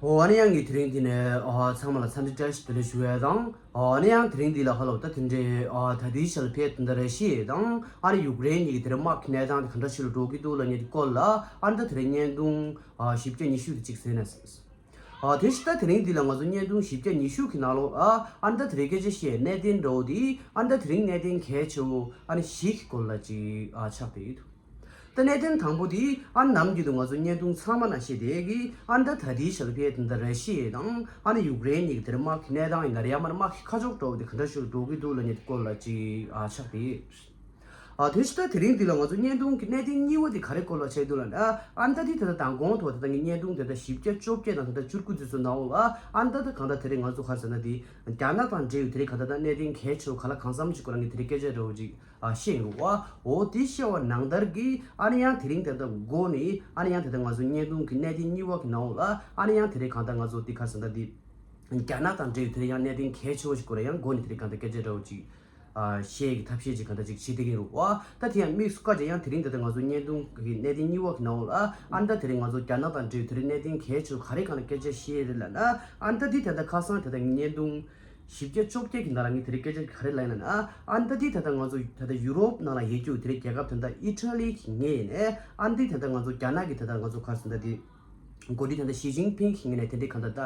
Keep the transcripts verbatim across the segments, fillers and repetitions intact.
ཨོ་ཨ་ནི་ཡང་ངས་དེ་རིང་འདི་ནས་ཨ་ཚང་མ་ལ་འཚམས་འདྲི་བཀྲ་ཤིས་བདེ་ལེགས་ཞུ་ཡས་དང་། ཨོ་ཨ་ནི་ཡང་དེ་རིང་འདི་ལ་ཧ་ལོ་ད་དེ་འདྲའི་ཨ་ད་ལྟའི་ཆར་ལ་ཕེབས་དེ་འདྲ་ར་ཤི་ཡ་དང་ཨ་ནི་ཡུཀ་རེན་གཉིས་ཀྱི་དེ་རིང་དམག་གི་གནས་སྟངས་དེ་ག་འདྲ་ཞིག་ལ་འགྲོ་གི་འདུག་ལབ་མཁན་དེ་སྐོར་ལ་ཨ་ནི་ད་དེ་རིང་བརྙན་ཐུང་ཨ་བཞི་བརྒྱ་ཉི་ཤུ་དེ་གཅིག་བཟོས་ནས། ཨ་དེ་བཞིན་ད་དེ་རིང་འདི་ལ་ང་ཚོ་བརྙན་ཐུང་བཞི་བརྒྱ་ཉི་ཤུ་གི་ནང་ལོགས་ལ་ཨ་ནི་ད་དེ་རིང་སྐད་ཆ་བཤད་གནད་དོན་འདྲ་བོ་དེ་ཨ་ནི་ད་དེ་རིང་གནད་དོན་གལ་ཆེ་བོ་ཨ་ནི་བཞི་གི་སྐོར་ལ་ཅིག་ཨ་ཆགས་བསྡད་ཡོད་འདུག་ད་གནད་དོན་དང་པོ་དེ་ཨ་ནི་ནམ་རྒྱུན་དུ་ང་ཚོ་བརྙན་ཐུང་ཚང་མ་ནང་བཤད་བསྡད་ཀྱི་ཨ་ནི་ད་ད་ལྟའི་ཆར་ལ་ཕེབས་དེ་འདྲ་ར་ཤི་ཡ་དང་ཨ་ནི་ཡུཀ་རེན་གཉིས་ཀྱི་དེ་རིང་དམག་གི་གནས་སྟངས་ཡིན་ན་རེད་ཡང་མིན་ན་དམག་གི་ཁ་ཕྱོགས་འདྲ་བོ་དེ་ག་འདྲ་ཞིག་ལ་འགྲོ་གི་འདུག་ལབ་མཁན་དེ་སྐོར་ལ་ཅིག་ཨ་ཆགས་བསྡད་ཡོད། ཨ་དེ་བཞིན་ད་དེ་རིང་འདི་ལ་ང་ཚོ་བརྙན་ཐུང་གི་གནད་དོན་གཉིས་པ་དེ་ག་རེ་སྐོར་ལ་བྱས་འདུག་ལབ་ན། ཨ་ནི་ད་དེ་ད་ལྟ་མདང་དགོང་ཐོག་ད་ལྟ་ངའི་བརྙན་ཐུང་དེ་ད་བཞི་བརྒྱ་བཅོ་བརྒྱད་དང་ད་ལྟ་བཅུ་དགུ་དེ་ཚོ་ནང་ལ་ཨ་ནི་ད་ད་གང་ལྟར་དེ་རིང་ང་ཚོ་ག་རེ་ཟེར་ན་དེ་རྒྱ་ནག་དང་འབྲེལ་བའི་དེ་རིང་གང་ལྟར་ད་གནད་དོན་གལ་ཆེ་བ་ག་ལ་གང་འཚམ་ཅིག་སྐོར་ལ་ངས་དེ་རིང་སྐད་ཆ་འདྲ་བོ་ཅིག་ཨ་བཤད་ཡོང་རོགས། འོ་དེ་བཤད་པ་ནང་ལྟར་གྱི་ཨ་ནི་ཡང་དེ་རིང་ད་ལྟ་འགོ་ནས་ཨ་ནི་ཡང་ད་ལྟ་ང་ཚོ་བརྙན་ཐུང་གི་གནད་དོན་གཉིས་པ་གི་ནང་ལ་ཨ་ནི་ཡང་དེ་རིང་གང་ལྟར་ང་ཚོ་དེ་ག་རེ་ཟེར་ན་དེ་རྒྱ་ནག་དང་འབྲེལ་བའི་དེ་རིང་ཡང་གནད་དོན་གལ་ཆེ་བ་ཞིག་སྐོར་ལ་ཡང་འགོ་ནས་དེ་རིང་གང་ལྟར་སྐད་ཆ་འདྲ་བོ་ཅིག་ཨ་བཤད་ཀྱི་ཐབས་ཤེས་ཅིག་གང་འདྲ་ཅིག་བྱེད་བསྡད་ཀྱི་ཡིན་རུང་། ཨ་ད་དེ་ཡང་དམིགས་སུ་བཀར་ཀྱང་ཡང་དེ་རིང་ད་ལྟ་ང་ཚོ་བརྙན་ཐུང་གི་གནད་དོན་གཉིས་པ་གི་ནང་ལ་ཨ་ནི་ད་དེ་རིང་ང་ཚོ་རྒྱ་ནག་དང་འབྲེལ་བའི་དེ་རིང་གནད་དོན་གལ་ཆེ་བ་ག་རེ་སྒང་ལ་སྐད་ཆ་བཤད་རེད་ལབ་ན། ཨ་ནི་ད་དེ་ད་ལྟ་ཁ་སང་ད་ལྟ་བརྙན་ཐུང་བཞི་བརྒྱ་བཅོ་བརྒྱད་ཀྱི་ནང་ལ་ངས་དེ་རིང་སྐད་ཆ་ག་རེ་ལབ་ཡིན་ལབ་ན། ཨ་ནི་ད་དེ་ད་ལྟ་ང་ཚོ་ད་ལྟ་ཡུ་རོབ་ནང་ལ་ཡོད་རྒྱུ་དེ་རིང་རྒྱལ་ཁབ་ད་ལྟ་ཨི་ཊ་ལི་གི་ངོས་ནས་ཨ་ནི་དེ་ད་ལྟ་ང་ཚོ་རྒྱ་ནག་གི་ད་ལྟ་ང་ཚོ་ག་རེ་ཟེར་ད་དེ་འགོ་ཁྲིད་ད་ལྟ་ཞི་ཅིན་ཕིང་གི་ངོས་ནས་དེ་རིང་གང་ལྟར་ད་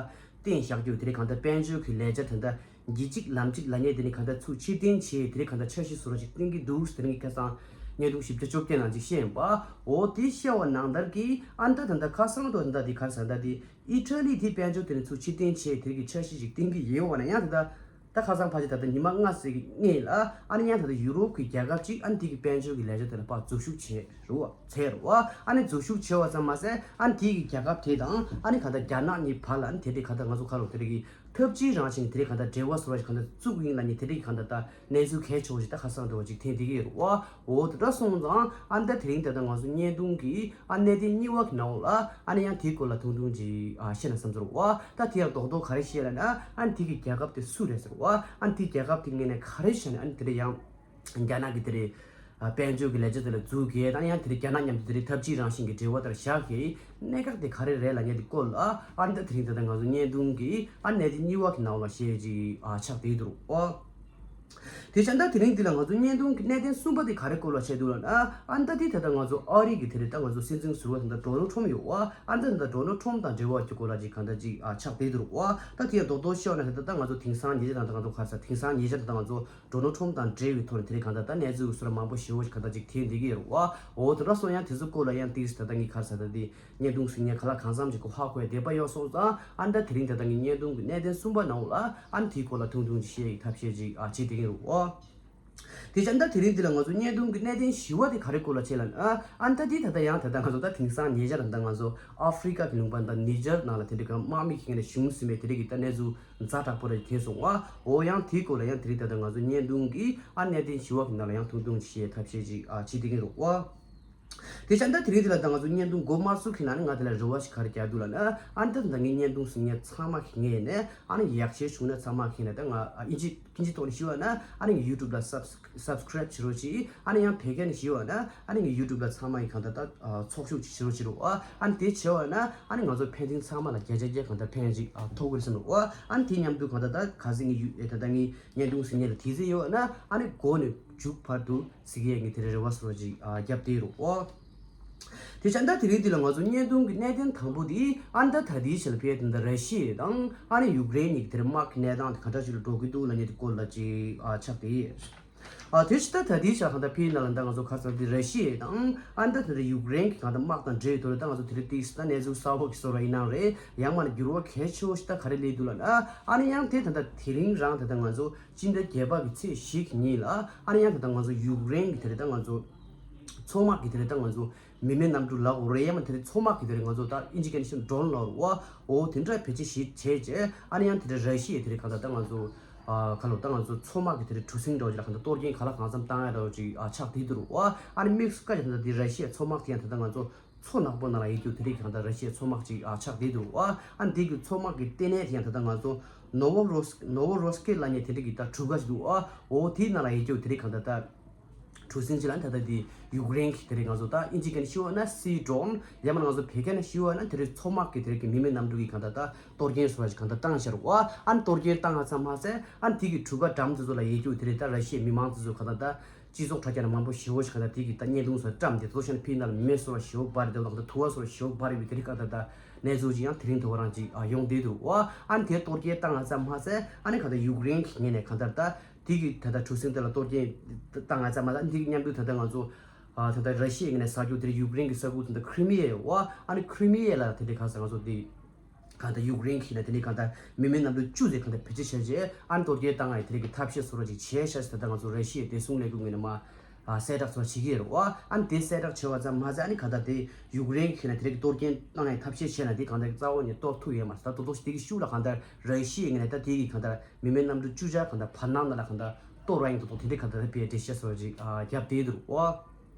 བསྟན་བཞག་རྒྱུ་དེ་རིང་གང་ལྟར་དཔལ་འབྱོར་གྱི་ལས་འཆར་ད་ལྟ་གྱི་གཅིག་ལམ་གཅིག་ལབ་མཁན་དེ་ནི་གང་ལྟར་ཚུར་ཕྱིར་འཐེན་བྱས་དེ་རིང་གང་ལྟར་འཆར་གཞི་བཟོ་འདྲ་ཅིག་བཏིང་གི་འདུག་དེ་རིང་གི་ཁ་སང་བརྙན་ཐུང་བཞི་བརྒྱ་བཅོ་བརྒྱད་ནང་ཅིག་བཤད་ཡིན་པ། འོ་དེ་བཤད་པ་ནང་ལྟར་གྱི་ཨ་ནི་ད་ད་ལྟ་ཁ་སང་དུ་ད་ལྟ་དེ་ག་རེ་ཟེར་ད་དེ་ཨི་ཊ་ལི་དེ་དཔལ་འབྱོར་དེ་ནི་ཚུར་ཕྱིར་འཐེན་བྱས་དེ་རིང་གི་འཆར་གཞི་ཅིག་བཏིང་གི་ཡོད་པ་ན་ཡང་ད་ལྟ་ད་ཁ་སང་ཕལ་ཆེར་ད་ལྟ་ཉི་མ་ལྔ་ཙམ་གྱི་སྔོན་ལ་ཨ་ནི་ཡང་ད་ལྟ་ཡུ་རོབ་ཀྱི་རྒྱལ་ཁབ་ཅིག་ཨ་ནི་དེ་གི་དཔལ་འབྱོར་གྱི་ལས་འཆར་དེ་ལ་ཕར་འཛུལ་ཞུགས་བྱས་རུ་བ་བྱས་རུ་བ། ཨ་ནི་འཛུལ་ཞུགས་བྱས་པ་ཙམ་མ་ཟད་ཨ་ནི་དེ་གི་རྒྱལ་ཁབ་དེ་དང་ཨ་ནི་གང་ལྟར་རྒྱ་ནག་གཉིས་བར་ལ་ཨ་ནི་དེ་འདྲའི་གང་ལྟར་ང་ཚོ་ཁ་ལོ་དེ་འདྲ་གི་འཐབ་ཇུས་རང་བཞིན་དེ་འདྲའི་གང་ལྟར་འབྲེལ་བ་བཟོ་བ་ཞིག་གང་ལྟར་བཙུགས་ཡིན་ལབ་མཁན་དེ་འདྲའི་གང་ལྟར་ད་གནས་ཚུལ་གལ་ཆེ་བོ་ཞིག་ད་ཁ་སང་འདྲ་བོ་ཅིག་ཐོན་བསྡད་ཀྱི་ཡོད་རུ་བ། འོ་དེ་འདྲ་སོང་ཙང་ཨ་ནི་ད་དེ་རིང་ད་ལྟ་ང་ཚོ་བརྙན་ཐུང་གི་ཨ་གནད་དོན་གཉིས་པ་གི་ནང་ལ་ཨ་ནི་ཡང་དེའི་སྐོར་ལ་ཐུང་ཐུང་ཅིག་ཨ་བཤད་ན་བསམ་ཚོར་བ། ད་དེ་ཡང་རྡོག་རྡོག་ག་རེ་བཤད་ལབ་ན། ཨ་ནི་དེ་གི་རྒྱལ་ཁབ་དེ་སུ་རེད་ཟེར་བ། ཨ་ནི་དེ་རྒྱལ་ཁབ་དེ་ངོས་ནས་ག་རེ་བྱས་ནས་ཨ་ནི་དེ་འདྲ་ཡང་རྒྱ་ནག་གི་དེ་རེད། ཨ་དཔལ་འབྱོར་གྱི་ལས་འཆར་དེ་ལ་འཛུལ་གྱི་དང་ཡང་དེ་རིང་རྒྱ་ནག་མཉམ་དུ་དེ་རིང་འཐབ་ཇུས་རང་བཞིན་གྱི་འབྲེལ་བ་དེར་བཞག་གི་གནད་འགག་དེ་ག་རེ་རེད་ལབ་མཁན་དེ་སྐོར་ལ་ཨ་ནི་ད་དེ་རིང་ད་ལྟ་ང་ཚོ་བརྙན་ཐུང་གི་ཨ་གནད་དོན་གཉིས་པ་གི་ནང་ལ་བཤད་ཅིག་ཨ་ཆགས་བསྡད་འདུག་ཨོ། དེ་བཞིན་ད་དེ་རིང་འདི་ལ་ང་ཚོ་བརྙན་ཐུང་གི་གནད་དོན་གསུམ་པ་དེ་ག་རེ་སྐོར་ལ་བཤད་འདུག་ལབ་ན། ཨ་ནི་ད་དེ་ད་ལྟ་ང་ཚོ་ཨ་རི་གི་དེ་རིང་ད་ང་ཚོ་སྲིད་འཛིན་ཟུར་པ་ད་ལྟ་ཌོ་ནལ་ཊམ་ཡོད་ཨ། ཨ་ནི་ད་ད་ལྟ་ཌོ་ནལ་ཊམ་དང་འབྲེལ་བ་གི་སྐོར་ལ་ཅིག་གང་ལྟར་ཅིག་ཨ་ཆགས་བསྡད་འདུག་ཨ། ད་དེ་ཡང་རྡོག་རྡོག་བཤད་ན་ད་ལྟ་ང་ཚོ་དེང་སང་ཉེ་ཆར་ད་ལྟ་ང་ཚོ་ག་རེ་ཟེར། དེང་སང་ཉེ་ཆར་ད་ལྟ་ང་ཚོ་ཌོ་ནལ་ཊམ་དང་འབྲེལ་བའི་ཐོག་ནས་དེ་རིང་གང་ལྟར་ད་གནས་ཚུལ་སོགས་མང་པོ་ཞེ་པོ་ཞིག་གང་ལྟར་ཅིག་ཐོན་བསྡད་ཀྱི་ཡོད་རེད་བ། འོ་དེ་འདྲ་སོང་ཡང་དེ་ཚོ་སྐོར་ལ་ཡང་ཏིག་ཙམ་ད་ལྟ་ངས་ག་རེ་ཟེར་ད་དེ་བརྙན་ཐུང་ཟིན་ནས་ག་ལ་གང་འཚམ་ཞིག་གོ་ཧ་གོ་ཡ་བསྡད་པ་ཡོད་སོང་ཙང་ཨ་ནི་ད་དེ་རིང་ད་ལྟ་ངས་བརྙན་ཐུང་གི་གནད་དོན་གསུམ་པ་ནང་ལ་ཨ་ནི་དེའི་སྐོར་ལ་ཐུང་ཐུང་ཅིག་བཤད་ཡག་ཐབས་ཤེས་ཅིག་ཨ་བྱེད་བསྡད་ཀྱི་ཡོད་རེད་བ། དེ་བཞིན་ད་དེ་རིང་འདི་ལ་ང་ཚོ་བརྙན་ཐུང་གི་གནད་དོན་བཞི་པ་དེ་ག་རེ་སྐོར་ལ་བྱེད་ལབ་ན། ཨ་ནི་ད་དེ་ད་ལྟ་ཡང་ད་ལྟ་ང་ཚོ་ད་དེང་སང་ཉེ་ཆར་ད་ལྟ་ང་ཚོ་ཨ་ཧྥི་རི་ཀ་གི་ལུང་པ་ད་ནི་ཇར་ནང་ལ་དེ་འདྲའི་གང་དམག་མི་ཁེངས་ནས་བྱུང་ཟིན་པའི་དེ་འདྲའི་གི་ད་གནས་ཚུལ་ཛ་དྲག་པོ་རེ་ཐོན་སོང་བ། འོ་ཡང་དེའི་སྐོར་ལ་ཡང་དེ་རིང་ད་ལྟ་ང་ཚོ་བརྙན་ཐུང་གི་ཨ་གནད་དོན་བཞི་པ་གི་ནང་ལ་ཡང་ཐུང་ཐུང་ཅིག་བཤད་ཐབས་ཤེས་ཅིག་ཨ་བྱེད་བསྡད་ཀྱི་ཡོད་རེད་བ། དེ་བཞིན་ད་དེ་རིང་འདི་ལ་ད་ང་ཚོ་བརྙན་ཐུང་འགོ་མ་ཚུགས་ཀྱི་ནང་ནས་ང་དེ་ལ་རེ་བ་ཞིག་ག་རེ་རྒྱག་འདུག་ལབ་ན། ཨ་ནི་ད་ད་ངའི་བརྙན་ཐུང་གཟིགས་མཁན་ཚང་མ་གི་ངོས་ནས་ཨ་ནི་ཡག་ཤོས་བྱུང་ན་ཚང་མ་གི་ངོས་ནས་ད་ང་ཨ་ཨིན་ཇི་ཨིན་ཇི་ཐོག་ནས་ཞུ་བ་ན་ཨ་ནི་ངའི་ཡུ་ཊུབ་ལ་སབ་སབ་སི་ཀ་རེབ་བྱེད་རོགས་གྱིས། ཨ་ནི་ཡང་བོད་སྐད་ནས་ཞུ་བ་ན་ཨ་ནི་ངའི་ཡུ་ཊུབ་ལ་ཚང་མ་གི་གང་ལྟར་ད་ཨ་ཚོགས་ཞུགས་ཅིག་བྱེད་རོགས་བྱེད་རོགས། ཨ་ཨ་ནི་དེ་བྱས་པ་ན་ཨ་ནི་ང་ཚོ་ཕན་ཚུན་ཚང་མ་ལ་བརྒྱ་ཆ་བརྒྱ་གང་ལྟར་ཕན་ཅིག་ཨ་ཐོགས་ཀྱི་རེད་བསམ་འདུག་ཨ་ཨ་ནི་དེ་མཉམ་དུ་གང་ལྟར་ད་ག་ཚོད་ངའི་ཡུ་ཨེ་ད་ལྟ་ངའི་བརྙན་ཐུང་གཟིགས་མཁན་ལ་དེ་ཚོད་ཡོད་ན་ཨ་ནི་འགོ་ནས་མཇུག་བར་དུ་གཟིགས་ཡས་ངས་དེ་རིང་རེ་བ་བཟོ་ཅིག་ཨ་བརྒྱབ་བསྡད་ཡོད་རེད་བ། དེ་བཞིན་ད་དེ་རིང་འདི་ལ་ང་ཚོ་བརྙན་ཐུང་གི་གནད་དོན་དང་པོ་དེ་ཨ་ནི་ད་ད་ལྟའི་ཆར་ལ་ཕེབས་དེ་འདི་ར་ཤི་ཡ་དང་ཨ་ནི་ཡུཀ་རེན་གཉིས་ཀྱི་དེ་རིང་དམག་གི་གནས་སྟངས་དེ་ག་འདྲ་ཞིག་ལ་འགྲོ་གི་འདུག་ལབ་མཁན་དེ་སྐོར་ལ་ཅིག་ཨ་ཆགས་བསྡད་ཡོད། ཨ་དེ་བཞིན་ད་ད་ལྟའི་ཆར་གང་ལྟར་ཕེབས་ན་ལ་ད་ང་ཚོ་ག་རེ་ཟེར་འདི་ར་ཤི་ཡ་དང་ཨ་ནི་ད་དེ་འདྲ་ཡུཀ་རེན་གྱི་གང་ལྟར་དམག་དང་འབྲེལ་ཡོད་དོ་རེད། ད་ང་ཚོ་དེ་རིང་ཏིག་ཙམ་ད་གནས་ཚུལ་གསར་པ་ཞིག་བཟོ་ར་ཡིན་ནའང་རེད། ཡང་མིན་ན་འགྱུར་བ་གལ་ཆེ་བོ་ཞིག་ད་ག་རེ་སླེབས་འདུག་ལབ་ན། ཨ་ནི་ཡང་དེ་ད་ལྟ་དེ་རིང་རང་ད་ལྟ་ང་ཚོ་སྤྱི་ཟླ་བརྒྱད་པ་གི་ཚེས་བཞི་གི་ཉིན་ལ་ཨ་ནི་ཡང་ད་ལྟ་ང་ཚོ་ཡུཀ་རེན་གྱི་དེ་རིང་ད་ང་ཚོ་མཚོ་དམག་གི་དེ་རིང་ད་ང་ཚོ་མི་མེད་གནམ་གྲུ་ལབ་དགོས་རེད། ཡང་མིན་དེ་རིང་མཚོ་དམག་གི་དེ་རིང་ང་ཚོ་ད་ཨིན་ཇི་སྐད་ནས་ཤོད་ཌོན་ལབ་རེད་བ། འོ་དེ་འདྲ་བེད་སྤྱོད་ཞིག་བྱས་རྗེས་ཨ་ནི་ཡང་དེ་རིང་ར་ཤི་ཡའི་དེ་རིང་གང་ལྟར་ད་ང་ཚོ་ཨ་ག་ལོ་ད་ང་ཚོ་མཚོ་དམག་གི་དེ་རིང་གྲུ་གཟིངས་འདྲ་བོ་ཅིག་ལ་གང་ལྟར་གཏོར་སྐྱོན་ག་ལ་གང་འཚམ་བཏང་ཡ་འདྲ་བོ་ཅིག་ཨ་ཆགས་བསྡད་འདུག་རེད་བ། ཨ་ནི་དམིགས་སུ་བཀར་བྱས་ད་ལྟ་དེ་ར་ཤི་ཡའི་མཚོ་དམག་དེ་ཡང་ད་ལྟ་ང་ཚོ་མཚོ་ནག་པོ་ནང་ལ་ཡོད་རྒྱུ་དེ་རིང་གང་ལྟར་ར་ཤི་ཡའི་མཚོ་དམག་ཅིག་ཨ་ཆགས་བསྡད་འདུག་རེད་བ། ཨ་ནི་དེ་གི་མཚོ་དམག་གི་ལྟེ་གནས་དེ་ཡང་ད་ལྟ་ང་ཚོ་ནོ་ཝོ་རོ་སི་ནོ་ཝོ་རོ་སི་ཀི་ལབ་མཁན་དེ་འདྲ་གི་ད་གྲུ་ཁ་ཞིག་འདུག་ཨ། འོ་དེའི་ནང་ལ་ཡོད་རྒྱུ་དེ་རིང་གང་ལྟར་ད་ གྲུ་གཟིངས་ཅིག་ལ་ད་ལྟ་དེ་ཡུཀ་རེན་གྱི་དེ་རིང་ང་ཚོ་ད་ཨིན་ཇི་སྐད་ནས་ཞུ་བ་ན་སི་ཌོན་ཡང་མིན་ང་ཚོ་བོད་སྐད་ནས་ཞུ་བ་ན་དེ་རིང་མཚོ་དམག་གི་དེ་རིང་གི་མི་མེད་གནམ་གྲུ་གི་གང་ལྟར་ད་གཏོར་སྐྱོན་སོགས་ཅིག་གང་ལྟར་བཏང་ཤར་བ་ཨ་ནི་གཏོར་སྐྱོན་བཏང་ང་ཙམ་མ་ཟད་ཨ་ནི་དེ་གི་གྲུ་ཁ་འགྲམ་དེ་ཚོ་ལ་ཡོད་རྒྱུ་དེ་རིང་ད་ར་ཤི་ཡའི་མི་མང་དེ་ཚོ་གང་ལྟར་ད། སྤྱི་ཚོགས་དྲ་རྒྱ་ནང་མང་པོ་ཞེ་པོ་ཞིག་ག་ད་དེ་གི་ད་བརྙན་ཐུང་སོགས་བཀྲམ་སྟེ་དེ་ཚོ་བྱས་ན་ཕྱི་ནང་ལ་མི་མེད་སོགས་ཞེ་པོ་འབར་རེ་དེ་ལ་ག་ད་དུ་བ་སོགས་ཞེ་པོ་འབར་རེ་བའི་དེ་རིགས་ག་ད་ད་གནས་ཚུལ་ཅིག་ཡང་དེ་རིང་དུ་བ་རང་ཅིག་ཡོང་བསྡད་འདུག་ཨ་ནི་དེ་གཏོར་སྐྱོན་བཏང་ང་ཙམ་མ་ཟད་ཨ་ནི་ག་ད་ཡུཀ་རེན་གྱི་ངོས་ནས་ག་ད་ད་དེ་གི་ད་ད་གྲུ་གཟིངས་དེ་ལ་གཏོར་སྐྱོན་བཏང་ང་ཙམ་མ་ཟད་ཨ་ནི་དེ་གི་མཉམ་དུ་ད་ད་ང་ཚོ་ཨ་ད་ད་ར་ཤི་ཡའི་ངོས་ནས་ས་རྒྱུ་དེ་རིང་ཡུཀ་རེན་གྱི་ས་ཁུལ་དེ་ད་ཁྲི་མི་ཡའི་ཨ་ཨ་ནི་ཁྲི་མི་ཡ་ལ་དེ་འདྲའི་ག་ས་ང་ཚོ་དེ། གང་ལྟར་ཡུཀ་རེན་གྱིས་ན་དེ་ནས་གང་ལྟར་མི་མེད་གནམ་གྲུ་བཅུ་ཙམ་གང་ལྟར་བེད་སྤྱོད་བྱས་རྗེས་ཨ་ནི་གཏོར་སྐྱོན་བཏང་ང་ཡི་དེ་རིགས་ཀྱི་ཐབས་ཤེས་བཟོ་འདྲ་ཅིག་བྱས་ཤག་ཟེར་ད་ལྟ་ང་ཚོ་ར་ཤི་ཡའི་བདེ་སྲུང་ལས་ཁུངས་ངོས་ནས་མར་གསལ་བསྒྲགས་ཚོ་བྱེད་ཀྱི་ཡོད་རེད་པ། ཨ་ནི་དེ་གསལ་བསྒྲགས་བྱས་པ་ཙམ་མ་ཟད་ཨ་ནི་གང་ལྟར་དེ་ཡུཀ་རེན་གྱིས་ན་དེ་རིགས་ཀྱི་གཏོར་སྐྱོན་བཏང་ང་ཡི་ཐབས་ཤེས་བྱས་ན་དེ་གང་ལྟར་རྩ་བ་ནས་གཏོར་ཐུབ་ཡོད་མ་རེད། ད་དོ་དོ་ཞིག་དེ་གི་ཤུགས་ལ་གང་ལྟར་ར་ཤི་ཡའི་ངོས་ནས་ད་དེ་གི་གང་ལྟར་མི་མེད་གནམ་གྲུ་བཅུ་ཆ་གང་ལྟར་བར་སྣང་ནང་ལ་གང་ལྟར་གཏོར་བ་ཡིན་དོ་དོ་དེ་འདྲའི་གང་ལྟར་དཔེ་འགྲེལ་བཤད་བཟོ་འདྲ་ཅིག་བརྒྱབ་བསྡད་འདུག་པ།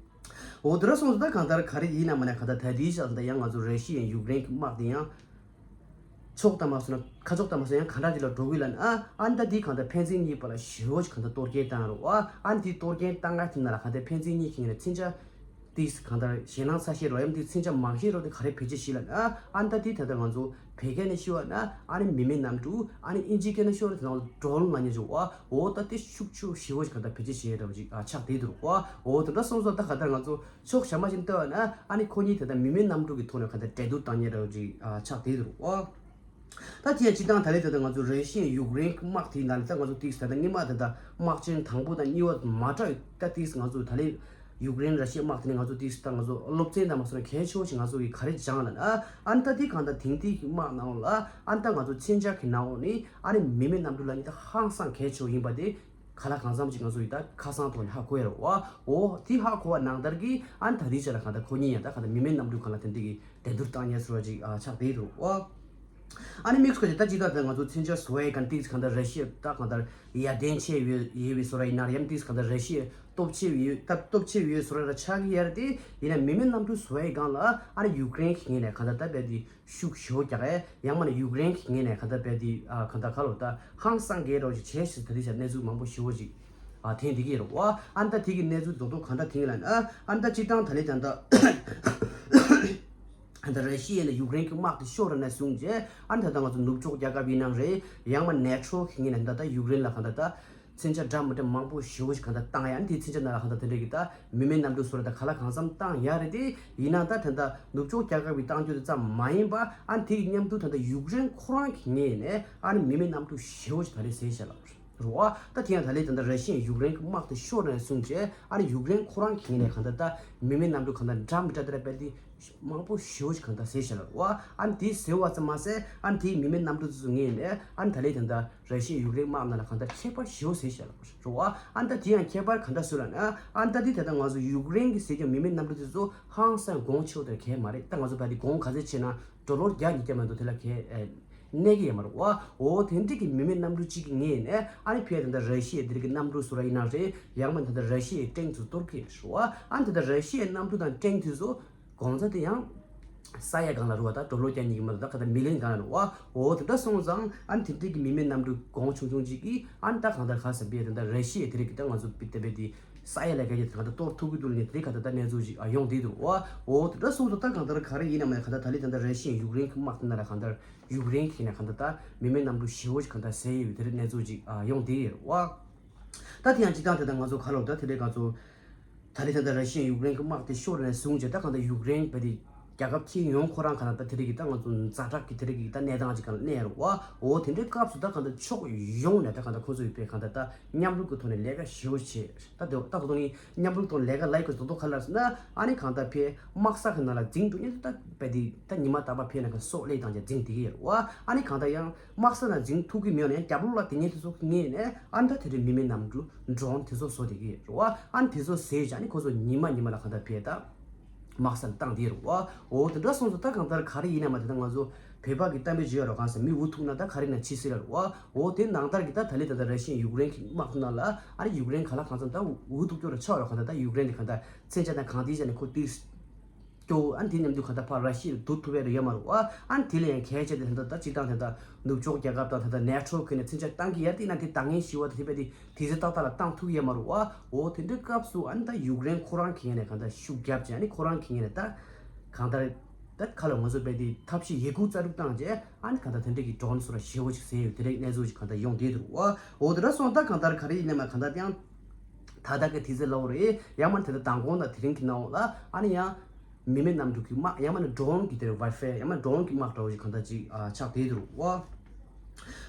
འོ་དེ་འདྲ་སོང་ཙང་ད་གང་ལྟར་ག་རེ་ཡིན་ན་མ་ན་གང་ལྟར་ད་ལྟའི་ཆར་ད་ཡང་ང་ཚོ་ར་ཤི་ཡའི་ཡུཀ་རེན་གྱི་དམག་དེ་ཡང་ཕྱོགས་དང་མ་སོང་ན་ཁ་ཕྱོགས་དང་མ་སོང་ཡང་ག་འདྲ་ཅིག་ལ་འགྲོ་གི་ལབ་ན་ཨ་ཨ་ནི་ད་དེ་གང་ལྟར་ཕན་ཚུན་གཉིས་བར་ལ་ཞེ་པོ་ཅིག་གང་ལྟར་གཏོར་སྐྱོན་བཏང་རོགས་ཨ་ཨ་ནི་དེ་གཏོར་སྐྱོན་བཏང་ག་དེ་ན་ལ་གང་ལྟར་ཕན་ཚུན་གཉིས་ཀྱི་ངོས་ནས་མཚོན་ཆ་དེ་གང་ལྟར་ཞེད་སྣང་ཚ་ཤེས་རོགས་ཡང་དེ་མཚོན་ཆ་མང་ཤེས་རོགས་དེ་ག་རེ་བེད་སྤྱོད་བྱེད་ལབ་ན་ཨ་ཨ་ནི་ད་དེ་ད་ལྟ་ང་ཚོ་བོད་སྐད་ནས་ཞུ་བ་ན་ཨ་ནི་མི་མེད་གནམ་གྲུ་ཨ་ནི་ཨིན་ཇི་སྐད་ནས་ཞུ་བ་ན་དེ་ནང་ཌོན་ལབ་མཁན་ཅིག་ཨ། འོ་ད་དེ་ཤུགས་ཆེ་ཞེ་པོ་ཞིག་ག་ད་བེད་སྤྱོད་བྱེད་ཡ་འདྲ་བོ་ཅིག་ཨ་ཆགས་བསྡད་འདུག་པ། འོ་དེ་འདྲ་སོང་ཙང་ད་ག་ད་ང་ཚོ་ཕྱོགས་གཞན་པ་ཞིག་ལྟ་བ་ན་ཨ་ནི་ཁོ་གཉིས་དེ་ད་མི་མེད་གནམ་གྲུ་གི་ཐོག་ནས་ག་ད་འགྲན་བསྡུར་བཏང་ཡ་འདྲ་བོ་ཅིག་ཨ་ཆགས་བསྡད་འདུག་པ། ད་དེ་ཡང་སྤྱིར་བཏང་ད་རེས་དེ་ད་ང་ཚོ་ར་ཤི་ཡའི་ཡུཀ་རེན་གྱི་དམག་དེའི་ནང་ནས་ད་ང་ཚོ་ཏིག་ད་ད་སྔོན་མ་དེ་ད་དམག་ཆེན་དང་པོ་དང་གཉིས་པ་མ་འདྲ་བའི་ད་ཏིག་ང་ཚོ་ད་ལས་ཡུཀ་རེན་ར་ཤི་ཡའི་དམག་དེ་ནས་ང་ཚོ་ཏིག་ད་ང་ཚོ་སློབ་ཚན་དང་མ་སོང་ན་གལ་ཆེ་བོ་ཞིག་ང་ཚོ་གི་ག་རེ་སྦྱངས་ལབ་ན་ཨ་ནི་ད་དེ་གང་ད་དེང་དུས་ཀྱི་དམག་ནང་ལ་ཨ་ནི་ད་ང་ཚོ་མཚོན་ཆ་གི་ནང་ནས་ཨ་ནི་མི་མེད་གནམ་གྲུ་ལབ་ནི་ད་ཧང་སང་གལ་ཆེ་བོ་ཡིན་པ་དེ་ག་ལ་གང་འཚམ་ཅིག་ང་ཚོ་ཡི་ད་ཁ་སང་ཐོག་ནས་ཧ་གོ་ཡ་རེད་བ། འོ་དེ་ཧ་གོ་བ་ནང་ལྟར་གྱི་ཨ་ནི་ད་དེའི་ཆ་ལ་གང་ད་ཁོ་གཉིས་ཡང་ད་གང་ད་མི་མེད་གནམ་གྲུ་གང་ལ་དེ་འདྲ་གི་འགྲན་བསྡུར་བཏང་ཉེ་ཟེར་བ་ཅིག་ཨ་ཆགས་བསྡད་འདུག་ཨོ། ཨ་ནི་དམིགས་སུ་བཀར་ཏེ་ད་ཅི་ལྟར་ད་ང་ཚོ་མཚོན་ཆ་བཟོ་ཡས་གང་ཏིག་གང་ལྟར་ར་ཤི་ཡ་ད་གང་ལྟར་ཡར་ལྡན་ཆེ་ཡོད་ཡོད་པའི་བཟོ་འདྲ་ཡིན་ན་ཡང་ཏིག་གང་ལྟར་ར་ཤི་ཡ་སྟོབས་ཆེ་ཡོད་ད་སྟོབས་ཆེ་ཡོད་བཟོ་འདྲ་ཆགས་ཀྱི་ཡོད་རེད་དེ། ཡིན་ན་མི་མེད་གནམ་གྲུ་བཟོ་ཡས་སྒང་ལ་ཨ་ནི་ཡུཀ་རེན་གྱི་ངོས་ནས་གང་ལྟར་ད་རྦད་དེ་ཤུགས་ཞེ་པོ་རྒྱག་ཡས་ཡང་མིན་ན་ཡུཀ་རེན་གྱི་ངོས་ནས་གང་ལྟར་རྦད་དེ་ཨ་གང་ལྟར་ག་ལོ་ད་ཧང་སང་གི་རོགས་ཞིག་བྱས་ཞེས་ད་ལྟའི་ཆར་གནས་ཚུལ་མང་པོ་ཞེ་པོ་ཞིག་ཨ་ཐོན་བསྡད་ཀྱི་ཡོད་རེད་བ། ཨ་ནི་ད་དེ་གི་གནས་ཚུལ་རྡོག་རྡོག་གང་འདྲ་ཐོན་ལབ་ན་ཨ་ནི་ད་སྤྱིར་བཏང་ད་ལྟའི་ད་ལྟ། ཨ་ནི་ད་ར་ཤི་ཡ་ནས་ཡུཀ་རེན་གྱི་དམག་དེ་ཤོར་ནས་བཟུང་རྗེས་ཨ་ནི་ད་ལྟ་ང་ཚོ་ནུབ་ཕྱོགས་རྒྱལ་ཁབ་ཡིན་ནའང་རེད། ཡང་མིན་ནེ་ཊོ་གི་ངོས་ནས་ད་ལྟ་ཡུཀ་རེན་ལ་གང་ལྟར་ད་མཚོན་ཆ་འདྲ་མི་འདྲ་མང་པོ་ཞེ་པོ་ཞིག་གང་ལྟར་བཏང་ཡ། ཨ་ནི་དེའི་མཚོན་ཆ་ནང་ལ་གང་ལྟར་དེ་འདྲ་གི་ད་མི་མེད་གནམ་གྲུ་བཟོ་འདྲ་ད་ག་ལ་གང་འཚམ་བཏང་ཡ་རེད་དེ། ཡིན་ནའང་ད་ད་ལྟ་ནུབ་ཕྱོགས་རྒྱལ་ཁབ་ཀྱིས་བཏང་རྒྱུ་དེ་ཙམ་མ་ཡིན་པ་ཨ་ནི་དེ་གི་མཉམ་དུ་ད་ལྟ་ཡུཀ་རེན་ཁོ་རང་གི་ངོས་ནས་ཨ་ནི་མི་མེད་གནམ་གྲུ་ཞེ་པོ་ཞིག་ད་རེས་བཟོས་བཞག་ལབ་རེད་བ། ད་དེ་ཡང་ད་ལྟའི་ད་ལྟ་ར་ཤི་ཡ་ཡུཀ་རེན་གྱི་དམག་དེ་ཤོར་ནས་བཟུང་རྗེས་ཨ་ནི་ཡུཀ་རེན་ཁོ་རང་གི་ངོས་ནས་གང་ལྟར་ད་མི་མེད་གནམ་གྲུ་གང་ལྟར་འདྲ་མི་འདྲ་དེ་འདྲ་སྤེལ་ཏེ་མང་པོ་ཞེ་པོ་ཞིག་གང་ལྟར་བཟོས་བཞག་ལབ་རེད་བ། ཨ་ནི་དེ་བཟོས་པ་ཙམ་མ་ཟད་ཨ་ནི་དེའི་མི་མེད་གནམ་གྲུ་དེ་ཚོའི་ངོས་ནས་ཨ་ནི་ད་ལྟའི་ད་ལྟ་ར་ཤི་ཡ་ཡུཀ་རེན་དམག་ནང་ལ་གང་ལྟར་ཁྱད་པར་ཞེ་པོ་བཟོས་བཞག་ལབ་རེད་བ། ཨ་ནི་ད་དེ་ཡང་ཁྱད་པར་གང་འདྲ་བཟོས་ལབ་ན་ཨ་ནི་ད་དེ་ད་ལྟ་ང་ཚོ་ཡུཀ་རེན་གྱིས་བཟོས་ཀྱང་མི་མེད་གནམ་གྲུ་དེ་ཚོ་ཧང་སང་གོང་ཆེ་བོ་དེ་གས་མ་རེད། ད་ང་ཚོ་ད་དེ་གོང་ག་ཚད་ཆེ་ན་ཌོ་ལར་བརྒྱ་ཉིས་བརྒྱ་མ་གཏོགས་དེ་ལ་གས་ཨེ་གནས་ཀྱི་ཡོད་མ་རེད་བ། འོ་དེ་འདྲ་གི་མི་མེད་གནམ་གྲུ་གཅིག་གི་ངོས་ནས་ཨ་ནི་ཕར་ད་ལྟ་ར་ཤི་ཡའི་དེ་རིགས་ཀྱི་གནམ་གྲུ་བཟོ་འདྲ་ཡིན་ནའང་རེད། ཡང་མིན་ད་ལྟ་ར་ཤི་ཡའི་ཊེང་དེ་ཚོ་གཏོར་གྱི་ཡོད་རེད་བ། ཨ་ནི་ད་ལྟ་ར་ཤི་ཡའི་གནམ་གྲུ་དང་ཊེང་དེ་ཚོ་གོང་ཚད་དེ་ཡང་ས་ཡ་སྒང་ལ་རེད་བ། ད་ཌོ་ལར་བརྒྱ་ཉིས་ཀྱི་མ་གཏོགས་ད་ག་ད་མི་ལི་ཡོན་སྒང་ལ་རེད་བ། འོ་དེ་འདྲ་སོང་ཙང་ཨ་ནི་དེ་འདྲ་གི་མི་མེད་གནམ་གྲུ་གོང་ཆུང་ཆུང་གཅིག་གིས་ཨ་ནི་ད་གང་ལྟར་ག་ཟེར་བས་ད་ལྟ་ར་ཤི་ཡའི་དེ་རིགས་ཀྱི་ད་ང་ཚོ་པི་ཏ་པེ་དེ་ས་ཡ་ལ་ག་གི་ད་གང་ལྟར་གཏོར་ཐུབ་ཀྱི་འདུག་ལབ་ནས་དེ་ག་ད་ད་གནས་ཚུལ་ཅིག་ཨ་ཡོང་བསྡད་འདུག་བ། འོ་དེ་འདྲ་སོང་ཙང་ད་གང་ལྟར་ག་རེ་ཡིན་ནའང་གང་ལྟར་ད་ལྟའི་ད་ལྟ་ར་ཤི་ཡའི་ཡུཀ་རེན་གྱི་དམག་དེ་ནང་ལ་གང་ལྟར་ཡུཀ་རེན་གྱི་ནས་གང་ལྟར་ད་མི་མེད་གནམ་གྲུ་ཞེ་པོ་ཞིག་གང་ལྟར་བཟོས་ཡོད་པའི་དེ་འདྲའི་གནས་ཚུལ་ཅིག་ཨ་ཡོང་བསྡད་ཡོད་རེད་བ། ད་དེ་ཡང་སྤྱིར་བཏང་དེ་ད་ང་ཚོ་ག་ལབ་ད་དེ་འདྲའི་ང་ཚོ་ད་རེས་ད་ལྟ་ར་ཤི་ཡ་ཡུཀ་རེན་གྱི་དམག་དེ་ཤོར་ནས་བཟུང་བྱས་ད་གང་ལྟར་ཡུཀ་རེན་བས་དེ་རྒྱལ་ཁབ་ཁྱེར་ཡོང་ཁོ་རང་གང་ལྟར་ད་དེ་རིགས་ཀྱི་ད་ང་ཚོ་ཛ་དྲག་གི་དེ་རིགས་ཀྱི་ད་གནས་སྟངས་ཅིག་གང་ལ་གནས་རེད་བ། འོ་དེ་འདྲའི་སྐབས་སུ་ད་གང་ལྟར་ཕྱོགས་ཡོངས་ནས་ད་གང་ལྟར་ཁོ་ཚོ་ཡི་བས་གང་ལྟར་ད་མཉམ་རུབ་ཀྱི་ཐོག་ནས་ལས་ཀ་ཞེ་པོ་བྱས། ད་དེ་ད་དོ་ནི་མཉམ་རུབ་ཐོག་ལས་ཀ་ལས་ཀ་དོ་དོ་ག་ལ་ཟེར་ན་ཨ་ནི་གང་ལྟར་ཕའི་དམག་ས་གི་ནང་ལ་འཛིང་འགྲོ་ཉེན་ད་བས་དེ་ད་ཉི་མ་རྟག་པར་ཕའི་ནང་གི་སྲོག་བློས་བཏང་བྱས་འཛིང་བསྡད་ཀྱི་ཡོད་རེད་བ། ཨ་ནི་གང་ལྟར་ཡང་དམག་ས་ནང་འཛིང་ཐུབ་ཀྱི་མེད་ནས་རྒྱབ་ལོགས་ལ་དེ་ཉིད་དེ་ཚོ་གི་ངོས་ནས་ཨ་ནི་ད་དེ་རིང་མི་མེད་གནམ་གྲུ་ཌོན་དེ་ཚོ་བཟོ་བསྡད་ཀྱི་ཡོད་རེད་བ། ཨ་ནི་དེ་ཚོ་བཟོས་བྱས་ཨ་ནི་ཁོ་ཚོ་ཉི་མ་ཉི་མ་ལ་གང་ལྟར་ཕའི་ད་དམག་ས་ལ་བཏང་བསྡད་ཡོད་རེད་བ། འོ་དེ་འདྲ་སོང་ཙང་ད་གང་ལྟར་ག་རེ་ཡིན་ན་མ་དེ་ད་ང་ཚོ་བོད་པ་གི་གཏམ་དཔེ་བརྗོད་ཡ་རོ་གང་ཟེར་མི་འུ་ཐུག་ན་ད་ག་རེ་ན་འཆི་སྲིད་ལ་རེད་བ། འོ་དེ་ནང་ལྟར་གི་ད་ད་ལི་ད་ད་ར་ཤི་ཡ་ཡུཀ་རེན་གྱི་དམག་ནང་ལ་ཨ་ནི་ཡུཀ་རེན་ག་ལ་གང་ཙམ་ད་འུ་ཐུག་སྐྱོ་ར་ཆགས་རོ་གང་ལྟར་ད་ཡུཀ་རེན་དེ་གང་ལྟར་མཚོན་ཆ་དང་གང་དེ་བྱས་ནས་ཁོ་དེ། སྐྱོ་བོ། ཨ་ནི་དེ་མཉམ་དུ་གང་ལྟར་ཕར་ར་ཤི་ཡ་ལ་བསྡུ་ཐུབ་ཡ་རེ་ཡོད་མ་རེད་བ། ཨ་ནི་དེ་ལས་ཡང་གལ་ཆེ་དེ་ད་ལྟ་ད་སྤྱིར་བཏང་དེ་ད་ནུབ་ཕྱོགས་རྒྱལ་ཁབ་དང་དེ་ད་ནེ་ཊོ་ཁོ་ནས་མཚོན་ཆ་བཏང་གི་ཡ་དེ་ན་དེ་ད་ངན་ཞི་བ་དེ་དེ་བས་དེ་དེ་ཚོ་ཏག་ཏག་ལ་བཏང་ཐུབ་ཡ་མ་རེད་བ། འོ་དེ་འདྲའི་སྐབས་སུ་ཨ་ནི་ད་ཡུཀ་རེན་ཁོ་རང་གི་ངོས་ནས་གང་ལྟར་ཤུགས་རྒྱབ་བྱས། ཨ་ནི་ཁོ་རང་གི་ངོས་ནས་ད་གང་ལྟར་ད་ཁ་ལ་ང་ཚོ་བས་དེ་ཐབས་ཤེས་ཡི་གུ་རྩལ་སྤྲུགས་བཏང་བྱས། ཨ་ནི་གང་ལྟར་དེ་འདྲ་གི་ཌོ་རོན་སོགས་ལ་ཞེ་པོ་ཅིག་བཟོས་ཡོད། དེ་འདྲའི་གནས་ཚུལ་ཅིག་གང་ལྟར་ཡོང་བསྡད་འདུག་བ། འོ་དེ་འདྲ་སོང་ད་གང་ལྟར་ག་རེ་ཡིན་ནའི་མ་གང་ལྟར་ཡང་ད་ལྟ་གི་དུས་ཚོད་ལ་འོ་རེད། ཡང་མ་དེ་ལྟར་མདང་དགོང་དང་དེ་རིང་གི་ནང་ལ་ཨ་ནི་ཡང་མི་མེད་གནམ་གྲུ་གི་དམག་ཡང་མ་ནི་ཌོ་རོན་གི་དེར་ཝར་ཕེར་ཡང་མ་ཌོ་རོན་གི་དམག་འདྲ་བོ་ཞིག་གང་ལྟར་ཅིག་ཨ་ཆགས་བསྡད་འདུག་བ།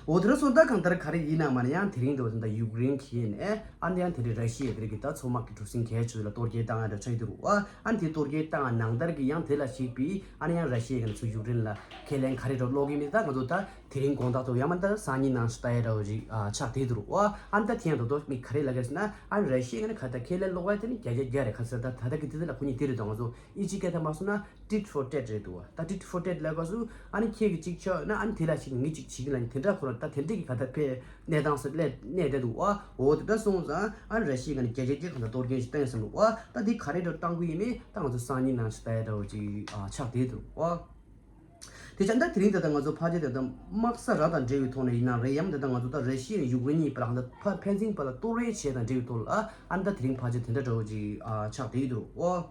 འོ་དེ་འདྲ་སོང་ད་གང་ལྟར་ག་རེ་ཡིན་ནའི་མ་ནི་ཡང་དེ་རིང་འདི་བ་དེ་འདྲ་ཡུཀ་རེན་གི་ཡིན་ནའི་ཨ་ནི་ཡང་དེ་རིང་ར་ཤི་ཡ་དེ་རིང་གི་ད་མཚོ་དམག་གི་གྲུ་གཟིངས་གལ་ཆེ་ལ་གཏོར་སྐྱོན་བཏང་ཡ་འདྲ་ཆགས་ཀྱི་འདུག་བ། ཨ་ནི་དེ་གཏོར་སྐྱོན་བཏང་ཡ་ནང་ལྟར་གི་ཡང་དེ་ལ་གཞིགས་པའི་ཨ་ནི་ཡང་ར་ཤི་ཡ་གི་ནས་ཚུར་ཡུཀ་རེན་ལ་ཁས་ལེན་ག་རེ་འདྲ་སློག་གི་མེད། ད་ང་ཚོ་ད་དེ་རིང་དགོང་དག་ཏུ་ཡང་མ་ད་སང་ཉིན་ནང་ཞིག་ལྟ་ཡ་འདྲ་བོ་ཞིག་ཨ་ཆགས་བསྡད་འདུག་བ། ཨ་ནི་ད་དེ་ཡང་ད་དུང་མི་ག་རེ་ལབ་ཀྱི་རེད་ཟེར་ན། ཨ་ནི་ར་ཤི་ཡ་ནི་ག་ད་ཁས་ལེན་སློག་ཡ་དེ་ནི་བརྒྱ་ཆ་བརྒྱ་རེད། ག་ཟེར་ད་ད་ལྟ་གི་དུས་ཚོད་ལ་ཁོ་གཉིས་དེ་རེད་དོ། ང་ཚོ་ཨི་ཇི་སྐད་ཐ་མ་སོང་ན་tit for tat རེད་འདུག་བ། ད་tit for tat ལབ་སྐབས་སུ་ཨ་ནི་ཁྱེད་ཀྱིས་གཅིག་ཆོག་ན་ཨ་ནི་དེ་ལ་ཞིག་ངས་གཅིག་བྱེད་ཀྱི་ལ་ནི་དེ་འདྲ་ཁོ་རང་ད་དེ་འདྲ་གི་ག་ད་ཕེ་གནས་སྟངས་སུ་སླེབས་གནས་བསྡད་འདུག་བ། འོ་དེ་འདྲ་སོང་ཙང་ཨ་ནི་ར་ཤི་ཡ་ནི་བརྒྱ་ཆ་བརྒྱ་ག་ད་གཏོར་སྐྱོན་ཞིག་བཏང་ཡོད་བསམ་འདུག་བ། ད་དེ་ག་རེ་འདྲ་བཏང་གི་ཡིན་མིན་ད་ང་ཚོ་སང་ཉིན་ནང་ཞིག་ལྟ་ཡ་འདྲ་བོ་ཅིག་ཨ་ཆགས་བསྡད་འདུག་བ། དེ་ཆ་འདྲ་དེ་རིང་ད་ལྟ་ང་ཚོ་ཕལ་ཆེར་ད་ལྟ་དམག་ས་ར་དང་འབྲེལ་བའི་ཐོག་ནས་ཡིན་ན་རེད། ཡང་ད་ལྟ་ང་ཚོ་ད་ར་ཤི་ཡ་ཡུཀ་རེན་གཉིས་བར་ལ་ད་ཕ་ཕན་ཚུན་བར་ལ་གཏོར་བརླག་བྱས་དང་འབྲེལ་བའི་ཐོག་ལ་ཨ་ནི་ད་དེ་རིང་ཕལ་ཆེར་དེ་འདྲ་འདྲ་བོ་ཅིག་ཨ་ཆགས་བསྡད་ཡོད་འདུག་ཨོ།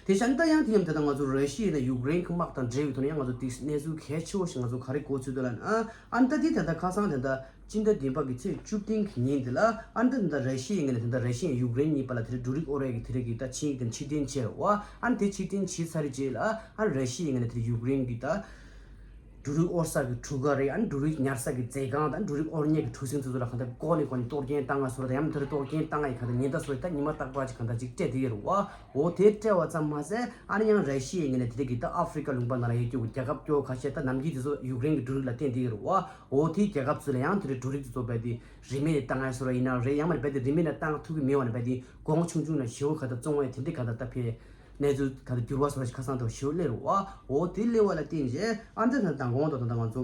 དེ་ཆ་འདྲ་ཡང་དེ་མཉམ་ད་ལྟ་ང་ཚོ་ར་ཤི་ཡ་ནས་ཡུཀ་རེན་གྱི་དམག་དང་འབྲེལ་བའི་ཐོག་ནས་ཡང་ང་ཚོ་དེ་གནས་ཚུལ་གལ་ཆེ་བོ་ཞིག་ང་ཚོ་ག་རེ་གོ་ཚུལ་འདུག་ལབ་ན། ཨ་ནི་ད་དེ་ད་ལྟ་ཁ་སང་ད་ལྟ་སྤྱི་ཟླ་བདུན་པ་གི་ཚེས་བཅུ་བདུན་གྱི་ཉིན་དེ་ལ་ཨ་ནི་ད་ད་ལྟ་ར་ཤི་ཡའི་ངོས་ནས་ད་ལྟ་ར་ཤི་ཡ་ཡུཀ་རེན་གཉིས་བར་ལ་དེ་འདྲའི་འབྲུ་རིགས་དབོར་ཡས་ཀྱི་དེ་འདྲ་གི་ད་ཆིངས་ཡིག་དེ་ཕྱིར་འཐེན་བྱས་རེད་བ། ཨ་ནི་དེ་ཕྱིར་འཐེན་བྱས་ཚར་རེད་རྗེས་ལ་ཨ་ནི་ར་ཤི་ཡའི་ངོས་ནས་དེ་འདྲ་ཡུཀ་རེན་གྱི་ད་འབྲུ་རིགས་དབོར་ས་གི་གྲུ་ཁ་རེད། ཨ་ནི་འབྲུ་རིགས་ཉར་ས་གི་རྫས་ཁང་དང་འབྲུ་རིགས་དབོར་མཁན་གྱི་གྲུ་གཟིངས་དེ་ཚོ་ལ་གང་ལྟར་འགོ་ནས་འགོ་ནས་གཏོར་སྐྱོན་བཏང་ང་བཟོ་འདྲ་དང་ཡང་མིན་ད་རེས་གཏོར་སྐྱོན་བཏང་ང་ཡི་གང་ལྟར་ཉེན་བརྡ་བཟོ་ཡི་ད་ཉི་མ་རྟག་པར་ཅིག་གང་ལྟར་ཅིག་སྤྲད་བསྡད་ཡོད་རེད་བ། འོ་དེ་སྤྲད་པ་ཙམ་མ་ཟད་ཨ་ནི་ཡང་ར་ཤི་ཡའི་ངོས་ནས་དེ་རིང་གི་ད་ཨ་ཧྥི་རི་ཀ་ལུང་པ་ནང་ལ་ཡོད་རྒྱུ་གི་རྒྱལ་ཁབ་སྐྱོ་བོ་ཁ་ཤས་ད་ནམ་རྒྱུན་དེ་ཚོ་ཡུཀ་རེན་གྱི་འབྲུ་རིགས་ལ་བརྟེན་བསྡད་ཡོད་རེད་བ། འོ་དེའི་རྒྱལ་ཁབ་ཚོ་ལ་ཡང་དེ་རིང་འབྲུ་རིགས་དེ་ཚོ་རྦད་དེ་རིན་མེད་བཏང་ཡ་བཟོ་འདྲ་ཡིན་ན་རེད། ཡང་མ་རེད་རྦད་དེ་རིན་མེད་ན་བཏང་ཐུབ་ཀྱི་མེད་པ་ནི་རྦད་དེ་གོང་ཆུང་ཆུང་ལ་ཞེ་པོ་ག་ད་བཙོང་བའི་དེ་འདྲའི་ག་ད་ད་ཕེ་གནས་ཚུལ་ག་ད་འགྱུར་བ་བཟོ་འདྲ་ཞིག་ཁ་སང་དུ་ཞེ་པོ་སླེབས་རེད་བ། འོ་དེ་སླེབས་པ་ལ་བརྟེན་བྱས་ཨ་འདི་ད་མདང་དགོང་དང་ད་ལྟ་ང་ཚོ་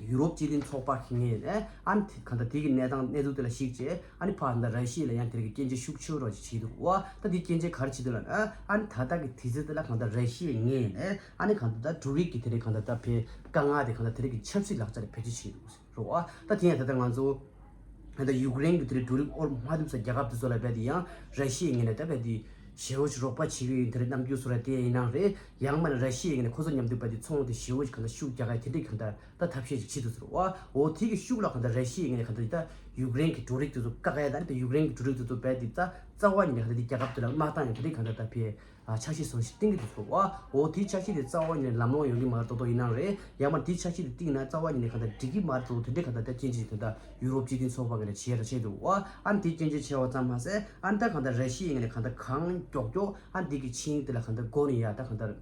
ཡུ་རོབ་སྤྱི་མཐུན་ཚོགས་པ་གི་ངོས་ནས་ཨ་ནི་གང་ལྟར་དེ་གི་གནས་སྟངས་གནས་ཚུལ་དེ་ལ་གཞིགས་བྱས་ཨ་ནི་ཕར་ད་ར་ཤི་ཡ་ལ་ཡང་དེ་རིང་གི་སྐྱོན་བརྗོད་ཤུགས་ཆེ་རུ་ཞིག་བྱས་འདུག་བ། ད་དེ་སྐྱོན་བརྗོད་ག་རེ་བྱས་འདུག་ལབ་ན་ཨ་ནི་ད་ལྟ་གི་དུས་ཚོད་དེ་ལ་གང་ལྟར་ར་ཤི་ཡའི་ངོས་ནས་ཨ་ནི་གང་ལྟར་ད་འབྲུ་རིགས་ཀྱི་དེ་རིང་གང་ལྟར་ད་ཕེ་དཀའ་ངལ་དེ་གང་ལྟར་དེ་རིང་གི་ཆབ་སྲིད་ལག་ཆ་ལ་བེད་སྤྱོད་བྱས་འདུག་རེད་བ། ད་དེ་ཡང་ད་ལྟ་ང་ཚོ་ད་ལྟ་ཡུཀ་རེན་གྱི་དེ་རིང་འབྲུ་རིགས་དབོར་མ་ཐུབ་ས་རྒྱལ་ཁབ་དེ་ཚོ་ལ་རྦད་དེ་ཡང་ར་ཤི་ཡའི་ངོས་ནས་ད་རྦད་དེ་ཞེ་པོ་ཞིག་རོགས་པ་བྱེད་ཀྱི་ཡིན་དེ་རིང་རྣམ་འགྱུར་བཟོ་འདྲ་དེ་ཡིན་ནའང་རེད། ཡང་མིན་ན་ར་ཤི་ཡའི་ངོས་ནས་ཁོ་ཚོ་མཉམ་དུ་རྦད་དེ་ཚོང་དེ་ཞེ་པོ་ཞིག་གང་ལྟར་ཤུགས་རྒྱག་ག་དེ་འདྲའི་གང་ལྟར་ད་ཐབས་ཤེས་ཤིག་བྱེད་དུ་ཟེར་བ། འོ་དེ་གི་ཤུགས་ལ་གང་ལྟར་ར་ཤི་ཡའི་ངོས་ནས་གང་ལྟར་ད་ཡུཀ་རེན་གྱི་འབྲུ་རིགས་དེ་ཚོ་བཀག་ཡ་ད་ནི་ད་ཡུཀ་རེན་གྱི་འབྲུ་རིགས་དེ་ཚོ་རྦད་དེ་ད་རྩ་བ་ཉིད་ནས་གང་ལྟར་དེ་རྒྱལ་ཁབ་དེ་ལ་མ་བཏང་ཡ་དེ་འདྲའི་གང་ལྟར་ད་ཕེ་ཨ་འཆར་གཞི་བཟོ་ཞིག་བཏིང་གི་འདུག་ཟེར་བ། འོ་དེའི་འཆར་གཞི་དེ་རྩ་བ་ཉིད་ནས་ལམ་ལྷོང་ཡོང་གི་མ་རེད་མདོག་མདོག་ཡིན་ནའང་རེད། ཡང་མིན་དེའི་འཆར་གཞི་དེ་བཏིང་ན་རྩ་བ་ཉིད་ནས་གང་ལྟར་འགྲིག་གི་མ་རེད་མདོག་མདོག་དེ་འདྲའི་གང་ལྟར་ད་སྐྱོན་བརྗོད་ཅིག་ད་ལྟ་ཡུ་རོབ་སྤྱི་མཐུན་ཚོགས་པ་ངོས་ནས་བྱས་ར་བྱས་འདུག་བ། ཨ་ནི་དེ་སྐྱོན་བརྗོད་བྱས་པ་ཙམ་མ་ཟད་ཨ་ནི་ད་གང་ལྟར་ར་ཤི་ཡའི་ངོས་ནས་གང་ལྟར་གང་མགྱོགས་མགྱོགས་ཨ་ནི་དེ་གི་ཆིངས་ཡིག་དེ་ལ་གང་ལྟར་འགོ་ནས་ཡ་ད་གང་ལྟར་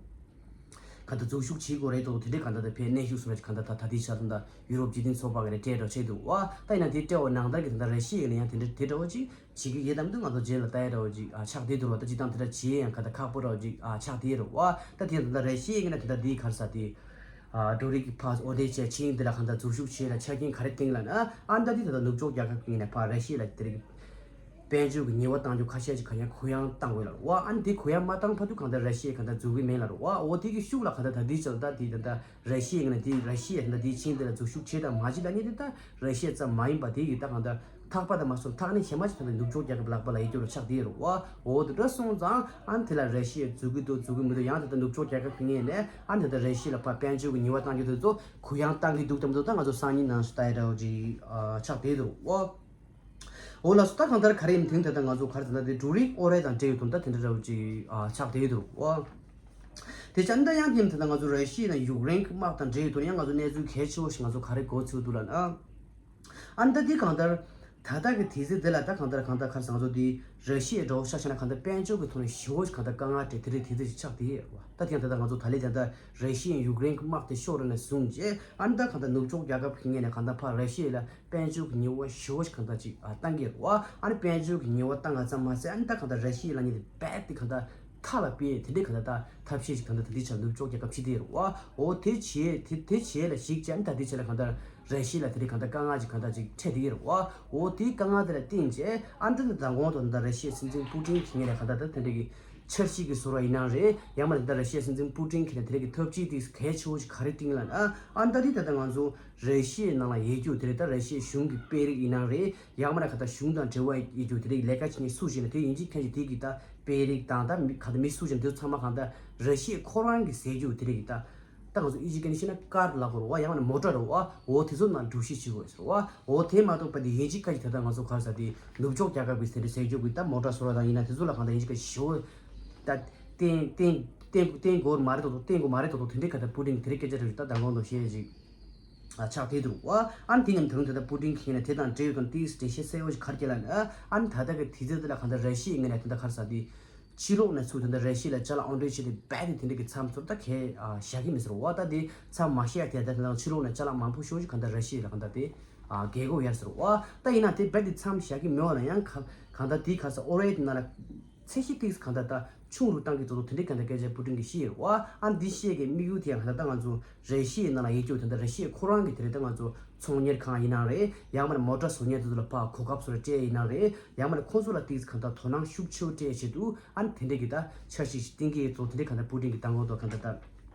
གང་ལྟར་འཛུལ་ཞུགས་བྱེད་དགོས་རེད་འདུག་དེ་འདྲའི་གང་ལྟར་ད་ཕེ་གནོན་ཤུགས་བཟོ་འདྲ་ཅིག་གང་ལྟར་ད་ད་ལྟའི་ཆར་ད་ལྟ་ཡུ་རོབ་སྤྱི་མཐུན་ཚོགས་པ་ངོས་ནས་སྤྲད་ར་བྱས་འདུག་བ། ད་ཡིན་ན་དེ་སྤྲད་པ་ནང་ལྟར་གྱི་ད་ལྟ་ར་ཤི་ཡའི་ངོས་ནས་ཡང་དེ་འདྲ་དེ་འདྲ་བོ་ཅིག་བྱེད་ཀྱི་ཡོད་དམ་དུ་ང་ཚོ་རྗེས་ལ་ལྟ་ཡ་འདྲ་བོ་ཅིག་ཨ་ཆགས་བསྡད་འདུག་བ། ད་སྤྱིར་བཏང་དེ་འདྲ་བྱེད་ཡ་ཡང་ག་ད་ཁག་པོ་འདྲ་བོ་ཅིག་ཨ་ཆགས་བསྡད་རེད་བ། ད་དེ་ད་ལྟ་ར་ཤི་ཡའི་ངོས་ནས་ད་ལྟ་འདིའི་ག་རེ་ཟེར་དེ་ཨ་འབྲུ་རིགས་ཀྱི་ཕར་འོ་དེ་བྱས་ཆིངས་ཡིག་འདི་ལ་ག་ད་འཛུལ་ཞུགས་བྱེད་ལ་ཆ་རྐྱེན་ག་རེ་བཏིང་ལབ་ན་ཨ་ད་འདི་ད་ལྟ་ནུབ་ཕྱོགས་རྒྱལ་ཁབ་ཀྱི་ངོས་ནས་ཕར་ར་ཤི་ཡ་ལ་དེ་རིང་དཔལ་འབྱོར་གྱི་ཉེས་པ་བཏང་རྒྱུ་ཁ་ཤས་ཅིག་ག་ཡང་གུ་ཡངས་བཏང་དགོས་ལབ་རེད་བ། ཨ་ནི་དེ་གུ་ཡངས་མ་བཏང་བར་དུ་གང་ལྟར་ར་ཤི་ཡས་གང་ལྟར་འཛུལ་གི་མེད་ལབ་རེད་བ། འོ་དེ་གི་ཤུགས་ལ་གང་ལྟར་ད་ལྟའི་ཆར་ད་དེ་ད་ལྟ་ར་ཤི་ཡའི་ངོས་ནས་དེ་ར་ཤི་ཡས་ད་ལྟ་དེའི་ཆིངས་དེ་ལ་འཛུལ་ཞུགས་བྱེད་དང་མ་བྱེད་ལབ་མཁན་དེ་ད་ར་ཤི་ཡ་ཙམ་མ་ཡིན་པ་དེ་གི་ད་གང་ལྟར་ཐག་པ་དང་མ་སོང་ཐག་ནི་གཞན་མ་ཅིག་ད་ལྟ་ནུབ་ཕྱོགས་རྒྱལ་ཁབ་ལག་པ་ལ་ཡོད་རྒྱུ་རུ་ཆགས་བསྡད་ཡོད་རེད་བ། འོ་དེ་འདྲ་སོང་ཙང་ཨ་ནི་དེ་ལ་ར་ཤི་ཡས་འཛུལ་གི་འདུག་འཛུལ་གི་མི་འདུག་ཡང་ད་ལྟ་ནུབ་ཕྱོགས་རྒྱལ་ཁབ་ཀྱི་ངོས་ནས་ཨ་ནི་ད་ལྟ་ར་ཤི་ཡ་ལ་ཕར་དཔལ་འབྱོར་གྱི་ཉེས་པ་བཏང་རྒྱུ་དེ་ཚོ་གུ་ཡངས་བཏང་གི་འདུག་དམ་དུ་ད་ང་ཚོ་སང་ཉིན་ནང་ཞིག་ལྟ་ཡ་འདྲ་བོ་ཅིག་ཨ་ཆགས་བསྡད་ཡོད་རེད་བ། འོ་ལགས་སོ། ད་གང་ལྟར་ག་རེ་ཡིན་དེང་ད་ལྟ་ང་ཚོ་ག་རེ་ཟེར་ན་དེ་འབྲུ་རིགས་དབོར་ཡ་དང་འབྲེལ་ཡོད་དོན་དག་དེ་འདྲ་འདྲ་བོ་ཅིག་ཨ་ཆགས་བསྡད་ཡོད་འདུག་ཨོ། དེ་ཆ་འདི་ཡང་དེ་ད་ལྟ་ང་ཚོ་ར་ཤི་ཡ་དང་ཡུཀ་རེན་གྱི་དམག་དང་འབྲེལ་ཡོད་དོན་ཡང་ང་ཚོ་གནས་ཚུལ་གལ་ཆེ་བོ་ཞིག་ང་ཚོ་ག་རེ་གོ་ཚུལ་འདུག་ལབ་ན། ཨ་ནི་ད་དེ་གང་ལྟར་ད་ལྟ་གི་དུས་ཚོད་འདི་ལ་ད་གང་ལྟར་གང་ལྟར་ག་རེ་ཟེར་ང་ཚོ་དེ་ར་ཤི་ཡའི་འགྲོ་ཤ་ཤ་ན་གང་ལྟར་དཔལ་འབྱོར་གྱི་ཐོག་ནས་ཞེ་བོ་ཞིག་གང་ལྟར་དཀའ་ངལ་འཕྲད་དེ་རེད། དེ་ཚོ་ཞིག་ཆགས་བསྡད་ཡོད་རེད་བ། ད་དེ་ཡང་ད་ལྟ་ང་ཚོ་ད་ལས་ད་ལྟ་ར་ཤི་ཡ་ཡུཀ་རེན་གྱི་དམག་དེ་ཤོར་ར་ནས་བཟུང་རྗེས་ཨ་ནི་ད་གང་ལྟར་ནུབ་ཕྱོགས་རྒྱལ་ཁབ་ཀྱི་ངོས་ནས་གང་ལྟར་ཕར་ར་ཤི་ཡ་ལ་དཔལ་འབྱོར་གྱི་ཉེས་པ་ཞེ་བོ་ཞིག་གང་ལྟར་ཅིག་ཨ་བཏང་གི་རེད་བ། ཨ་ནི་དཔལ་འབྱོར་གྱི་ཉེས་པ་བཏང་ང་ཙམ་མ་ཟད་ཨ་ནི་ད་གང་ལྟར་ར་ཤི་ཡ་ལ་ཉེ་དེ་རྦད་དེ་གང་ལྟར་མཐའ་ལ་སྤེལ་དེ་འདྲའི་གང་ལྟར་ད་ཐབས་ཤེས་ཤིག་གང་ལྟར་ད་ལྟའི་ཆར་ནུབ་ཕྱོགས་རྒྱལ་ཁབ་བྱེད་དེ་རེད་བ། འོ་དེ་བྱས་དེ་དེ་བྱས་ལ་གཞིགས་བྱས་ཨ་ནི་ད་ལྟའི་ཆར་ལ་གང་ལྟར་ར་ཤི་ཡ་ལ་དེ་འདྲའི་གང་ལྟར་དཀའ་ངལ་ཅིག་གང་ལྟར་ཅིག་འཕྲད་དེ་རེད་བ། འོ་དེའི་དཀའ་ངལ་དེ་ལ་བརྟེན་བྱས་ཨ་ནི་ད་མདང་དགོང་དུ་ད་ར་ཤི་ཡའི་སྲིད་འཛིན་པུ་ཏིན་གྱི་ངོས་ནས་གང་ལྟར་ད་དེ་འདྲའི་གི་ འཆར་གཞི་གི་བཟོ་འདྲ་ཡིན་ནའང་རེད། ཡང་མིན་ད་ར་ཤི་ཡའི་སྲིད་འཛིན་པུ་ཏིན་གྱིས་ནས་དེ་རིང་གི་འཐབ་ཇུས་དེ་གལ་ཆེ་བོ་ཞིག་ག་རེ་བཏིང་ལབ་ན། ཨ་ད་དེ་ད་ལྟ་ང་ཚོ་ར་ཤི་ཡའི་ནང་ལ་ཡོད་རྒྱུ་དེ་རེད། ད་ར་ཤི་ཡའི་གཞུང་གི་དཔོན་རིགས་ཡིན་ནའང་རེད། ཡང་མིན་ན་ག་ད་གཞུང་དང་འབྲེལ་བ་ཡོད་རྒྱུ་དེ་རིགས་ལས་ཀ་བྱེད་མཁན་སུ་ཞིག་ན་དེ་ཡིན་གཅིག་མཁན་ཞིག་དེ་གི་ད་དཔོན་རིགས་དང་ད་མི་ག་ད་མི་སུ་ཞིག་ན་དེ་ཚོ་ཚང་མ་གང་ད་ར་ཤི་ཡ་ཁོ་རང་གི་ཟེར་རྒྱུ་དེ་རིགས་ད། ད་ང་ཚོ་ཨི་ཇི་སྐད་ནས་བཤད་ན་ཀར་ལབ་དགོས་རེད་བ། ཡང་ན་མོ་ཊ་རེད་བ། འོ་དེ་ཚོ་ནང་འགྲོ་གཞི་བྱེད་དགོས་ཟེར་བ། འོ་དེ་མ་གཏོགས་པ་དེ་ཡིན་གཅིག་མཁན་ཞིག་ད་ལྟ་ང་ཚོ་ག་རེ་ཟེར་དེ་ནུབ་ཕྱོགས་རྒྱལ་ཁབ་ཀྱི་ཟེར་དེ་ཟེར་རྒྱུ་གི་ད་མོ་ཊ་བཟོ་འདྲ་དང་ཡིན་ན་དེ་ཚོ་ལ་གང་ལྟར་ཡིན་གཅིག་མཁན་ཞིག་ཞེ་པོ་ད་བརྟེན་བརྟེན་བརྟེན་བརྟེན་དགོས་མ་རེད་དོ། བརྟེན་དགོས་མ་རེད་དོ། དེ་འདྲའི་ག་ད་པུ་ཏིན་དེ་རིང་སྐད་ཆ་རེ་ད་མདང་དགོང་དུ་བཤད་ཅིག་ཨ་ཆགས་བསྡད་འདུག་བ། ཨ་ནི་དེ་མཉམ་དུ་ད་ལྟ་པུ་ཏིན་གྱིས་ནས་དེ་དང་འབྲེལ་ཡོད་དང་ཏིས་འགྲེལ་བཤད་གསལ་བོ་ཞིག་ག་རེ་བྱས་ལབ་ན། ཨ་ནི་ད་ལྟ་གི་དུས་ཚོད་འདི་ལ་གང་ལྟར་ར་ཤི་ཡའི་ངོས་ནས་དེ་འདྲ་ག་རེ་ཟེར་དེ། ཕྱི་ལོགས་ནས་ཚུར་དེ་འདྲ་ར་ཤི་ཡ་ལ་ཅ་ལག་དབོར་འདྲེན་བྱེད་དུས་རྦད་དེ་དེ་འདྲ་གི་མཚམས་ཚུར་ད་གས་ཨ་བཞག་གི་མེད་ཟེར་བ། ད་དེ་མཚམས་མ་བཞག་དེ་ད་དེ་ནང་ཕྱི་ལོགས་ནས་ཅ་ལག་མང་པོ་ཤོར་གྱི་གང་ལྟར་ར་ཤི་ཡ་ལ་གང་ལྟར་དེ་ཨ་རྒྱལ་སྒོ་ཡར་ཟེར་བ། ད་ཡིན་ན་དེ་རྦད་དེ་མཚམས་བཞག་གི་མེད་པ་ལ་ཡང་ག་གང་ལྟར་དེ་ག་རེ་ཟེར་ཨོ་རེད་དེ་ནང་ལ་ཚད་གཞི་ཏིག་གང་ལྟར་ད་ཆུང་རུ་བཏང་གི་འདུག་དེ་འདྲ་གང་ལྟར་སྐད་ཆ་པུ་ཏིན་གྱིས་བཤད་ཡོད་བ། ཨ་འདི་བཤད་གི་དམིགས་ཡུལ་དེ་ཡང་གང་ལྟར་ད་ང་ཚོ་ར་ཤི་ཡའི་ནང་ལ་ཡོད་རྒྱུ་དེ་འདྲ་ར་ཤི་ཡ་ཁོ་རང་གི་དེ་རེད། ད་ང་ཚོ་ཚོང་གཉེར་ཁང་ཡིན་ནའང་རེད། ཡང་མིན་ན་མོ་ཊ་བཟོ་མཁན་དེ་ཚོ་ལ་ཕར་གོ་སྐབས་བཟོ་འདྲ་སྤྲད་ཡིན་ནའང་རེད། ཡང་མིན་ན་ཁོང་ཚོ་ལ་ཏིག་གང་ལྟར་དོ་སྣང་ཤུགས་ཆེ་བོ་སྤྲད་ཆེད་དུ་ཨ་ནི་དེ་འདྲས་ཀྱི་ད་འཆར་གཞི་ཞིག་བཏིང་གི་ཡོད་ཚོ། དེ་འདྲས་གང་ལྟར་པུ་ཏིན་གྱིས་མདང་དགོང་དུ་གང་ལྟར་ད་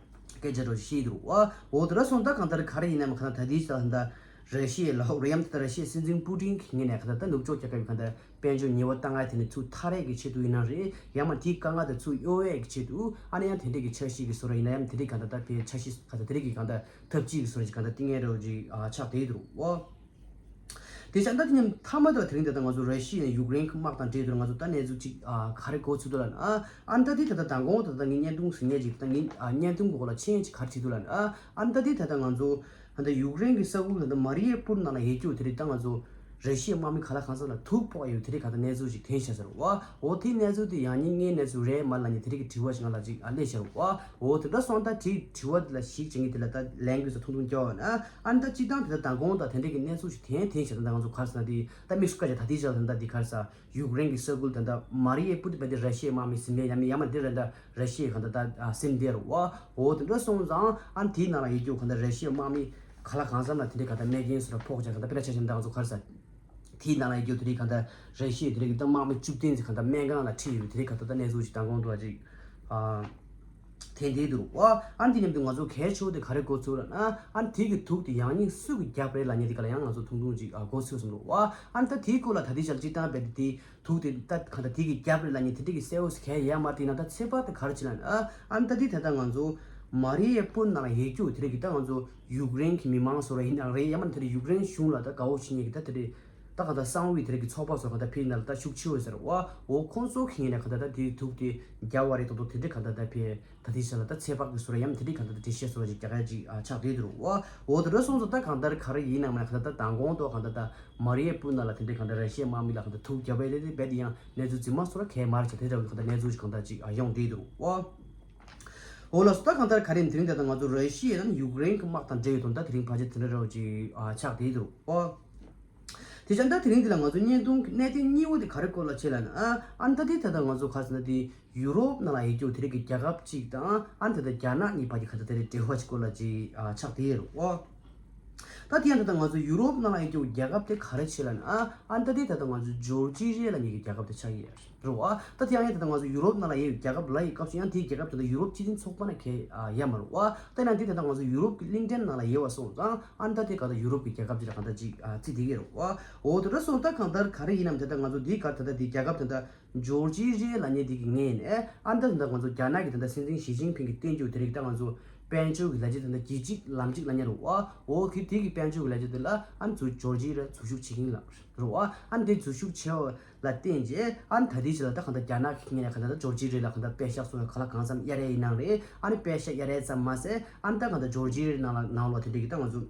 སྐད་ཆ་འདྲ་བོ་ཞིག་བཤད་ཡོད་འདུག་བ། འོ་དེ་འདྲ་སོང་ད་གང་ལྟར་ག་རེ་ཡིན་ནའང་གང་ལྟར་ད་ལྟའི་ཆར་ད་ར་ཤི་ཡའི་ལ་ཧོག་རེད། ཡང་ད་ར་ཤི་ཡའི་སྲིད་འཛིན་པུ་ཏིན་གྱི་ངོས་ནས་གང་ལྟར་ད་ནུབ་ཕྱོགས་རྒྱལ་ཁབ་ཀྱི་གང་ལྟར་དཔལ་འབྱོར་ཉེས་པ་བཏང་ཡ་དེ་ནས་ཚུར་ཐར་ཡས་ཀྱི་ཆེད་དུ་ཡིན་ནའང་རེད། ཡང་མིན་དེའི་དཀའ་ངལ་དེ་ཚུར་གཡོལ་ཡས་ཀྱི་ཆེད་དུ་ཨ་ནི་ཡང་དེ་འདྲས་ཀྱི་འཆར་གཞི་གི་བཟོ་འདྲ་ཡིན་ན་ཡང་དེ་འདྲས་གང་ལྟར་ད་ཕའི་འཆར་གཞི་གང་ལྟར་དེ་འདྲས་ཀྱི་གང་ལྟར་ཐབས་ཇུས་ཀྱི་བཟོ་འདྲ་ཞིག་གང་ལྟར་བཏིང་ཡས་འདྲ་བོ་ཅིག་ཨ་ཆགས་བསྡད་འདུག་བ། དེ་བཞིན་ད་དེ་མཉམ་མཐའ་མ་དེ་ལ་དེ་རིང་ད་ལྟ་ང་ཚོ་ར་ཤི་ཡ་ཡུཀ་རེན་གྱི་དམག་དང་འབྲེལ་དུ་ང་ཚོ་ད་གནས་ཚུལ་ཅིག་ཨ་ག་རེ་གོ་ཚུལ་འདུག་ལབ་ན། ཨ་ཨ་ནི་ད་དེ་ད་ལྟ་མདང་དགོང་ད་ལྟ་ངས་བརྙན་ཐུང་ཟིན་ཡས་ཅིག་ད་ངས་ཨ་བརྙན་ཐུང་གི་འོག་ལ་མཆན་ཅིག་ག་རེ་བྲིས་འདུག་ལབ་ན། ཨ་ཨ་ནི་ད་དེ་ད་ལྟ་ང་ཚོ་ད་ལྟ་ཡུཀ་རེན་གྱི་ས་ཁུལ་ད་ལྟ་མ་རི་ཡ་པུར་ནང་ལ་ཡོད་རྒྱུ་དེ་རིང་ད་ང་ཚོ་ར་ཤི་ཡའི་དམག་མི་ག་ལ་གང་འཚམ་ལ་དུག་ཕོག་ཡོད་དེ་རིང་གང་ལྟར་གནས་ཚུལ་ཅིག་ཐོན་ཤག་ཟེར་བ། འོ་དེ་གནས་ཚུལ་དེ་ཡང་སྙིང་ངའི་གནས་ཚུལ་རེད་མ་རེད་ལབ་མཁན་དེ་རིང་གི་དྲི་བ་ཞིག་ང་ལ་ཅིག་ཨ་སླེབས་ཤག་བ། འོ་དེ་འདྲ་སོང་ད་དེ་དྲི་བ་དེ་ལ་ཞིབ་བྱེད་མཁན་དེ་ལ་ད་ལན་དགོས་ས་ཐུང་ཐུང་སྐྱོ་བ་ན། ཨ་ནི་ད་སྤྱིར་བཏང་དེ་ད་མདང་དགོང་ད་དེ་འདྲ་གི་གནས་ཚུལ་ཞིག་ཐོན་ཐོན་ཤག་ད་ང་ཚོ་ག་རེ་ཟེར་ན་དེ་ད་དམིགས་སུ་བཀར་བྱས་ད་དེ་ཅག་ད་ད་དེ་ག་རེ་ཟེར། ཡུཀ་རེན་གྱི་ས་ཁུལ་ད་ལྟ་མ་རི་ཡ་པུར་དེ་རྦད་དེ་ར་ཤི་ཡའི་དམག་མིས་ཟིན་པས་ཡང་མིན་ཡང་མིན་དེ་རེད་ད་ར་ཤི་ཡའི་གང་ལྟར་ད་ཟིན་བསྡད་རེད་བ། འོ་དེ་འདྲ་སོང་ཙང་ཨ་ནི་དེའི་ནང་ལ་ཡོད་རྒྱུ་གང་ལྟར་ར་ཤི་ཡའི་དམག་མི་ག་ལ་གང་འཚམ་ལ་དེ་འདྲའི་གང་ལྟར་རྨས་སྐྱོན་སོགས་ལ་ཕོག་ཅག་གང་ལྟར་དཔེར་ན་ཆ་བཞག་ན་ད་ང་ཚོ་ག་རེ་ཟེར། དེའི་ནང་ལ་ཡོད་རྒྱུ་དེ་རིང་གང་ལྟར་ར་ཤི་ཡའི་དེ་རིང་གི་ད་དམག་མི་བཅུ་བདུན་ཙམ་གང་ལྟར་སྨན་ཁང་ལ་ཁྲིད་ཡོད་པའི་དེ་རིང་གང་ལྟར་ད་གནས་ཚུལ་ཅིག་མདང་དགོང་དུ་ཅིག་ཨ་ཐོན་བསྡད་འདུག་བ། ཨ་ནི་དེ་མཉམ་དུ་ང་ཚོ་གལ་ཆེ་བོ་དེ་ག་རེ་གོ་ཚུལ་ལབ་ན། ཨ་ནི་དེ་གི་དུག་དེ་ཡང་སྙིང་སུ་གིས་བརྒྱབ་རེད་ལབ་མཁན་དེ་ག་ལ་ཡང་ང་ཚོ་ཐུང་ཐུང་ཅིག་ཨ་གོ་ཚུལ་སོང་འདུག་བ། ཨ་ནི་ད་དེའི་སྐོར་ལ་ད་ལྟའི་ཆར་སྤྱིར་བཏང་རྦད་དེ་དེ་དུག་དེ་ད་གང་ལྟར་དེ་གིས་བརྒྱབ་རེད་ལབ་མཁན་དེ་འདྲ་གི་གསལ་བོ་ཞིག་གང་ཡང་ཡོད་མ་རེད། ཡིན་ན་ད་ཚོད་དཔག་དེ་ག་རེ་བྱེད་ལབ་ན། ཨ་ནི་ད་དེ་ད་ལྟ་ང་ཚོ་མ་རི་ཡ་པུར་ནང་ལ་ཡོད་རྒྱུ་དེ་རིང་གི་ད་ང་ཚོ་ཡུཀ་རེན་གྱི་མི་མང་སོགས་ར་ཡིན་ནའང་རེད། ཡང་མིན་དེ་རིང་ཡུཀ་རེན་གཞུང་ལ་ད་དགའ་བོ་བྱེད་མཁན་གྱི་ད་དེ་རིང་ད་གང་ལྟར་གསང་བའི་དེ་རིང་གི་ཚོགས་པ་སོགས་གང་ལྟར་ཕེབས་ནང་ལ་ད་ཤུགས་ཆེ་བོ་ཟེར་བ། འོ་ཁོང་ཚོ་གི་ངོས་ནས་གང་ལྟར་ད་དེའི་དུག་དེ་བརྒྱབ་པ་རེད་མདོག་མདོག་དེ་འདྲ་གང་ལྟར་ད་ཕེབས། ད་དེ་ཆ་ལ་ད་ཚོད་དཔག་གི་བཟོ་འདྲ་ཡང་དེ་འདྲའི་གང་ལྟར་ད་འགྲེལ་བཤད་བཟོ་འདྲ་ཅིག་རྒྱག་ཡ་ཅིག་ཨ་ཆགས་བསྡད་འདུག་བ། འོ་དེ་འདྲ་སོང་ཙང་ད་གང་ལྟར་ག་རེ་ཡིན་ནའང་མིན་ན་གང་ལྟར་ད་མདང་དགོང་དུ་གང་ལྟར་ད་མ་རི་ཡ་པུར་ནང་ལ་དེ་འདྲའི་གང་ལྟར་ར་ཤི་ཡའི་དམག་མི་ལ་གང་ལྟར་དུག་བརྒྱབ་པ་རེད་དེ་རྦད་དེ་ཡང་གནས་ཚུལ་རྫུན་མ་སོགས་ལ་གས་མ་རེད་ཅེས་དེ་འདྲ་བའི་གང་ལྟར་གནས་ཚུལ་ཅིག་གང་ལྟར་ཅིག་ཨ་ཡོང་བསྡད་འདུག་བ། འོ་ལགས་སོ། ད་གང་ལྟར་ག་རེ་ཡིན་དེ་རིང་ད་ལྟ་ང་ཚོ་ར་ཤི་ཡ་དང་ཡུཀ་རེན་གྱི་དམག་དང་འབྲེལ་ཡོད་དོན་དག་དེ་རིང་ཕལ་ཆེར་དེ་འདྲ་འདྲ་བོ་ཅིག་ཨ་ཆགས་བསྡད་འདུག་བ། དེ་བཞིན་ད་དེ་རིང་འདི་ལ་ང་ཚོ་བརྙན་ཐུང་གི་གནད་དོན་གཉིས་པོ་དེ་ག་རེ་སྐོར་ལ་བྱེད་ལབ་ན། ཨ་ཨ་ནི་ད་དེ་ད་ལྟ་ང་ཚོ་ག་རེ་ཟེར་ན་དེ་ཡུ་རོབ་ནང་ལ་ཡོད་རྒྱུ་དེ་རིང་གི་རྒྱལ་ཁབ་གཅིག་དང་ཨ་ནི་ད་ལྟ་རྒྱ་ནག་གཉིས་བར་གྱི་ག་ད་དེ་རིང་འབྲེལ་བ་གཅིག་སྐོར་ལ་ཅིག་ཨ་ཆགས་བསྡད་ཡོད་རེད་བ། ད་དེ་ཡང་ད་ལྟ་ང་ཚོ་ཡུ་རོབ་ནང་ལ་ཡོད་རྒྱུ་རྒྱལ་ཁབ་དེ་ག་རེ་བྱེད་ལབ་ན། ཨ་ཨ་ནི་ད་དེ་ད་ལྟ་ང་ཚོ་ཇོར་ཇི་རི་ལབ་མཁན་གྱི་རྒྱལ་ཁབ་དེ་ཆགས་ཀྱི་ཡོད་རེད་བ། ད་དེ་ཡང་ཡང་ད་ལྟ་ང་ཚོ་ཡུ་རོབ་ནང་ལ་ཡོད་རྒྱལ་ཁབ་ལབ་ཡི་སྐབས་སུ་ཡང་དེའི་རྒྱལ་ཁབ་དེ་ད་ཡུ་རོབ་སྤྱི་མཐུན་ཚོགས་པ་ནང་གས་ཨ་ཡོད་མ་རེད་བ། ད་ཡང་དེ་ད་ལྟ་ང་ཚོ་ཡུ་རོབ་ཀྱི་གླིང་ཕྲན་ནང་ལ་ཡོད་པ་སོང་ཙང་ཨ་ནི་ད་དེ་ག་ད་ཡུ་རོབ་ཀྱི་རྒྱལ་ཁབ་ཅིག་ལ་ག་ད་ཅིག་ཨ་བརྩི་བསྡད་ཀྱི་རེད་བ། འོ་དེ་འདྲ་སོང་ད་གང་ལྟར་ག་རེ་ཡིན་ནམ་དེ་ད་ང་ཚོ་འདི་ག་ད་ད་དེ་རྒྱལ་ཁབ་དེ་ད་ཇོར་ཇི་རི་ལབ་མཁན་དེ་གི་ངོས་ནས་ཨ་ནི་ད་ད་ང་ཚོ་རྒྱ་ནག་གི་ད་ད་སྲིད་འཛིན་ཞི་ཅིན་ཕིང་གི་བསྟན་རྒྱུ་དེ་རིགས་ད་ང་ཚོ་དཔལ་འབྱོར་གྱི་ལས་བྱེད་དེ་ད་རྒྱལ་སྤྱི་ལམ་གཅིག་ལབ་མཁན་རེད་བ། འོ་གི་དེ་གི་དཔལ་འབྱོར་གྱི་ལས་བྱེད་དེ་ལ་ཨ་ནི་ཚུར་ཇོར་ཇི་རི་ལ་འཛུལ་ཞུགས་བྱེད་མཁན་ལ་རེད་བ། ཨ་ནི་དེ་འཛུལ་ཞུགས་བྱས་པ་ལ་བརྟེན་བྱས་ཨ་ནི་ད་ལྟའི་ཆ་ལ་ད་གང་ལྟར་རྒྱ་ནག་གི་ངོས་ནས་གང་ལྟར་ད་ཇོར་ཇི་རི་ལ་གང་ལྟར་པད་ཤག་སོགས་ག་ལ་གང་འཚམ་གཡར་ཡས་ཡིན་ནའང་རེད། ཨ་ནི་པད་ཤག་གཡར་ཡས་ཙམ་མ་ཟད་ཨ་ནི་ད་གང་ལྟར་ཇོར་ཇི་རི་ནང་ལ་ནང་ལོགས་དེ་འདྲ་གི་ད་ང་ཚོ་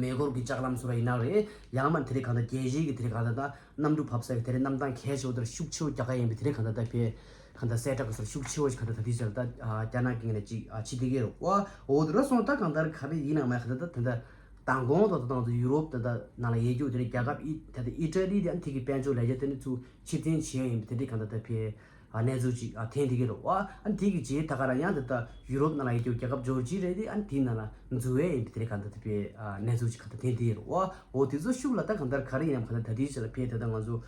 མེ་འཁོར་གྱི་ལྕགས་ལམ་སོགས་ལ་ཡིན་ནའང་རེད། ཡང་མིན་དེ་རིང་གང་ལྟར་རྒྱལ་སྤྱིའི་གི་དེ་རིང་གང་ལྟར་ད་གནམ་གྲུ་བབས་ས་གི་དེ་རིང་གནམ་ཐང་གལ་ཆེ་བོ་དེར་ཤུགས་ཆེ་བོ་རྒྱག་ག་ཡིན་པའི་དེ་རིང་གང་ལྟར་ད་ཕེ་གང་ལྟར་གསལ་བསྒྲགས་གི་སོགས་ཤུགས་ཆེ་བོ་ཞིག་གང་ལྟར་ད་དེ་ཆ་ལ་ད་རྒྱ་ནག་གི་ངོས་ནས་ཅིག་བྱེད་བསྡད་ཀྱི་ཡོད་རེད་བ། འོ་དེ་འདྲ་སོང་ད་གང་ལྟར་ག་རེ་ཡིན་ནའང་མ་གང་ལྟར་ད་དེ་འདྲ་མདང་དགོང་དུ་ད་ང་ཚོ་ཡུ་རོབ་ད་ད་ནང་ལ་ཡོད་རྒྱུ་དེ་རིང་རྒྱལ་ཁབ་ཨི་ད་ད་ཨི་ཊ་ལི་དེ་ཨ་ནི་དེ་གི་དཔལ་འབྱོར་ལས་བྱེད་དེ་ནི་ཚུར་ཕྱིར་འཐེན་བྱེད་ཡ་ཡིན་པའི་དེ་འདྲའི་གང་ལྟར་ད་ཕེ་ཨ་གནས་ཚུལ་ཅིག་ཨ་ཐོན་བསྡད་ཀྱི་རེད་བ། ཨ་ནི་དེ་གི་རྗེས་ད་ག་རང་ཡང་ད་ལྟ་ཡུ་རོབ་ནང་ལ་ཡོད་རྒྱུ་རྒྱལ་ཁབ་ཇོར་ཇི་རི་དེ་ཨ་ནི་དེའི་ནང་ལ་འཛུལ་ཡས་ཡིན་པའི་དེ་རིང་གང་ལྟར་ད་ཕེ་ཨ་གནས་ཚུལ་ཅིག་གང་ལྟར་ཐོན་བསྡད་ཀྱི་རེད་བ། འོ་དེ་ཚོ་ཤུགས་ལ་ད་གང་ལྟར་ག་རེ་ཡིན་ནམ་གང་ལྟར་ད་ལྟའི་ཆ་ལ་ཕེ་ད་ལྟ་ང་ཚོ་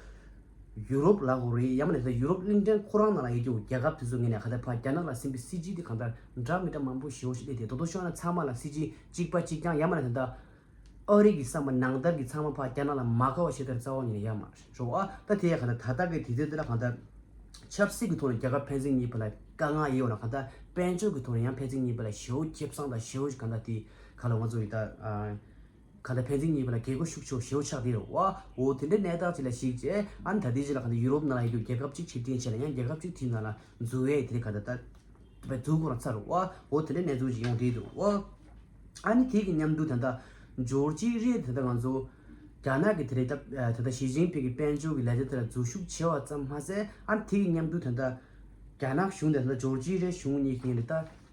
ཡུ་རོབ་ལབ་དགོས་རེད། ཡང་མིན་ན་ད་ཡུ་རོབ་གླིང་ཕྲན་ཁོ་རང་ནང་ལ་ཡོད་རྒྱུ་རྒྱལ་ཁབ་དེ་ཚོ་ངོས་ནས་གང་ལྟར་ཕར་རྒྱ་ནག་ལ་ཟིན་པའི་སྲིད་ཇུས་དེ་གང་ལྟར་འདྲ་མི་འདྲ་མང་པོ་ཞེ་པོ་ཞིག་སླེབས་ཏེ། ད་དུང་ཤོད་ན་ཚང་མ་ལ་སྲིད་ཇུས་གཅིག་པ་གཅིག་རྐྱང་། ཡང་མིན་ན་ད་ལྟ་ཨ་རི་གི་བསམ་པ་ནང་ལྟར་གྱི་ཚང་མ་ཕར་རྒྱ་ནག་ལ་མ་དགའ་བ་ཞིག་ད་རྩ་བ་ཉིད་ནས་ཡོད་མ་རེད་བ། ད་དེ་ཡང་གང་ལྟར་ད་ལྟ་གི་དུས་ཚོད་དེ་ལ་གང་ལྟར་ཆབ་སྲིད་ཀྱི་ཐོག་ནས་རྒྱལ་ཁབ་ཕན་ཚུན་གཉིས་བར་ལ་དཀའ་ངལ་ཡོད་ན། གང་ལྟར་དཔལ་འབྱོར་གྱི་ཐོག་ནས་ཡང་ཕན་ཚུན་གཉིས་བར་ལ་ཞེ་པོ་ཁེ་བཟང་དང་ཞེ་པོ་གང་ལྟར་དེ་ག་ལ་ང་ཚོ་ཡི་ད། གང་ལྟར་ཕན་ཚུན་གཉིས་བར་ལ་འགལ་སྒོ་ཤུགས་ཆེ་བོ་ཞེ་པོ་ཆགས་བསྡད་ཡོད་རེད་བ། འོ་དེ་འདྲའི་གནས་སྟངས་ཅིག་ལ་གཞིགས་བྱས། ཨ་ནི་ད་ལྟའི་ཆ་ལ་གང་ལྟར་ཡུ་རོབ་ནང་ལ་ཡོད་རྒྱུ་རྒྱལ་ཁབ་གཅིག་ཕྱིར་འཐེན་བྱས་ལ་ཡང་རྒྱལ་ཁབ་གཅིག་དེའི་ནང་ལ་འཛུལ་བའི་དེ་ག་ད་ལྟ་བའི་འཛུལ་དགོས་རང་ཚར་རེད་བ། འོ་དེ་འདྲའི་གནས་ཚུལ་ཅིག་ཡོང་བསྡད་འདུག་བ། ཨ་ནི་དེ་གི་མཉམ་དུ་ད་ལྟ་ཇོར་ཇི་རེད། ད་ལྟ་ང་ཚོ་རྒྱ་ནག་གི་དེ་རེད། ད་ད་ལྟ་ཞི་ཅིན་ཕིང་གི་དཔལ་འབྱོར་གྱི་ལས་དོན་དེ་ལ་འཛུལ་ཞུགས་བྱས་པ་ཙམ་མ་ཟད། ཨ་ནི་དེ་གི་མཉམ་དུ་ད་ལྟ་རྒྱ་ནག་གཞུང་དང་ད་ལྟ་ཇོར་ཇི་རེད་གཞུང་གཉིས་ཀྱི་ངོས་ནས་ད།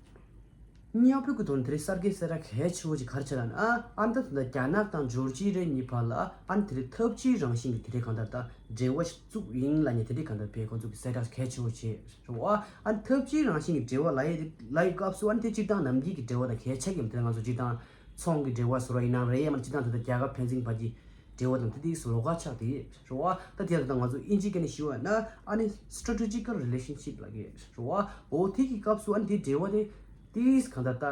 མཉམ་འབྲེལ་གྱི་ཐོག་ནས་དེ་རིང་གསར་འགྱུར་གསལ་བསྒྲགས་གལ་ཆེ་བོ་ཞིག་ག་རེ་བྱས་ལབ་ན། ཨ་ཨ་ད་ད་ལྟ་རྒྱ་ནག་དང་ཇོར་ཇི་རེ་གཉིས་བར་ལ་ཨ་ནི་དེ་རིང་འཐབ་ཇུས་རང་བཞིན་གྱི་དེ་རིང་གང་ལྟར་ད་འབྲེལ་བ་ཞིག་བཙུགས་ཡིན་ལབ་ནས་དེ་རིང་གང་ལྟར་བས་ཁོང་ཚོ་གི་གསལ་བསྒྲགས་གལ་ཆེ་བོ་བྱས་རེད་བ། ཨ་ནི་འཐབ་ཇུས་རང་བཞིན་གྱི་འབྲེལ་བ་ལབ་ཡས་དེ་ལབ་ཡས་སྐབས་སུ་ཨ་ནི་དེ་སྤྱིར་བཏང་ནམ་རྒྱུན་གྱི་འབྲེལ་བ་དང་གལ་ཆེ་གི་མི་དེ་ང་ཚོ་སྤྱིར་བཏང་ཚོང་གི་འབྲེལ་བ་ཟེར་བ་ཡིན་ནའང་རེད། ཡང་མིན་ན་སྤྱིར་བཏང་ད་ལྟ་རྒྱལ་ཁབ་ཕན་ཚུན་བར་གྱི་འབྲེལ་བ་དང་དེ་དེ་ལོགས་ཀ་ཆགས་དེ་རེད་བ། ད་དེ་ད་ལྟ་ང་ཚོ་ཨིན་ཇི་སྐད་ནས་ཞུ་བ་ན་ཨ་ནི་strategical relationship ལབ་ཀྱི་རེད་བ། འོ་དེ་གི་སྐབས་སུ་ཨ་ནི་དེ་འབྲེལ་བ་དེ་དེ་གང་ལྟར་ད་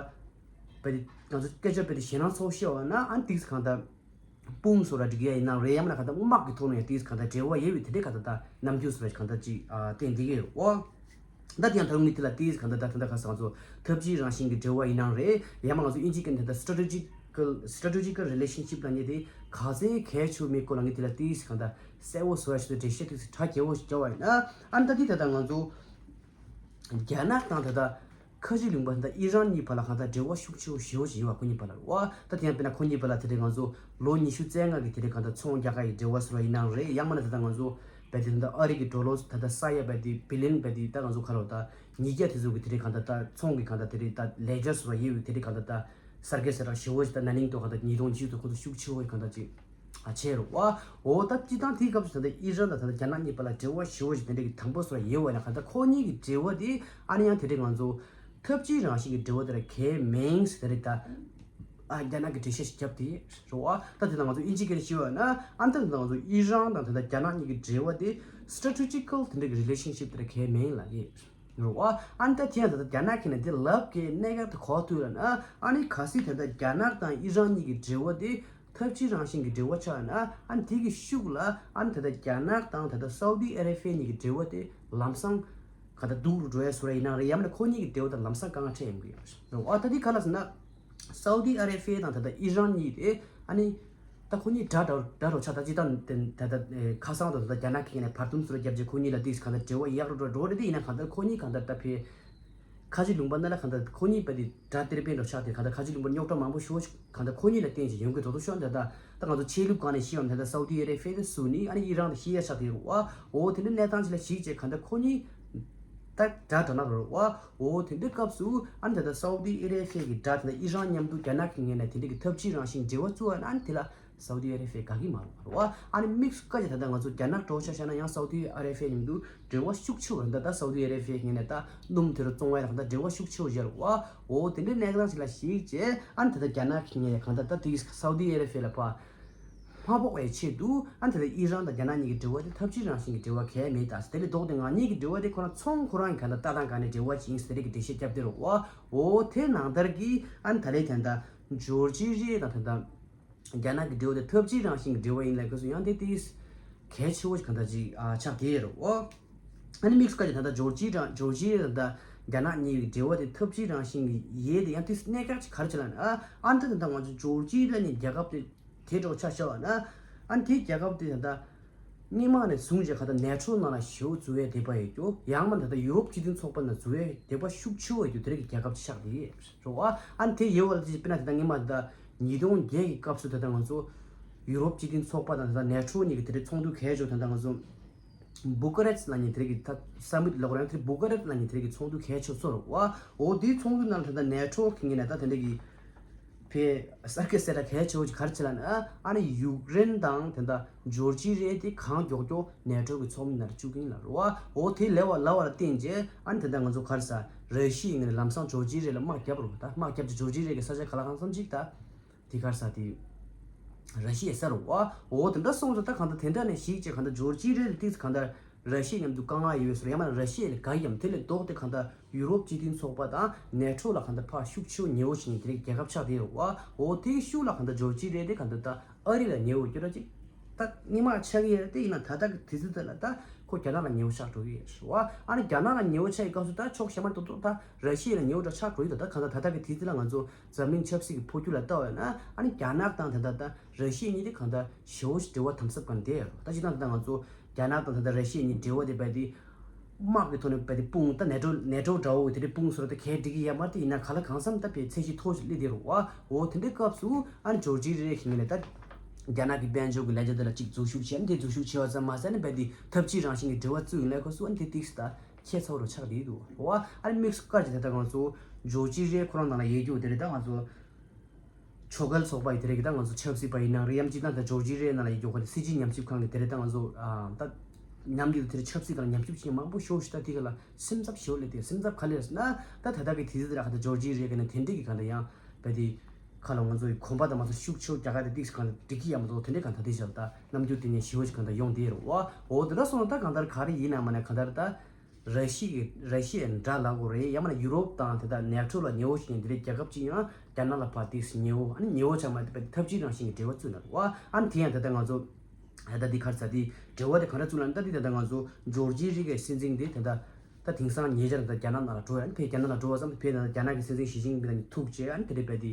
བས་དེ་ང་ཚོ་སྐད་ཆ་བས་དེ་ཞེད་སྣང་ཚ་བོ་བཤད་པ་ན་ཨ་ནི་དེ་གང་ལྟར་དཔུང་སོགས་ལ་འགྲིག་ཡ་ཡིན་ནའང་རེད། ཡང་མིན་ན་གང་ལྟར་དམག་གི་ཐོག་ནས་ཡང་དེ་གང་ལྟར་འབྲེལ་བ་ཡོད་པའི་དེ་འདྲའི་གང་ལྟར་ད་རྣམ་འགྱུར་སོགས་ལ་གང་ལྟར་ཅིག་ཨ་བསྟན་བསྡད་ཀྱི་ཡོད་རེད་བ། ད་དེ་ཡང་ད་རུང་ངས་དེ་ལ་ཏིས་གང་ལྟར་ད་ད་ལྟ་ཁ་སང་ཚོ་འཐབ་ཇུས་རང་བཞིན་གྱི་འབྲེལ་བ་ཡིན་ནའང་རེད། ཡང་མ་ང་ཚོ་ཨིན་ཇི་སྐད་ནས་ད་strategical strategical relationship ལབ་མཁན་དེ་ག་ཚད་གལ་ཆེ་མིན་སྐོར་ལ་ངས་དེ་ལ་ཏིས་གང་ལྟར་གསལ་བོ་བཟོ་ཡ་ཞིག་ཏུ་འགྲེལ་བཤད་ཏིས་གྲ་རྒྱས་པོ་ཞིག་བརྒྱབ་པ་ཡིན་ན། ཨ་ནི་ད་དེ་ད་ལྟ་ང་ཚོ་རྒྱ་ནག་དང་ད་ལྟ་ཁ་ཆེ་ལུང་པ་ད་ལྟ་ཨི་རན་གཉིས་བར་ལ་གང་ལྟར་འབྲེལ་བ་ཤུགས་ཆེ་བོ་ཞེ་པོ་ཅིག་ཡོད་པ་ཁོ་གཉིས་བར་ལ་རེད་བ། ད་དེ་ཡང་དཔེར་ན་ཁོ་གཉིས་བར་ལ་དེ་རིང་ང་ཚོ་ལོ་ཉི་ཤུ་རྩ་ལྔ་གི་དེ་རིང་གང་ལྟར་ཚོང་རྒྱག་ག་ཡི་འབྲེལ་བ་བཟོ་བ་ཡིན་ནའང་རེད། ཡང་མིན་ན་ད་ལྟ་ང་ཚོ་བས་དེ་ད་ལྟ་ཨ་རི་གི་ཌོ་ལར་ད་ལྟ་ས་ཡ་བས་དེ་བི་ལི་ཡན་བས་དེ་ད་ང་ཚོ་ཁ་ལོ་ད་ཉིས་བརྒྱ་དེ་ཚོ་གི་དེ་རིང་གང་ལྟར་ད་ཚོང་གི་གང་ལྟར་དེ་རིང་ད་ལེ་ཇར་བཟོ་བ་ཡི་དེ་རིང་གང་ལྟར་ད་གསར་བརྗེ་གསལ་བསྒྲགས་ཞེ་པོ་ཅིག་ད་ན་ནིང་དུ་གང་ལྟར་ཉིས་སྟོང་ཉི་ཤུ་དུ་ཁོ་ཚོ་ཤུགས་ཆེ་བོ་གང་ལྟར་ཅིག་ཨ་བྱས་རེད་བ། འོ་ད་སྤྱིར་བཏང་དེའི་སྐབས་སུ་ད་ལྟ་ཨི་རན་དང་ད་ལྟ་རྒྱ་ནག་གཉིས་བར་ལ་འབྲེལ་བ་ཞེ་པོ་ཞིག་དེ་འདྲ་གི་དམ་པོ་སོགས་ཡོད་པ་ཡིན་ན། གང་ལྟར་ཁོ་གཉིས་ཀྱི་འབྲེལ་བ་དེ་ཨ་ནི་ཡང་དེ་འདྲའི་ང་ཚོ་འཐབ་ཇུས་རང་བཞིན་གྱི་འབྲེལ་བ་དེ་ལ་གལ་མིན་ཟེར་དེ་རེད་ད། ཨ་རྒྱ་ནག་གི་འགྲེལ་བཤད་ཞིག་བརྒྱབ་དེ་རེད་བ། ད་དེ་ལ་ང་ཚོ་ཨིན་ཇི་སྐད་ནས་ཞུས་པ་ན་ཨ་ད་དེ་ལ་ང་ཚོ་ཨི་རན་དང་ད་ལྟ་རྒྱ་ནག་གཉིས་ཀྱི་འབྲེལ་བ་དེ་strategical དེ་འདྲ་གི་relationship དེ་ལ་གལ་མིན་ལབ་ཀྱི་རེད་བ། ཨ་ནི་ད་དེ་ཡང་ད་ལྟ་རྒྱ་ནག་གིས་ནི་དེ་ལབ་ཀྱི་གནད་འགག་དེ་གོ་ཐུབ་ལ་ན། ཨ་ནི་གལ་སྲིད་ད་ལྟ་རྒྱ་ནག་དང་ཨི་རན་གཉིས་ཀྱི་འབྲེལ་བ་དེ་འཐབ་ཇུས་རང་བཞིན་གྱི་འབྲེལ་བ་ཆགས་ན། ཨ་ནི་དེ་གི་ཤུགས་ལ་ཨ་ནི་ད་ལྟ་རྒྱ་ནག་དང་ད་ལྟ་སའུ་ཏི་ཨ་རེ་བྷི་ཡ་གཉིས་ཀྱི་འབྲེལ་བ་དེ་ལམ་སང་ག་ད་སྡུག་རུ་འགྲོ་ཡ་བཟོ་འདྲ་ཡིན་ནའང་རེད། ཡང་མིན་ན་ཁོ་གཉིས་ཀྱི་འབྲེལ་བ་དང་ལམ་སང་དཀའ་ངལ་འཕྲད་ཡོང་གི་ཡོད་རེད། འོ་ད་དེ་ག་ལ་ཟེར་ན། སའུ་ཏི་ཨ་རེ་བྷི་ཡ་དང་ད་ལྟ་ཨི་རན་གཉིས་དེ་ཨ་ནི་ད་ཁོ་གཉིས་དགྲ་འདྲ་འདྲ་རུ་ཆགས། ད་སྤྱིར་བཏང་དེ་ད་ལྟ་ཁ་སང་དུ་ད་ལྟ་རྒྱ་ནག་གིས་ནས་བར་འདུམ་ཚུར་རྒྱབ་རྗེས་ཁོ་གཉིས་ལ་དེ་ག་ད་འབྲེལ་བ་ཡག་རུ་འགྲོ་འགྲོ་རེད། དེ་ཡིན་ན་ག་ད་ཁོ་གཉིས་ག་ད་ད་ཕེ་ཁ་ཆེ་ལུང་པ་ན་ལ་ག་ད་ཁོ་གཉིས་བས་དེ་དགྲ་གཏེར་པན་འདྲ་ཆགས་དེ་ག་ད་ཁ་ཆེ་ལུང་པ་རྙོག་དྲ་མང་པོ་ཞེ་པོ་ཞིག་ག་ད་ཁོ་གཉིས་ལ་བརྟེན་ཅིག་ཡོང་གི་འགྲོ་འདུག་ཤོག་ད་ད་ད་ང་ཚོ་ཆོས་ལུགས་སྒང་ནས་ཤེས་ཡོང་ད་ད་སའུ་ཏི་ཨ་རེ་བྷི་ཡ་དེ་སུ་ནི་ཨ་ནི་ཨི་རན་དེ་ཤེས་ཡ་ཆགས་དེ་རུ་བ། འོ་དེ་འདྲ་གནས་སྟངས་ཅིག་ལ་གཞིགས་རྗེས་ག་ད་ཁོ་གཉིས་ད་དགྲ་འདྲ་ན་རུ་བ། འོ་དེ་འདྲའི་སྐབས་སུ་ཨ་ནི་ད་ལྟ་སའུ་ཏི་ཨ་རེ་བྷི་ཡ་གི་དགྲ་དེ་ད་ཨི་རན་མཉམ་དུ་རྒྱ་ནག་གི་ངོས་ནས་དེ་འདྲ་གི་འཐབ་ཇུས་རང་བཞིན་འབྲེལ་བ་བཙུགས་པ་ན། ཨ་ནི་དེ་ལ་སའུ་ཏི་ཨ་རེ་བྷི་ཡ་དགའ་གི་མ་རེད་བ། ཨ་ནི་དམིགས་སུ་བཀར་ཏེ་ད་ལྟ་ང་ཚོ་རྒྱ་ནག་འདྲ་བོ་ཆ་བཞག་ན་ཡང་སའུ་ཏི་ཨ་རེ་བྷི་ཡ་མཉམ་དུ་འབྲེལ་བ་ཤུགས་ཆེ་བོ་རེད། ད་ད་སའུ་ཏི་ཨ་རེ་བྷི་ཡ་ངོས་ནས་ད་སྣུམ་དེ་རུ་བཙོང་བ་ཡང་ད་འབྲེལ་བ་ཤུགས་ཆེ་བོ་ཡོད་རེད་བ། འོ་དེ་འདྲའི་གནས་སྟངས་ཅིག་ལ་གཞིགས་རྗེས་ཨ་ནི་ད་ལྟ་རྒྱ་ནག་གི་ངོས་ནས་གང་ལྟར་ད་དེ་སའུ་ཏི་ཨ་རེ་བྷི་ཡ་ལ་ཕར་མ་ཕོག་པའི་ཆེད་དུ་ཨ་ནི་ད་ལྟ་ཨི་རན་དང་རྒྱ་ནག་གཉིས་ཀྱི་འབྲེལ་བ་དེ་འཐབ་ཇུས་རང་བཞིན་གྱི་འབྲེལ་བ་གལ་མེད། ད་དེ་ལས་ལྡོག་སྟེ་ང་གཉིས་ཀྱི་འབྲེལ་བ་དེ་ཁོ་རང་ཚོང་ཁོ་རང་གི་གང་ལྟར་ལྟ་སྟངས་སྒང་ནས་འབྲེལ་བ་ཅིག་ཡིན་ཟེར་གྱི་འགྲེལ་བཤད་བརྒྱབ་སྟེ་རེད་བ། འོ་དེ་ནང་ལྟར་གྱི་ཨ་ནི་ད་ལྟའི་ད་ལྟ་ཇོར་ཇི་རི་དང་ད་ལྟ་རྒྱ་ནག་གི་འབྲེལ་བ་དེ་འཐབ་ཇུས་རང་བཞིན་གྱི་འབྲེལ་བ་ཡིན་ལབ་སྐབས་སུ་ཡང་དེ་དེ་གལ་ཆེ་བོ་ཞིག་གང་ལྟར་ཅིག་ཨ་ཆགས་བསྡད་ཡོད་རེད་བ། ཨ་ནི་དམིགས་སུ་བཀར་ཏེ་ད་ལྟ་ཇོར་ཇི་ར་ཇོར་ཇི་ར་དང་རྒྱ་ནག་གཉིས་ཀྱི་འབྲེལ་བ་དེ་འཐབ་ཇུས་རང་བཞིན་གྱི་ཡས་དེ་ཡང་དེ་གནད་འགག་ཅིག་ག་རེ་བྱས་ལབ་ན། ཨ་ཨ་ནི་ད་ད་ལྟ་ང་ཚོ་ཇོར་ཇི་ར་ནི་རྒྱལ་ཁབ་དེ་དེ་འདྲ་ཆ་བཞག་པ་ན། ཨ་ནི་དེའི་རྒྱལ་ཁབ་དེ་ད་ལྟ་སྔོན་མ་ནས་བཟུང་བྱས་ག་ད་ནེ་ཊོ་ནང་ལ་ཞེ་པོ་འཛུལ་བའི་དད་པ་ཡོད་རྒྱུ། ཡང་མིན་ད་ལྟ་ཡུ་རོབ་སྤྱི་མཐུན་ཚོགས་པ་ནང་འཛུལ་བའི་དད་པ་ཤུགས་ཆེ་བོ་ཡོད་རྒྱུ་དེ་འདྲ་གི་རྒྱལ་ཁབ་ཅིག་ཆགས་བསྡད་ཡོད་རེད་བ། ཨ་ནི་དེ་ཡོད་པ་ལ་དཔེར་ན་ད་ལྟ་སྔོན་མ་ད་ལྟ་ཉིས་སྟོང་བརྒྱད་ཀྱི་སྐབས་སུ་ད་ལྟ་ང་ཚོ་ཡུ་རོབ་སྤྱི་མཐུན་ཚོགས་པ་དང་ད་ལྟ་ནེ་ཊོ་གཉིས་ཀྱི་དེ་འདྲའི་ཚོགས་འདུ་གལ་ཆེ་བོ་ད་ལྟ་ང་ཚོ་བུ་ཀ་རེ་སི་ལབ་མཁན་དེ་རིགས་ཀྱི་ད་སམ་མིཊ་ལབ་དགོས་རེད། དེ་བུ་ཀ་རེ་སི་ལབ་མཁན་དེ་རིགས་ཀྱི་ཚོགས་འདུ་གལ་ཆེ་ཚོགས་རེད་བ། འོ་དེའི་ཚོགས་འདུ་ནང་ལ་ད་ལྟ་ནེ་ཊོ་གི་ངོས་ནས་ད་དེ་འདྲ་གི་ཕའི་གསར་འགོད་གསལ་བསྒྲགས་གལ་ཆེ་བོ་ཅིག་ག་རེ་བྱས་ལབ་ན། ཨ་ནི་ཡུཀ་རེན་དང་ད་ལྟ་ཇོར་ཇི་རི་དེ་གང་མགྱོགས་མགྱོགས་ནེ་ཊོ་གི་ཚོགས་མི་ནང་ལ་བཅུག་གི་ཡིན་ལབ་རེད་བ། འོ་དེ་ལབ་པ་ལབ་པ་ལ་བརྟེན་བྱས་ཨ་ནི་ད་ལྟ་ང་ཚོ་ག་རེ་ཟ་ར་ཤི་ཡི་ངོས་ནས་ལམ་སང་ཇོར་ཇི་རི་ལ་དམག་བརྒྱབ་རེད་བ། ད་དམག་བརྒྱབ་བྱས་ཇོར་ཇི་རི་གི་ས་ཆ་ག་ལ་གང་འཚམ་ཅིག་ད། དེ་ག་རེ་ཟ་དེ། ར་ཤི་ཡའི་ས་རུ་བ། འོ་དེ་འདྲ་སོང་ཙང་ད་གང་ལྟར་དེ་འདྲ་ནས་ཞིག་ཅེས་གང་ལྟར་ཇོར་ཇི་རེ་ལ་ཏིག་གང་ལྟར་ར་ཤི་ཡ་མཉམ་དུ་དཀའ་ངལ་ཡོད་ཟེར། ཡང་མིན་ན་ར་ཤི་ཡ་ལ་དགའ་ཡམ་དེ་ལས་ལྡོག་སྟེ་གང་ལྟར་ཡུ་རོབ་སྤྱི་མཐུན་ཚོགས་པ་དང་ནེ་ཊོ་ལ་གང་ལྟར་ཕར་ཤུགས་ཆེ་བོ་ཉེ་བོ་བྱེད་མཁན་དེ་རིགས་རྒྱལ་ཁབ་ཆགས་བསྡད་ཡོད་རེད་བ། འོ་དེའི་ཤུགས་ལ་གང་ལྟར་ཇོར་ཇི་རེ་དེ་གང་ལྟར་ད་ཨ་རི་ལ་ཉེ་བོ་སྐྱོ་ར་ཅིག་ད་སྔོན་མ་ཆགས་ཀྱི་ཡོད་རེད་དེ། ཡིན་ན་ད་ལྟ་གི་དུས་ཚོད་དེ་ལ་ད་ཁོ་རྒྱ་ནག་ལ་ཉེ་བོ་ཆགས་འགྲོ་གི་ཡོད་རེད་བ། ཨ་ནི་རྒྱ་ནག་ལ་ཉེ་བོ་ཆགས་ཡི་སྐབས་སུ་ད་ཕྱོགས་གཞན་མ་ཏོག་ཏོག་ད་ར་ཤི་ཡ་ལ་ཉེ་བོ་འདྲ་ཆགས་འགྲོ་ཡི་འདུག་ད་གང་ལྟར་ད་ལྟ་གི་དུས་ཚོད་ལ་ང་ཚོ་འཛམ་གླིང་ཆབ་སྲིད་ཀྱི་འཕོ་འགྱུར་ལ་ལྟ་བ་ཡིན་ན། ཨ་ནི་རྒྱ་ནག་དང་ད་ལྟ་ད་ར་ཤི་ཡ་གཉིས་དེ་གང་ལྟར་ཞེ་བོ་ཞིག་འབྲེལ་བ་དམ་ཟབ་གང་བསྡད་ཡོད་རེད། ད་སྤྱིར་བཏང་ད་ལྟ་ང་ཚོ་རྒྱ་ནག་དང་ད་ལྟ་ར་ཤི་ཡ་གཉིས་འབྲེལ་བ་དེ་རྦད་དེ་དམག་གི་ཐོག་ནས་རྦད་དེ་སྤུངས། ད་ནེ་ཊོ་ནེ་ཊོ་འདྲ་བོ་དེ་འདྲའི་སྤུངས་སོང་ར། ད་གས་འགྲིག་གི་ཡོད་མ་རེད་དེ། ཡིན་ན་ག་ལ་གང་འཚམ་ད་དཔེ་ཚད་གཞི་མཐོ་ཞིག་སླེབས་བསྡད་རེད་བ། འོ་དེ་འདྲའི་སྐབས་སུ་ཨ་ནི་ཇོར་ཇི་རེ་ཞིག་ནས་ད་རྒྱ་ནག་གི་དཔལ་འབྱོར་གྱི་ལས་འཆར་དེ་ལ་ཅིག་འཛུལ་ཞུགས་བྱས། ཨ་ནི་དེ་འཛུལ་ཞུགས་བྱས་པ་ཙམ་མ་ཟད་ཨ་ནི་རྦད་དེ་འཐབ་ཇུས་རང་བཞིན་གྱི་འབྲེལ་བ་བཙུགས་ཡོང་སླད་སྐབས་སུ་ཨ་ནི་དེ་ཏིག་ད་ཁྱད་མཚར་བོ་ཆགས་བསྡད་འདུག་བ། ཨ་ནི་དམིགས་སུ་བཀར་གྱི་ད་ལྟ་ང་ཚོ་ཇོར་ཇི་རེ་ཁོ་རང་ནང་ལ་ཡོད་རྒྱུ་དེ་རེད། ད་ང་ཚོ་ཆོས་འགལ་ཚོགས་པ་ཡི་དེ་རིགས་ཀྱི་ད་ང་ཚོ་ཆབ་སྲིད་པ་ཡིན་ནའང་རེད། ཡང་སྤྱིར་བཏང་ད་ཇོར་ཇི་རེ་ནང་ལ་ཡོད་རྒྱུ་ཁོ་དེ་སྲིད་སྤྱི་ཉམས་ཞིབ་ཁང་གི་དེ་རིགས་ད་ང་ཚོ་ཨ་ད་ཉམས་ཞིབ་དེ་རིགས་ཆབ་སྲིད་སྒང་ལ་ཉམས་ཞིབ་བྱེད་མཁན་མང་པོ་ཤོར་ཞིག་ད་དེ་ག་ལ་སེམས་འཚབ་ཞེ་པོ་སླེབས་ཏེ། སེམས་འཚབ་ག་ལེར་ཟེར་ན་ད་ད་ལྟ་གི་དུས་ཚོད་དེ་ལ་ག་ད་ཇོར་ཇི་རེ་གི་ནས་དེ་འདྲས་ཀྱི་ག་ད་ཡང་བས་དེ་ཁ་ལ་ང་ཚོ་ཡི་གོམ་པ་དང་མ་ཚོ་ཤུགས་ཆེ་བོ་རྒྱག་ག་དེ་ཏིག་གང་ད་འགྲིག་གི་ཡ་མ་གཏོགས་དེ་འདྲས་གང་ད་དེ་བཞག་ད་རྣམ་འགྱུར་དེ་ནས་ཞེ་པོ་ཞིག་གང་ད་ཡོང་བསྡད་རེད་བ། འོ་དེ་འདྲ་སོང་ན་ད་གང་ལྟར་ག་རེ་ཡིན་ན་མ་ན་གང་ལྟར་ད། ར་ཤི་ཡའི་ར་ཤི་ཡའི་དགྲ་ལབ་དགོས་རེད། ཡང་མིན་ན་ཡུ་རོབ་དང་དེ་དག་ནེ་ཊོ་ལ་ཉེ་བོ་ཞིག་ཡིན་དེ་རིགས་རྒྱལ་ཁབ་ཅིག་ཡང་རྒྱ་ནག་ལ་ཕར་ཏིག་ཉེ་བོ། ཨ་ནི་ཉེ་བོ་ཆགས་མ་ཐུབ་པའི་འཐབ་ཇུས་རང་བཞིན་གྱི་འབྲེལ་བ་བཙུགས་ན་རེད་བ། ཨ་ནི་དེ་ཡང་ད་ལྟ་ང་ཚོ་ད་ལྟ་འདི་ག་རེ་ཟེར། དེ་འབྲེལ་བ་དེ་ག་འདྲ་བཙུགས་ན། ད་འདི་ད་ལྟ་ང་ཚོ་ཇོར་ཇི་རེ་གི་སྲིད་འཛིན་དེ་ད་ལྟ་ད་དེང་སང་ཉེ་ཆར་ད་རྒྱ་ནག་ནང་ལ་འགྲོ་ཡ། ཨ་ནི་ཕར་རྒྱ་ནག་ལ་འགྲོ་བ་ཙམ་དུ་ཕར་ད་རྒྱ་ནག་གི་སྲིད་འཛིན་ཞི་ཅིན་ཕིང་དང་ཐུག་བྱས། ཨ་ནི་དེ་རིགས་རྦད་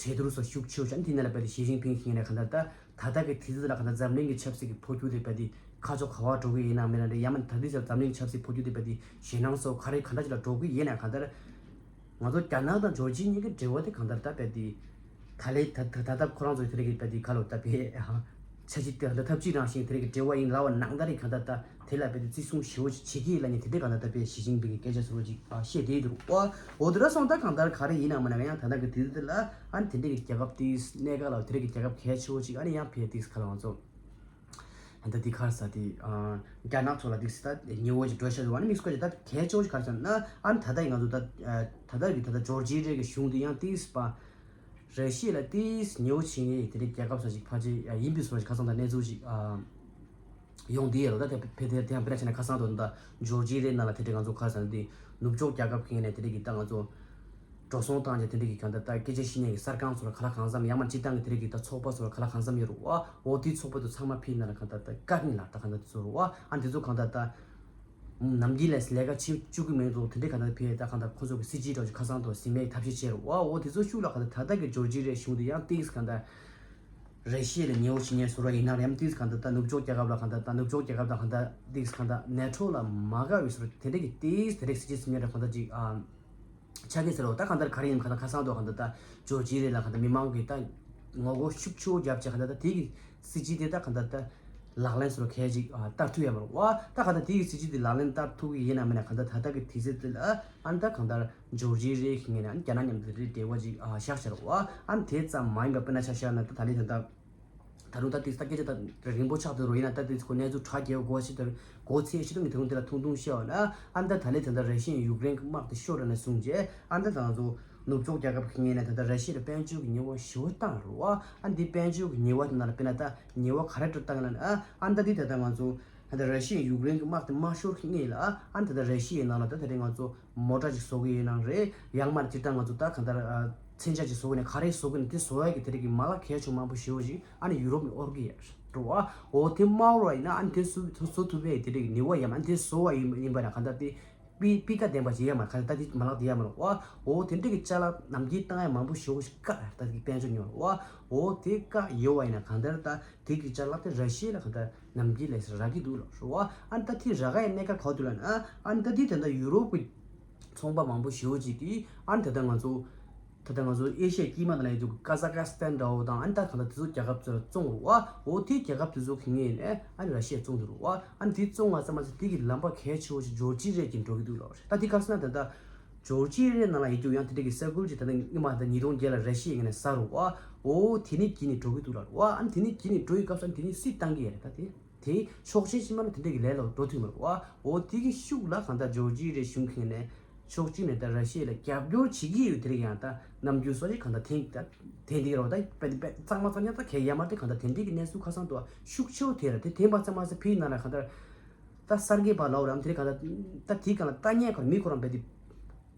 དེ་གྲོས་བསྡུར་སོགས་ཤུགས་ཆེ་བྱས། ཨ་ནི་དེ་ནང་ལ་རྦད་དེ་ཞི་ཅིན་ཕིང་ཞིག་ཡིན་ན་ག་འདྲ་ད། ད་ལྟ་གི་དུས་ཚོད་ལ་གང་ལྟར་འཛམ་གླིང་གི་ཆབ་སྲིད་ཀྱི་འཕོ་འགྱུར་དེ་རྦད་དེ་ཁ་ཕྱོགས་ག་པར་འགྲོ་གི་ཡིན་ན་མིན་ན་རེད། ཡང་མིན་ད་ལྟའི་ཆར་འཛམ་གླིང་ཆབ་སྲིད་འཕོ་འགྱུར་དེ་རྦད་དེ་ཞེད་སྣང་སོགས་ག་རེ་ག་འདྲ་ཅིག་ལ་འགྲོ་གི་ཡིན་ན་གང་ལྟར། ང་ཚོ་རྒྱ་ནག་དང་ཇོར་ཇི་གཉིས་ཀྱི་འབྲེལ་བ་དེ་གང་ལྟར་ད་རྦད་དེ་ད་ལས་ད་ད་ད་ཁོ་རང་ཚོའི་དེ་རིགས་ཀྱི་རྦད་དེ་ཁ་ལོ་ད་བས་འཆར་གཞི་དེ་གང་ལྟར་འཐབ་ཇུས་རང་བཞིན་དེ་རིགས་ཀྱི་འབྲེལ་བ་ཡིན་ལབ་པ་ནང་ལྟར་རེད། གང་ལྟར་ད། དེ་ལ་རྦད་དེ་བརྩི་སྲུང་ཞེ་པོ་ཅིག་བྱེད་ཀྱི་ཡིན་ལབ་ནས་དེ་འདྲའི་གང་ལྟར་ད་དཔེ་ཞི་ཅིན་ཕིང་གི་སྐད་ཆ་ཟེར་བ་ཅིག་ཨ་བཤད་བསྡད་འདུག་བ། འོ་དེ་འདྲ་སོང་ད་གང་ལྟར་ག་རེ་ཡིན་ནའང་མིན་ནའང་ཡང་ད་ལྟ་གི་དུས་ཚོད་ལ་ཨ་ནི་དེ་འདྲའི་གི་རྒྱལ་ཁབ་དེའི་གནད་འགག་ལ་དེ་འདྲའི་གི་རྒྱལ་ཁབ་གལ་ཆེ་བོ་ཅིག་ཨ་ནི་ཡང་ཕེ་དེའི་ཁ་ལ་ང་ཚོ་ད་ལྟ་དེ་ག་རེ་ཟེར་དེ་ཨ་རྒྱ་ནག་ཚོ་ལ་དེ་ད་ཉེ་བོ་ཅིག་འགྲོ་ཤ་ཟེར་བ། ཨ་ནི་དམིགས་སུ་བཀར་ཅིག་ད་གལ་ཆེ་བོ་ཅིག་ག་རེ་ཟེར་ན་ཨ་ནི་ད་ལྟ་ཡི་ང་ཚོ་ད་ད་ལྟ་གི་ད་ལྟ་ཇོར་ཇི་རེ་གི་གཞུང་དེ་ཡང་དེའི་པ། ར་ཤི་ཡ་ལ་ཏིས་ཉེ་བོ་བྱེད་མཁན་དེ་འདྲའི་རྒྱལ་ཁབ་ས་ཞིག་ཕལ་ཆེར་ཡིན་པའི་བཟོ་ཞིག་ཁ་སང་དང་གནས་ཚུལ་ཞིག་ཨ་ཡོང་དེ་ཡོད་རེད། ད་དེ་ཕལ་ཆེར་དེ་ཡང་དཔེར་ན་བྱས་ན་ཁ་སང་དུ་ད་ཇོར་ཇི་རེ་ནང་ལ་དེ་འདྲའི་ང་ཚོ་ཁ་སང་དེ་ནུབ་ཕྱོགས་རྒྱལ་ཁབ་ཁེངས་ནས་དེ་འདྲའི་གི་ད་ང་ཚོ་འགྲོ་སོང་བཏང་རྗེས་དེ་འདྲའི་གི་གང་ལྟར་ད་སྐད་ཆ་བཤད་མཁན་གི་གསར་ཁང་ཚོ་ལ་ག་ལ་གང་འཚམ། ཡང་མ་སྤྱིར་བཏང་གི་དེ་འདྲའི་གི་ད་ཚོགས་པ་ཚོ་ལ་ག་ལ་གང་འཚམ་ཡོད་རེད་བ། འོ་དེའི་ཚོགས་པ་དུ་ཚང་མ་ཕེབས་ན་ལ་གང་ལྟར་ད་བཀའ་ཉིན་ལ་ད་གང་ལྟར་དེ་ཚོ་རེད་བ། ཨ་འདི་ཚོ་གང་ལྟར་ད། ནམ་རྒྱུན་ལས་ལས་ཀ་བྱེད་བཅུག་གི་མེད་འདུག་དེ་འདྲའི་གང་ལྟར་ཕེ་ད་གང་ལྟར་ཁོ་ཚོ་གི་སྲིད་སྤྱིའི་གྲོས་ཆོད་ཁ་སང་དུ་ཟིན་མེད་ཐབས་ཤེས་བྱས་རུ་བ། འོ་དེ་ཚོ་ཤུགས་ལ་གང་ལྟར་ད་ལྟ་གི་ཇོར་ཇི་རེ་གཞུང་དེ་ཡང་ཏིག་གང་ལྟར་ར་ཤི་ཡ་ལ་ཉེ་བོ་བྱེད་མཁན་བཟོ་འདྲ་ཡིན་ན་རེད། ཡང་ཏིག་གང་ལྟར་ད་ནུབ་ཕྱོགས་རྒྱལ་ཁབ་ལ་གང་ལྟར་ད་ནུབ་ཕྱོགས་རྒྱལ་ཁབ་དང་གང་ལྟར་ཏིག་གང་ལྟར་ནེ་ཊོ་ལ་མ་དགའ་བའི་བཟོ་འདྲ་དེ་འདྲའི་གི་ཏིག་དེ་འདྲའི་སྲིད་སྤྱི་ཟིན་མཁན་འདྲ་གང་ལྟར་ཅིག་ཨ། ཆ་གི་ཟེར་རོ། ད་གང་ལྟར་ག་རེ་ཡིན་གང་ལྟར་ཁ་སང་དུ་གང་ལྟར་ད་ཇོར་ཇི་རེ་ལ་གང་ལྟར་མི་མང་གིས་ད་ངོ་རྒོལ་ཤུགས་ཆེ་བོ་བརྒྱབ་བྱས་གང་ལྟར་ད་དེ་གི་སྲིད་སྤྱི་དེ་ད་གང་ལྟར་ད་ལག་ལེན་སོར་གལ་ཅིག་ཨ་བསྟར་ཐུབ་ཡ་མ་རེད་བ། ད་གང་ལྟར་དེ་གི་སྲིད་སྤྱི་དེ་ལག་ལེན་བསྟར་ཐུབ་ཀྱི་ཡིན་ན་མིན་ན་གང་ལྟར་ད་ལྟ་གི་དུས་ཚོད་དེ་ལ་ཨ་ནི་ད་གང་ལྟར་ཇོར་ཇི་རེ་ཞིག་ངེས་ན་རྒྱ་ནག་མཉམ་དུ་རེ་འབྲེལ་བ་ཅིག་ཨ་བཞག་བྱ་རེད་བ། ཨ་ནི་དེ་ཙམ་མ་ཡིན་པ་དཔེར་ན་ཆ་བཞག་ན་ད་ད་ལྟའི་ད་ལྟ། ད་རུང་ད་དེ་ས་སྐད་ཆ་ད་རིང་པོ་ཆགས་འདུག་རོ། ཡིན་ན་ད་དེ་ཚོ་གནས་ཚུལ་གྲ་རྒྱས་གོ་ཤེས་དང་གོ་ཚད་ཤེས་དང་གི་དེ་རུང་དེ་ལ་ཐུང་ཐུང་བཤད་པ་ན། ཨ་ནི་ད་ད་ལས་ད་ལྟ་ར་ཤི་ཡས་ཡུཀ་རེན་གྱི་དམག་དེ་ཤོར་ར་ནས་བཟུང་རྗེས་ཨ་ནི་ད་ད་ང་ཚོ་ནུབ་ཕྱོགས་རྒྱལ་ཁབ་ཁེ་ངེས་ནས་ད་ལྟ་ར་ཤི་ཡ་ལ་དཔལ་འབྱོར་གྱི་ཉེས་པ་ཞེ་པོ་བཏང་རུ་བ། ཨ་ནི་དེ་དཔལ་འབྱོར་གྱི་ཉེས་པ་དེ་ནང་ལ་དཔེར་ན་ད་ཉེས་པ་ག་རེ་འདྲ་བཏང་ལ་ན་ཨ་ནི་ད་དེ་ད་ལྟ་ང་ཚོ་ད་ལྟ་ར་ཤི་ཡས་ཡུཀ་རེན་གྱི་དམག་དེ་མ་ཤོར་ཁེ་ངེས་ལ་ཨ་ནི་ད་ལྟ་ར་ཤི་ཡའི་ནང་ལ་ད་ད་རེས་ང་ཚོ་མོ་ཊ་ཅིག་བཟོ་གི་ཡོད་ནའང་རེད། ཡང་མ་ཅིག་ད་ང་ཚོ་ད་གང་ལྟར་ཨ་མཚོན་ཆ་ཅིག་བཟོ་གི་ནས་ག་རེ་བཟོ་གི་ནས་དེ་བཟོ་ཡ་གི་དེ་རིགས་ཀྱི་མ་ལག་གལ་ཆེ་མང་པོ་ཞེ་པོ་ཞིག་ཨ་ནི་ཡུ་རོབ་ནས་དབོར་གི་ཡོད་རེད་བ། འོ་དེ་མ་དབོར་བ་ཡིན་ན་ཨ་ནི་དེ་བཟོ་བཟོ་ཐུབ་པའི་དེ་རིགས་ནུས་པ་ཡོད་མ། ཨ་ནི་དེ་བཟོ་བ་ཡིན་ཡིན་པ་ན་གང་ལྟར་དེ་སྤུས་སྤུས་ཀ་ལྡན་པ་ཅིག་ཡོད་མ་རེད། གང་ལྟར་ད་དེ་མ་ལག་དེ་ཡོད་མ་རེད་བ། འོ་དེ་འདྲ་གི་ཅ་ལག་ནམ་རྒྱུན་བཏང་ཡ་མང་པོ་ཞེ་པོ་ཞིག་བཀག་ད་དེ་དཔལ་འབྱོར་ཉོ་བ། འོ་དེ་བཀག་ཡོད་བ་ཡིན་ན་གང་ལྟར་ད་དེ་གི་ཅ་ལག་དེ་ར་ཤི་ཡ་ལ་གང་ལྟར་ནམ་རྒྱུན་ལས་རག་གི་འདུག་ལ་རེད་བ། ཨ་ནི་ད་དེ་རག་ག་ཡ་གནད་འགག་ག་པར་འདུག་ལབ་ན་ཨ་ནི་ད་དེ་ད་ལྟ་ཡུ་རོབ་གི་ཚོང་པ་མང་པོ་ཞེ་པོ་ཅིག་གིས་ཨ་ནི་ད་ལྟ་ང་ཚོ་ད་ལྟ་ང་ཚོ་ཨེ་ཤི་ཡའི་དཀྱིལ་མ་ནང་ལ་ཡོད་དུས་ཀ་ཟ་ཁ་སི་ཐན་འདྲ་བོ་དང་། ཨ་ནི་ད་གང་ལྟར་དེ་ཚོ་རྒྱལ་ཁབ་ཚོ་ལ་བཙོང་རུ་བ། འོ་དེ་རྒྱལ་ཁབ་དེ་ཚོ་གི་ངོས་ནས་ཨ་ནི་ར་ཤི་ཡ་བཙོང་དུ་རུ་བ། ཨ་ནི་དེ་བཙོང་བ་ཙམ་མ་ཟད་དེ་གི་ལམ་པ་གལ་ཆེ་བོ་ཞིག་ཇོར་ཇི་རེ་གྱིས་འགྲོ་གི་འདུག་ལབ་རེད། ད་དེ་ག་རེ་ཟེར་ན་ད་ལྟ་ཇོར་ཇི་རེ་ནང་ལ་ཡོད་དུས་ཡང་དེ་འདྲ་གི་ས་ཁུལ་ཅིག་ད་ལྟ་སྔོན་མ་ད་ཉིས་སྟོང་བརྒྱད་ལ་ར་ཤི་ཡའི་ངོས་ནས་ཟ་རུ་བ། འོ་དེ་ནས་གྱིས་ནས་འགྲོ་གི་འདུག་ལབ་རེད་བ། ཨ་ནི་དེ་ནས་གྱིས་ནས་འགྲོ་ཡི་སྐབས་སུ་ཨ་ནི་དེ་ནས་སྲིད་བཏང་གི་ཡོད་རེད། ད་དེ། དེ་ཕྱོགས་ཞེན་ཞིག་མ་ན་དེ་འདྲ་གི་ལས་ལ་འགྲོ་ཐུབ་མ་རེད་བ། འོ་དེ་གི་ཤུགས་ལ་གང་ལྟར་ཇོར་ཇི་རེ་གཞུང་གི་ནས་ ཕྱོགས་གཅིག་ནས་ད་ར་ཤི་ཡ་ལ་རྒྱབ་སྐྱོར་བྱེད་ཀྱི་ཡོད། དེ་རིགས་ཡང་ད་ནམ་རྒྱུན་སོ་ཞིག་གང་ལྟར་ཐེངས་ད་ཐེངས་འདི་རོ་ད་དཔེ་དཔེ་གཙང་མ་གཙང་རྐྱང་ད་གལ་ཡ་མ་དེ་གང་ལྟར་དེ་འདྲའི་གི་གནས་ཚུལ་ཁ་སང་དུ་ཤུགས་ཆེ་བོ་དེ་ར་དེ་ཐེངས་པ་གཙང་མ་ཟེར་ཕི་ནང་ལ་གང་ལྟར་ད་གསར་འགོད་པ་ལའོ་རམ་དེ་རིགས་གང་ལྟར་ད་དེའི་གང་ལ་ལྟ་ཉན་ཁར་མི་ཁོ་རང་དཔེ་དེ་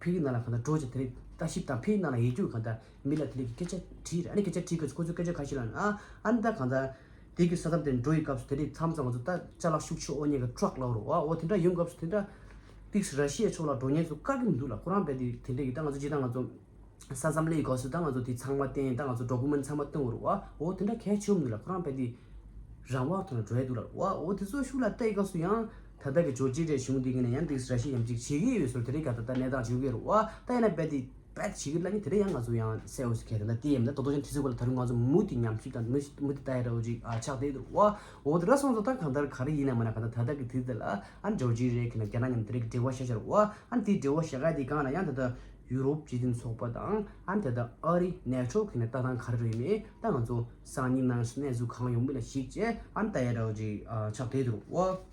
ཕི་གི་ནང་ལ་གང་ལྟར་འགྲོ་ཅིག་དེ་རིགས་ལྟ་ཞིབ་དང་ཕི་ནང་ལ་ཡིད་རྒྱུག་གང་ལྟར་མི་ལ་དེ་རིགས་ཀྱི་སྐད་ཆ་དྲིས་ར་ཨ་ནི་སྐད་ཆ་དྲིས་ཁ་ཁོ་ཚོ་སྐད་ཆ་ཁ་ཤས་ལ་ཨ་ཨ་ནི་ད་གང་ལྟར། དེ་གི་ས་མཚམས་དེར་འགྲོ་ཡི་སྐབས་སུ་དེ་རིགས་མཚམས་མཚམས་ང་ཚོ་ད་ཅ་ལག་ཤུགས་ཆེ་ཨོ་ཉེ་གི་ཊྲག་ལབ་རོ་ཨ་འོ་དེ་འདྲ་ཡོང་སྐབས་སུ་དེ་འདྲ་ཏིག་སི་ར་ཤི་ཡའི་ཕྱོགས་ལ་འགྲོ་མཁན་ཚོ་དཀའ་གི་མི་འདུག་ལ་ཁོ་རང་རྦད་དེ་དེ་འདྲ་གི་ད་ང་ཚོ་ཅི་ད་ང་ཚོ་ས་མཚམས་སླེབས་སྐབས་སུ་ད་ང་ཚོ་དེ་ཚང་མ་བསྟན་ད་ང་ཚོ་ཌོ་ཀུ་མེན་ཊི་ཚང་མ་སྟོན་རོ་ཨ་འོ་དེ་འདྲ་གལ་ཆེ་མི་འདུག་ལ་ཁོ་རང་རྦད་དེ་རང་དབང་ཐོག་ནས་འགྲོ་ཡི་འདུག་ལ་ཨ་འོ་དེ་ཚོ་ཤུགས་ལ་བལྟས་སྐབས་སུ་ཡང་ད་ལྟ་གི་ཇོར་ཇི་རའི་གཞུང་འདི་གི་ནས་ཡང་ཏིག་སི་ར་ཤི་ཡ་ཡམ་ཅིག་བྱེད་ཀྱི་ཡོད་ཟེར་དེ་རིགས་ག་ད་ད་གནས་སྟངས་བྱེད་ཀྱི་ཡོད་རོ་ཨ་ད་ཡིན་ན་རྦད་དེ། པད་བྱེད་ཀྱི་ལ་ནི་དེ་རིང་ཡང་ང་ཚོ་ཡང་གསལ་བོ་ཞིག་གལ་ཏེ་ད་དེ་ཡིན་ན་ད་དོ་དོ་ཅན་དེ་ཚོའི་སྐོར་ལ་ད་རུང་ང་ཚོ་མུ་མཐུད་ཉམས་ཞིབ་དང་མུ་མུ་མཐུད་ལྟ་ཡ་འདྲ་བོ་ཅིག་ཨ་ཆགས་བསྡད་འདུག་བ། འོ་དེ་འདྲ་སོང་ཙང་ད་གང་ལྟར་ག་རེ་ཡིན་ན་མ་ན་གང་ལྟར་ད་ལྟ་གི་དུས་འདི་ལ་ཨ་ནི་ཇོར་ཇི་རེ་གི་ནང་རྒྱ་ནག་མཉམ་དུ་དེ་རིང་གི་འབྲེལ་བ་བཞག་བཞག་རེད་བ། ཨ་ནི་དེའི་འབྲེལ་བ་བཞག་ག་དེ་སྒང་ལ་ཡང་ད་ལྟ་ཡུ་རོབ་སྤྱི་མཐུན་ཚོགས་པ་དང་ཨ་ནི་ད་ལྟ་ཨ་རི་ནེ་ཊོ་གི་ནས་ལྟ་སྟངས་ག་རེ་རེད་མེད་ད་ང་ཚོ་སང་ཉིན་ནང་གནས་ཚུལ་གང་ཡོང་མིན་ལ་གཞིགས་བྱས་ཨ་ནི་ལྟ་ཡ་འདྲ་བོ་ཅིག་ཨ་ཆགས་བསྡད་འདུག་བ།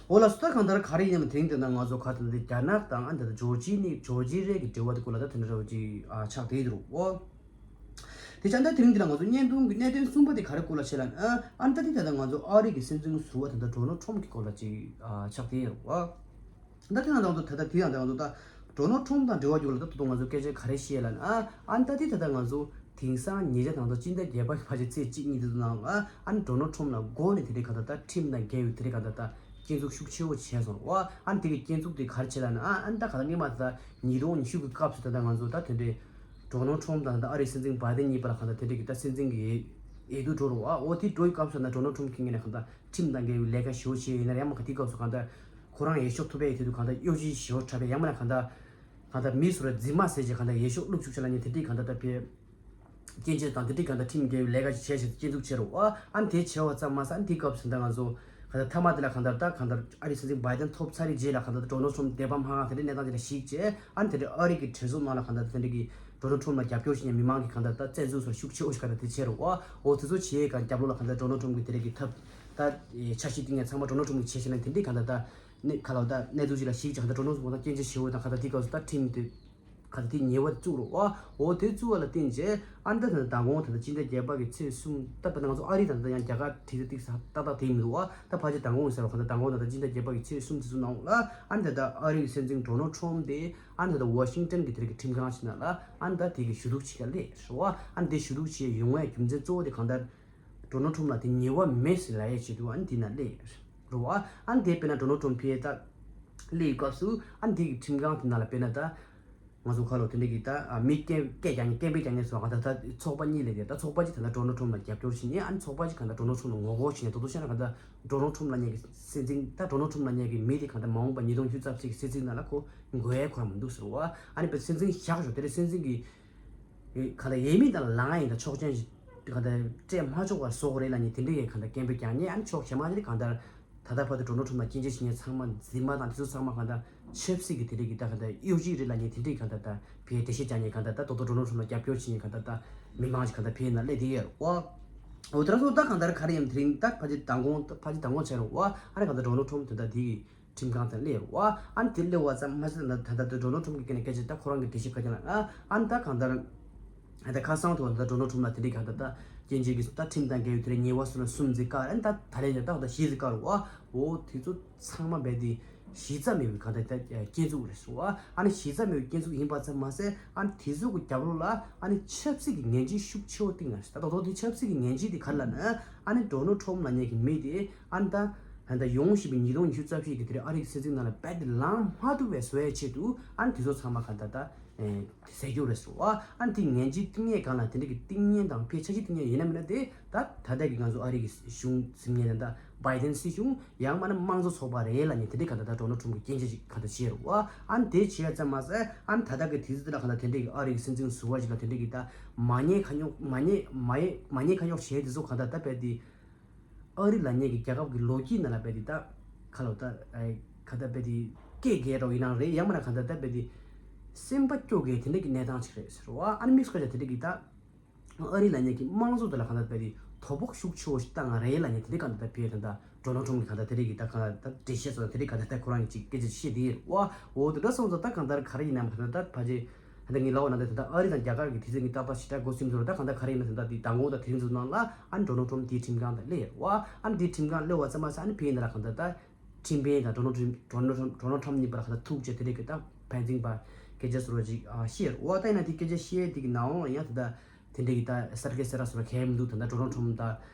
འོ་ལགས་སོ། ད་གང་ལྟར་ག་རེ་ཡིན་ནའང་དེ་རིང་དེ་ན་ང་ཚོ་ག་དེ་འདྲ་རྒྱ་ནག་དང་ཨ་འདི་ལྟར་ཇོར་ཇི་ནི་ཇོར་ཇི་རེ་གི་འབྲེལ་བ་དེ་སྐོར་ལ་ད་དེ་འདྲ་རེ་ཅིག་ཨ་ཆགས་བསྡད་འདུག་འོ། དེ་བྱས་ད་དེ་རིང་འདི་ལ་ང་ཚོ་བརྙན་ཐུང་གི་གནད་དོན་གསུམ་པ་དེ་ག་རེ་སྐོར་ལ་བྱས་ལ་ཨ་ཨ་ད་དེ་ད་ལྟ་ང་ཚོ་ཨ་རི་གི་སྲིད་འཛིན་ཟུར་པ་དེ་འདྲ་ཌོ་ནལ་ཊྲམ་གི་སྐོར་ལ་ཅིག་ཨ་ཆགས་བསྡད་ཡོད་རེད་བ། ད་དེ་ན་ང་ཚོ་ད་ལྟ་དེ་ཡང་ད་ང་ཚོ་ད་ཌོ་ནལ་ཊྲམ་དང་འབྲེལ་བ་ཡོད་ལ་ད་ད་དུང་ང་ཚོ་སྐད་ཆ་ག་རེ་བཤད་ལ་ཨ་ཨ་ད་དེ་ད་ལྟ་ང་ཚོ་དེང་སང་ཉེ་ཆར་དང་ཐོག་སྤྱི་ཟླ་བརྒྱད་པ་གི་ཕལ་ཆེར་ཚེས་གཅིག་གཉིས་དེ་ཚོ་ནང་ལ་ཨ་ནི་ཌོ་ནལ་ཊྲམ་ལ་མགོ་ནས་དེ་འདྲའི་ག་ད་ད་ཁྲིམས་དང་འགལ་བའི་དེ་འདྲའི་ག་ད་ད་སྐྱོན་འཛུགས་ཤུགས་ཆེ་བོ་བྱས་སོང་བ། ཨ་ནི་དེ་གི་སྐྱོན་འཛུགས་དེ་ག་རེ་བྱས་ལ་ན་ཨ་ཨ་ནི་ད་ག་ད་སྔོན་མ་ད་ཉིས་སྟོང་ཉི་ཤུ་གི་སྐབས་སུ་ད་ད་ང་ཚོ་ད་དེ་འདྲའི་ཌོ་ནལ་ཊྲམ་དང་ད་ཨ་རིའི་སྲིད་འཛིན་བྷའི་ཌེན་གཉིས་བར་ལ་ག་ད་དེ་འདྲའི་གི་ད་སྲིད་འཛིན་གི་འོས་བསྡུ་འགྲོ་རུ་བ། འོ་དེ་འགྲོ་བའི་སྐབས་སུ་ད་ཌོ་ནལ་ཊྲམ་གི་ངོས་ནས་ག་ད་ཁྲིམས་དང་འགལ་བའི་ལས་ཀ་ཞེ་བོ་བྱས་ཡིན་ན་ཡང་མ་ག་དེའི་སྐབས་སུ་ག་ད་ཁོ་རང་ཡེ་ཤུ་ཐུབ་པའི་དེ་དུས་གང་ལྟར་གཡོ་ཇུས་ཞེ་པོ་འཁྲབ་པའི་ཡང་མིན་ན་གང་ལྟར་གང་ལྟར་མི་སུ་ར་རྫུན་མ་ཟེར་བྱས་གང་ལྟར་ཡེ་ཤུ་བླུགས་བཅུག་བྱས་ལ་ཉེ་དེ་དུས་གང་ལྟར་ད་ཕེ་སྐྱོན་བརྗོད་དང་དེ་དུས་གང་ལྟར་ཁྲིམས་འགལ་བའི་ལས་ཀ་ཞིག་བྱས་བྱས་སྐྱོན་འཛུགས་བྱས་རུ་ཨ་ཨ་ནི་དེ་བྱས་པ་ཙམ་མ་ཟད་ཨ་ནི་དེའི་སྐབས་སུ་ད་ང་ཚོ་གང་ལྟར་མཐའ་མ་དེ་ལ་གང་ལྟར་ད་གང་ལྟར་ཨ་རིའི་སྲིད་འཛིན་བྷའི་ཌེན་ཐོབ་ཚར་རེད་རྗེས་ལ་གང་ལྟར་ཌོ་ནལ་ཊྲམ་དད་པ་མ་ཧང་དེ་འདྲའི་གནས་སྟངས་དེ་ལ་གཞིགས་བྱས་ཨ་ནི་དེ་འདྲའི་ཨ་རི་གི་གྲོས་ཚོགས་ནང་ལ་གང་ལྟར་དེ་འདྲའི་གི་ཌོ་ནལ་ཊྲམ་ལ་རྒྱབ་སྐྱོར་བྱེད་མཁན་མི་མང་གི་གང་ལྟར་ད་བཙན་འཛུལ་སོགས་ཤུགས་ཆེ་བོ་ཞིག་གང་ལྟར་དེ་བྱས་རུ་ཨ་འོ་དེ་ཚོ་བྱས་གང་རྒྱབ་ལོགས་ལ་གང་ལྟར་ཌོ་ནལ་ཊྲམ་གི་དེ་འདྲའི་གི་ཐབས། ད་འཆར་གཞི་བཏིང་ཡ་ཚང་མ་ཌོ་ནལ་ཊྲམ་གྱིས་བྱས་ཤེས་ན་དེ་འདྲའི་གང་ལྟར་ད་གནས་ཁ་ལ་ད་གནས་ཚུལ་ཅིག་ལ་གཞིགས་ཀྱང་ད་ཌོ་ནལ་ཊྲམ་ད་སྐྱོན་ཆ་ཞེ་བོ་དང་གང་ལྟར་དེའི་སྐབས་སུ་ད་ཁྲིམས་དེ་གང་ལྟར་དེ་ཉེས་པ་བཙུགས་རོགས་ཨ། འོ་དེ་བཙུགས་པ་ལ་བརྟེན་བྱས་ཨ་ད་ད་མདང་དགོང་ད་ད་སྤྱི་ཟླ་བརྒྱད་པ་གི་ཚེས་གསུམ་ད་ད་ང་ཚོ་ཨ་རི་དང་ད་ཡང་རྒྱ་གར་དེ་ཚོ་ཏིག་ས་ཏག་ཏག་དེ་མི་འདུག་ཨ། ད་ཕལ་ཆེར་མདང་དགོང་ཟེར་བ་གང་ལྟར་མདང་དགོང་ད་ད་སྤྱི་ཟླ་བརྒྱད་པ་གི་ཚེས་གསུམ་དེ་ཚོ་ནང་ལ་ཨ་ད་ད་ཨ་རི་གི་སྲིད་འཛིན་ཌོ་ནལ་ཊྲམ་དེ་ཨ་ད་ད་ཝ་ཤིང་ཊོན་གི་དེ་རིང་གི་ཁྲིམས་ཁང་ཞིག་ནང་ལ་ཨ་ད་དེ་གི་ཞུ་གཏུག་བྱེད་ག་སླེབས་རོགས་ཨ། ཨ་དེ་ཞུ་གཏུག་བྱེད་ཡོང་བའི་རྒྱུ་མཚན་གཙོ་བོ་དེ་གང་ལྟར། ཌོ་ནལ་ཊྲམ་ལ་དེ་ཉེས་པ་མེད་ཟེར་ལབ་ཡས་ཆེད་དུ་ཨ་ནི་དེ་ན་སླེབས་རོ་ཨ། ཨ་ནི་དེ་དཔེར་ན་ཌོ་ནལ་ཊྲམ་ཕེ་ད་སླེབས་སྐབས་སུ་ཨ་ནི་དེ་གི་ཁྲིམས་ཁང་དེ་ནང་ལ་དཔེར་ན་ད་ང་ཚོ་ཁ་ལོ་དེ་འདྲ་གི་ད་མི་སྐད་སྐད་རྒྱག་མཁན་སྐད་འབོད་རྒྱག་མཁན་སོགས་ག་ད་ད་ཚོགས་པ་གཉིས་སླེབས་ཏེ་ད་ཚོགས་པ་གཅིག་ད་ད་ཌོ་ནལ་ཊྲམ་ལ་རྒྱབ་སྐྱོར་བྱེད་མཁན་ཨ་ནི་ཚོགས་པ་གཅིག་ག་ད་ཌོ་ནལ་ཊྲམ་ལ་ངོ་རྒོལ་བྱེད་མཁན་ད་དུང་བཤད་ན་ག་ད་ཌོ་ནལ་ཊྲམ་ལབ་མཁན་གི་སྲིད་འཛིན་ད་ཌོ་ནལ་ཊྲམ་ལབ་མཁན་གི་མི་དེ་ག་ད་མ་འོངས་པ་ཉིས་སྟོང་ཉི་ཤུ་རྩ་གཅིག་གི་སྲིད་འཛིན་ནང་ལ་ཁོ་འགོད་ཡས་ཁོ་རང་མི་འདུག་ཟེར་བ། ཨ་ནི་དཔེ་སྲིད་འཛིན་བཞག་ཞོག་དེ་རིང་སྲིད་འཛིན་གི་ག་ལ་ཡས་མས་དང་ལངས་ཡིན་དང་ཆོག་མཆན་ཞིག་ག་ལ་སྤྲད་མ་ཆོག་པ་བཟོ་དགོས་རེད་ལབ་ནས་དེ་འདྲའི་ཡས་ག་ལ་སྐད་འབོད་རྒྱག་མཁན་ཨ་ནི་ཕྱོགས་གཞན་མ་དེ་ག་ལ་ད་ལྟ་བར་དུ་ཌོ་ནལ་ཊྲམ་ལ་སྐྱོན་བརྗོད་བྱེད་མཁན་ཚང་མ་རྫུན་མ་དང་དེ་ཚོ་ཚང་མ་ག་ལ་ཆབ་སྲིད་ཀྱི་དེ་རིགས་ཀྱི་ད་ག་ལ་གཡོ་ཇུས་རེད་ལབ་ནས་དེ་འདྲའི་ག་ལ་ད་ཕའི་འགྲེལ་བཤད་རྒྱག་མཁན་ག་ལ་ད་ཏོག་ཏོག་ཌོ་ནལ་ཊྲམ་ལ་རྒྱབ་སྐྱོར་བྱེད་མཁན་ག་ལ་ད་མི་མང་ཞིག་ག་ལ་ཕའི་ནང་སླེབས་བསྡད་ཡོད་རེད་བ། འོ་དེ་ར་སོ་ད་ག་ལ་ག་རེ་ཡིན་དེ་རིང་ད་ཕ་ཅི་མདང་དགོང་ཕ་ཅི་མདང་དགོང་བྱས་རེད་བ། ཨ་ནི་ག་ལ་ཌོ་ནལ་ཊྲམ་དེ་ད་དེ་གི་ཁྲིམས་ཁང་དུ་སླེབས་རོ། ཨ་ནི་དེ་སླེབས་པ་ཙམ་མ་ཟད་ད་ད་ད་ཌོ་ནལ་ཊྲམ་གྱི་སྐད་ནས་སྐད་ཆ་ད་ཁོ་རང་གི་འགྲེལ་བཤད་ཁ་ཅིག་ལ་ཨ་ཨ་ནི་ད་གང་ལྟར་ཨ་ད་ཁ་སང་ཐོག་ད་ཌོ་ནལ་ཊྲམ་ལ་དེ་འདྲའི་གང་ལྟར་ད་སྐྱོན་བརྗོད་ཀྱི་ད་ཁྲིམས་དང་འགལ་བའི་དེ་འདྲའི་ཉེས་པ་སོ་ན་གསུམ་ཙམ་བཀག་ཨ་ནི་ད་ད་རེས་ཀྱང་ད་ད་བཞི་ཙམ་བཀག་རོ། ཨ་འོ་དེ་ཚོ་ཚང་མ་རྦད་དེ་གཞི་རྩ་མེད་པའི་གང་ལྟར་ད་སྐྱོན་འཛུགས་རེད་སོ། ཨ་ཨ་ནི་གཞི་རྩ་མེད་པའི་སྐྱོན་འཛུགས་ཡིན་པ་ཙམ་མ་ཟད་ཨ་ནི་དེ་ཚོ་གི་རྒྱབ་ལོགས་ལ་ཨ་ནི་ཆབ་སྲིད་ཀྱི་ངན་ཇུས་ཤུགས་ཆེ་བོ་བཏིང་ཡོད་རེད། ད་ད་དོ་དེ་ཆབ་སྲིད་ཀྱི་ངན་ཇུས་དེ་ག་རེ་ལབ་ན་ཨ་ནི་ཌོ་ནལ་ཊྲམ་ལབ་མཁན་གྱི་མི་དེ་ཨ་ནི་ད། ད་ལྟ་ཡོང་བཞིན་པའི་ཉིས་སྟོང་ཉི་ཤུ་རྩ་བཞི་གི་དེ་རིང་ཨ་རིའི་སྲིད་འཛིན་ནང་ལ་རྦད་དེ་ལངས་མ་ཐུབ་པའི་བཟོ་ཡའི་ཆེད་དུ་ཨ་ནི་དེ་ཚོ་ཚང་མ་ག་ད་ལྟ་ཟེར་རྒྱུ་རེད་ཟེར་བ། ཨ་ནི་དེ་ངན་ཇུས་བཏིང་ཡས་སྒང་ལ་དེ་འདྲ་གི་བཏིང་ཉེན་དང་ཕའི་འཆར་གཞི་བཏིང་ཉེན་ཡིན་ན་མིན་ན་དེ་ད་ད་ལྟ་གི་ང་ཚོ་ཨ་རི་གི་གཞུང་འཛིན་མཁན་ད་ལྟ་བྷའི་ཌེན་སྲིད་གཞུང་ཡང་མིན་ན་དམངས་གཙོ་ཚོགས་པ་རེད་ལབ་ནས་དེ་འདྲ་ག་ད་ལྟ་ཌོ་ནལ་ཊྲམ་གི་སྐྱོན་ཆ་ཞིག་ག་ད་བྱས་རེད་བ། ཨ་ནི་དེ་བྱས་ཙམ་མ་ཟད་ཨ་ནི་ད་ལྟ་གི་དུས་ཚོད་ལ་ག་ད་དེ་འདྲ་གི་ཨ་རི་གི་སྲིད་འཛིན་ཟུར་པ་ཞིག་ལ་དེ་འདྲ་གི་ད་མ་ཉེས་ཁ་ཉོག་མ་ཉེས་མ་ཉེས་མ་ཉེས་ཁ་ཉོག་བྱས་དེ་ཚོ་ག་ད་ད་རྦད་དེ། ཨ་རི་ལབ་མཁན་གྱི་རྒྱལ་ཁབ་ཀྱི་ལོ་རྒྱུས་ནང་ལ་རྦད་དེ་ད་ཁ་ལོ་ད་ཨེ་ཁ་ད་རྦད་དེ་སྐད་རྒྱག་རོགས་ཡིན་ནའང་རེད། ཡང་མིན་ན་ག་ད་ད་རྦད་དེ་སེམས་པ་སྐྱོ་གི་དེ་འདྲ་གི་གནས་སྟངས་ཅིག་རེད་ཟེར་བ། ཨ་ནི་དམིགས་སུ་བཀར་བྱས་དེ་འདྲ་གི་ད་ཨ་རི་ལབ་མཁན་གྱི་དམངས་གཙོ་དེ་ལ་ག་ད་རྦད་དེ་ དོ་ཕོག་ཤུགས་ཆེ་བོ་ཞིག་བཏང་རེད་ལབ་ནས་དེ་རིང་གང་ལྟར་ད་ཕེ་ད་ལྟ་ཌོ་ནལ་ཊམ་གི་གང་ལྟར་དེ་རིང་གི་ད་གང་ལྟར་ད་འགྲེལ་བཤད་སོགས་དེ་རིང་གང་ལྟར་ད་ཁོ་རང་གི་ཅིག་སྐད་ཆ་བཤད་དེ་ཡིན་བ། འོ་དེ་འདྲ་སོང་ཙང་ད་གང་ལྟར་ག་རེ་ཡིན་ནམ་གང་ལྟར་ད་ཕ་ཅེ་ད་ངའི་ལའོ་ན་ད་ད་ཨ་རི་དང་རྒྱ་གར་གི་དེ་ཚོ་གི་ཏག་ཏག་ཞིག་ད་འགོ་སིམ་ཚོར་ད་གང་ལྟར་ག་རེ་ཡིན་ན་ད་ད་དེ་མདང་དགོང་ད་དེ་རིང་ཚོ་ནང་ལ་ཨ་ནི་ཌོ་ནལ་ཊམ་དེའི་ཁྲིམས་ཁང་དུ་སླེབས་ཡོད་བ། ཨ་ནི་དེའི་ཁྲིམས་ཁང་སླེབས་པ་ཙམ་མ་ཟད་ཨ་ནི་ཕེ་ཡིན་ན་ལ་གང་ལྟར་ད། ཁྲིམས་དཔོན་དང་ཌོ་ནལ་ཊམ་ཌོ་ནལ་ཊམ་ཌོ་ནལ་ཊམ་གཉིས་བར་ཁ་ད་ཐུག་བྱས་དེ་འདྲའི་གི་ད་ཕན་ཚུན་བར་སྐད་ཆ་ཟེར་བ་ཅིག་ཨ་བཤད་རེད་བ། ད་ཡིན་ན་དེ་སྐད་ཆ་བཤད་དེ་གི་ནང་ཡང་དེ་ད་དེ་འདྲའི་གི་ད་གསར་སྐད་གསར་ར་ཟེར་བ་གལ་མི་འདུག་ད་ད་ཌོ་ནལ་ཊམ་ད་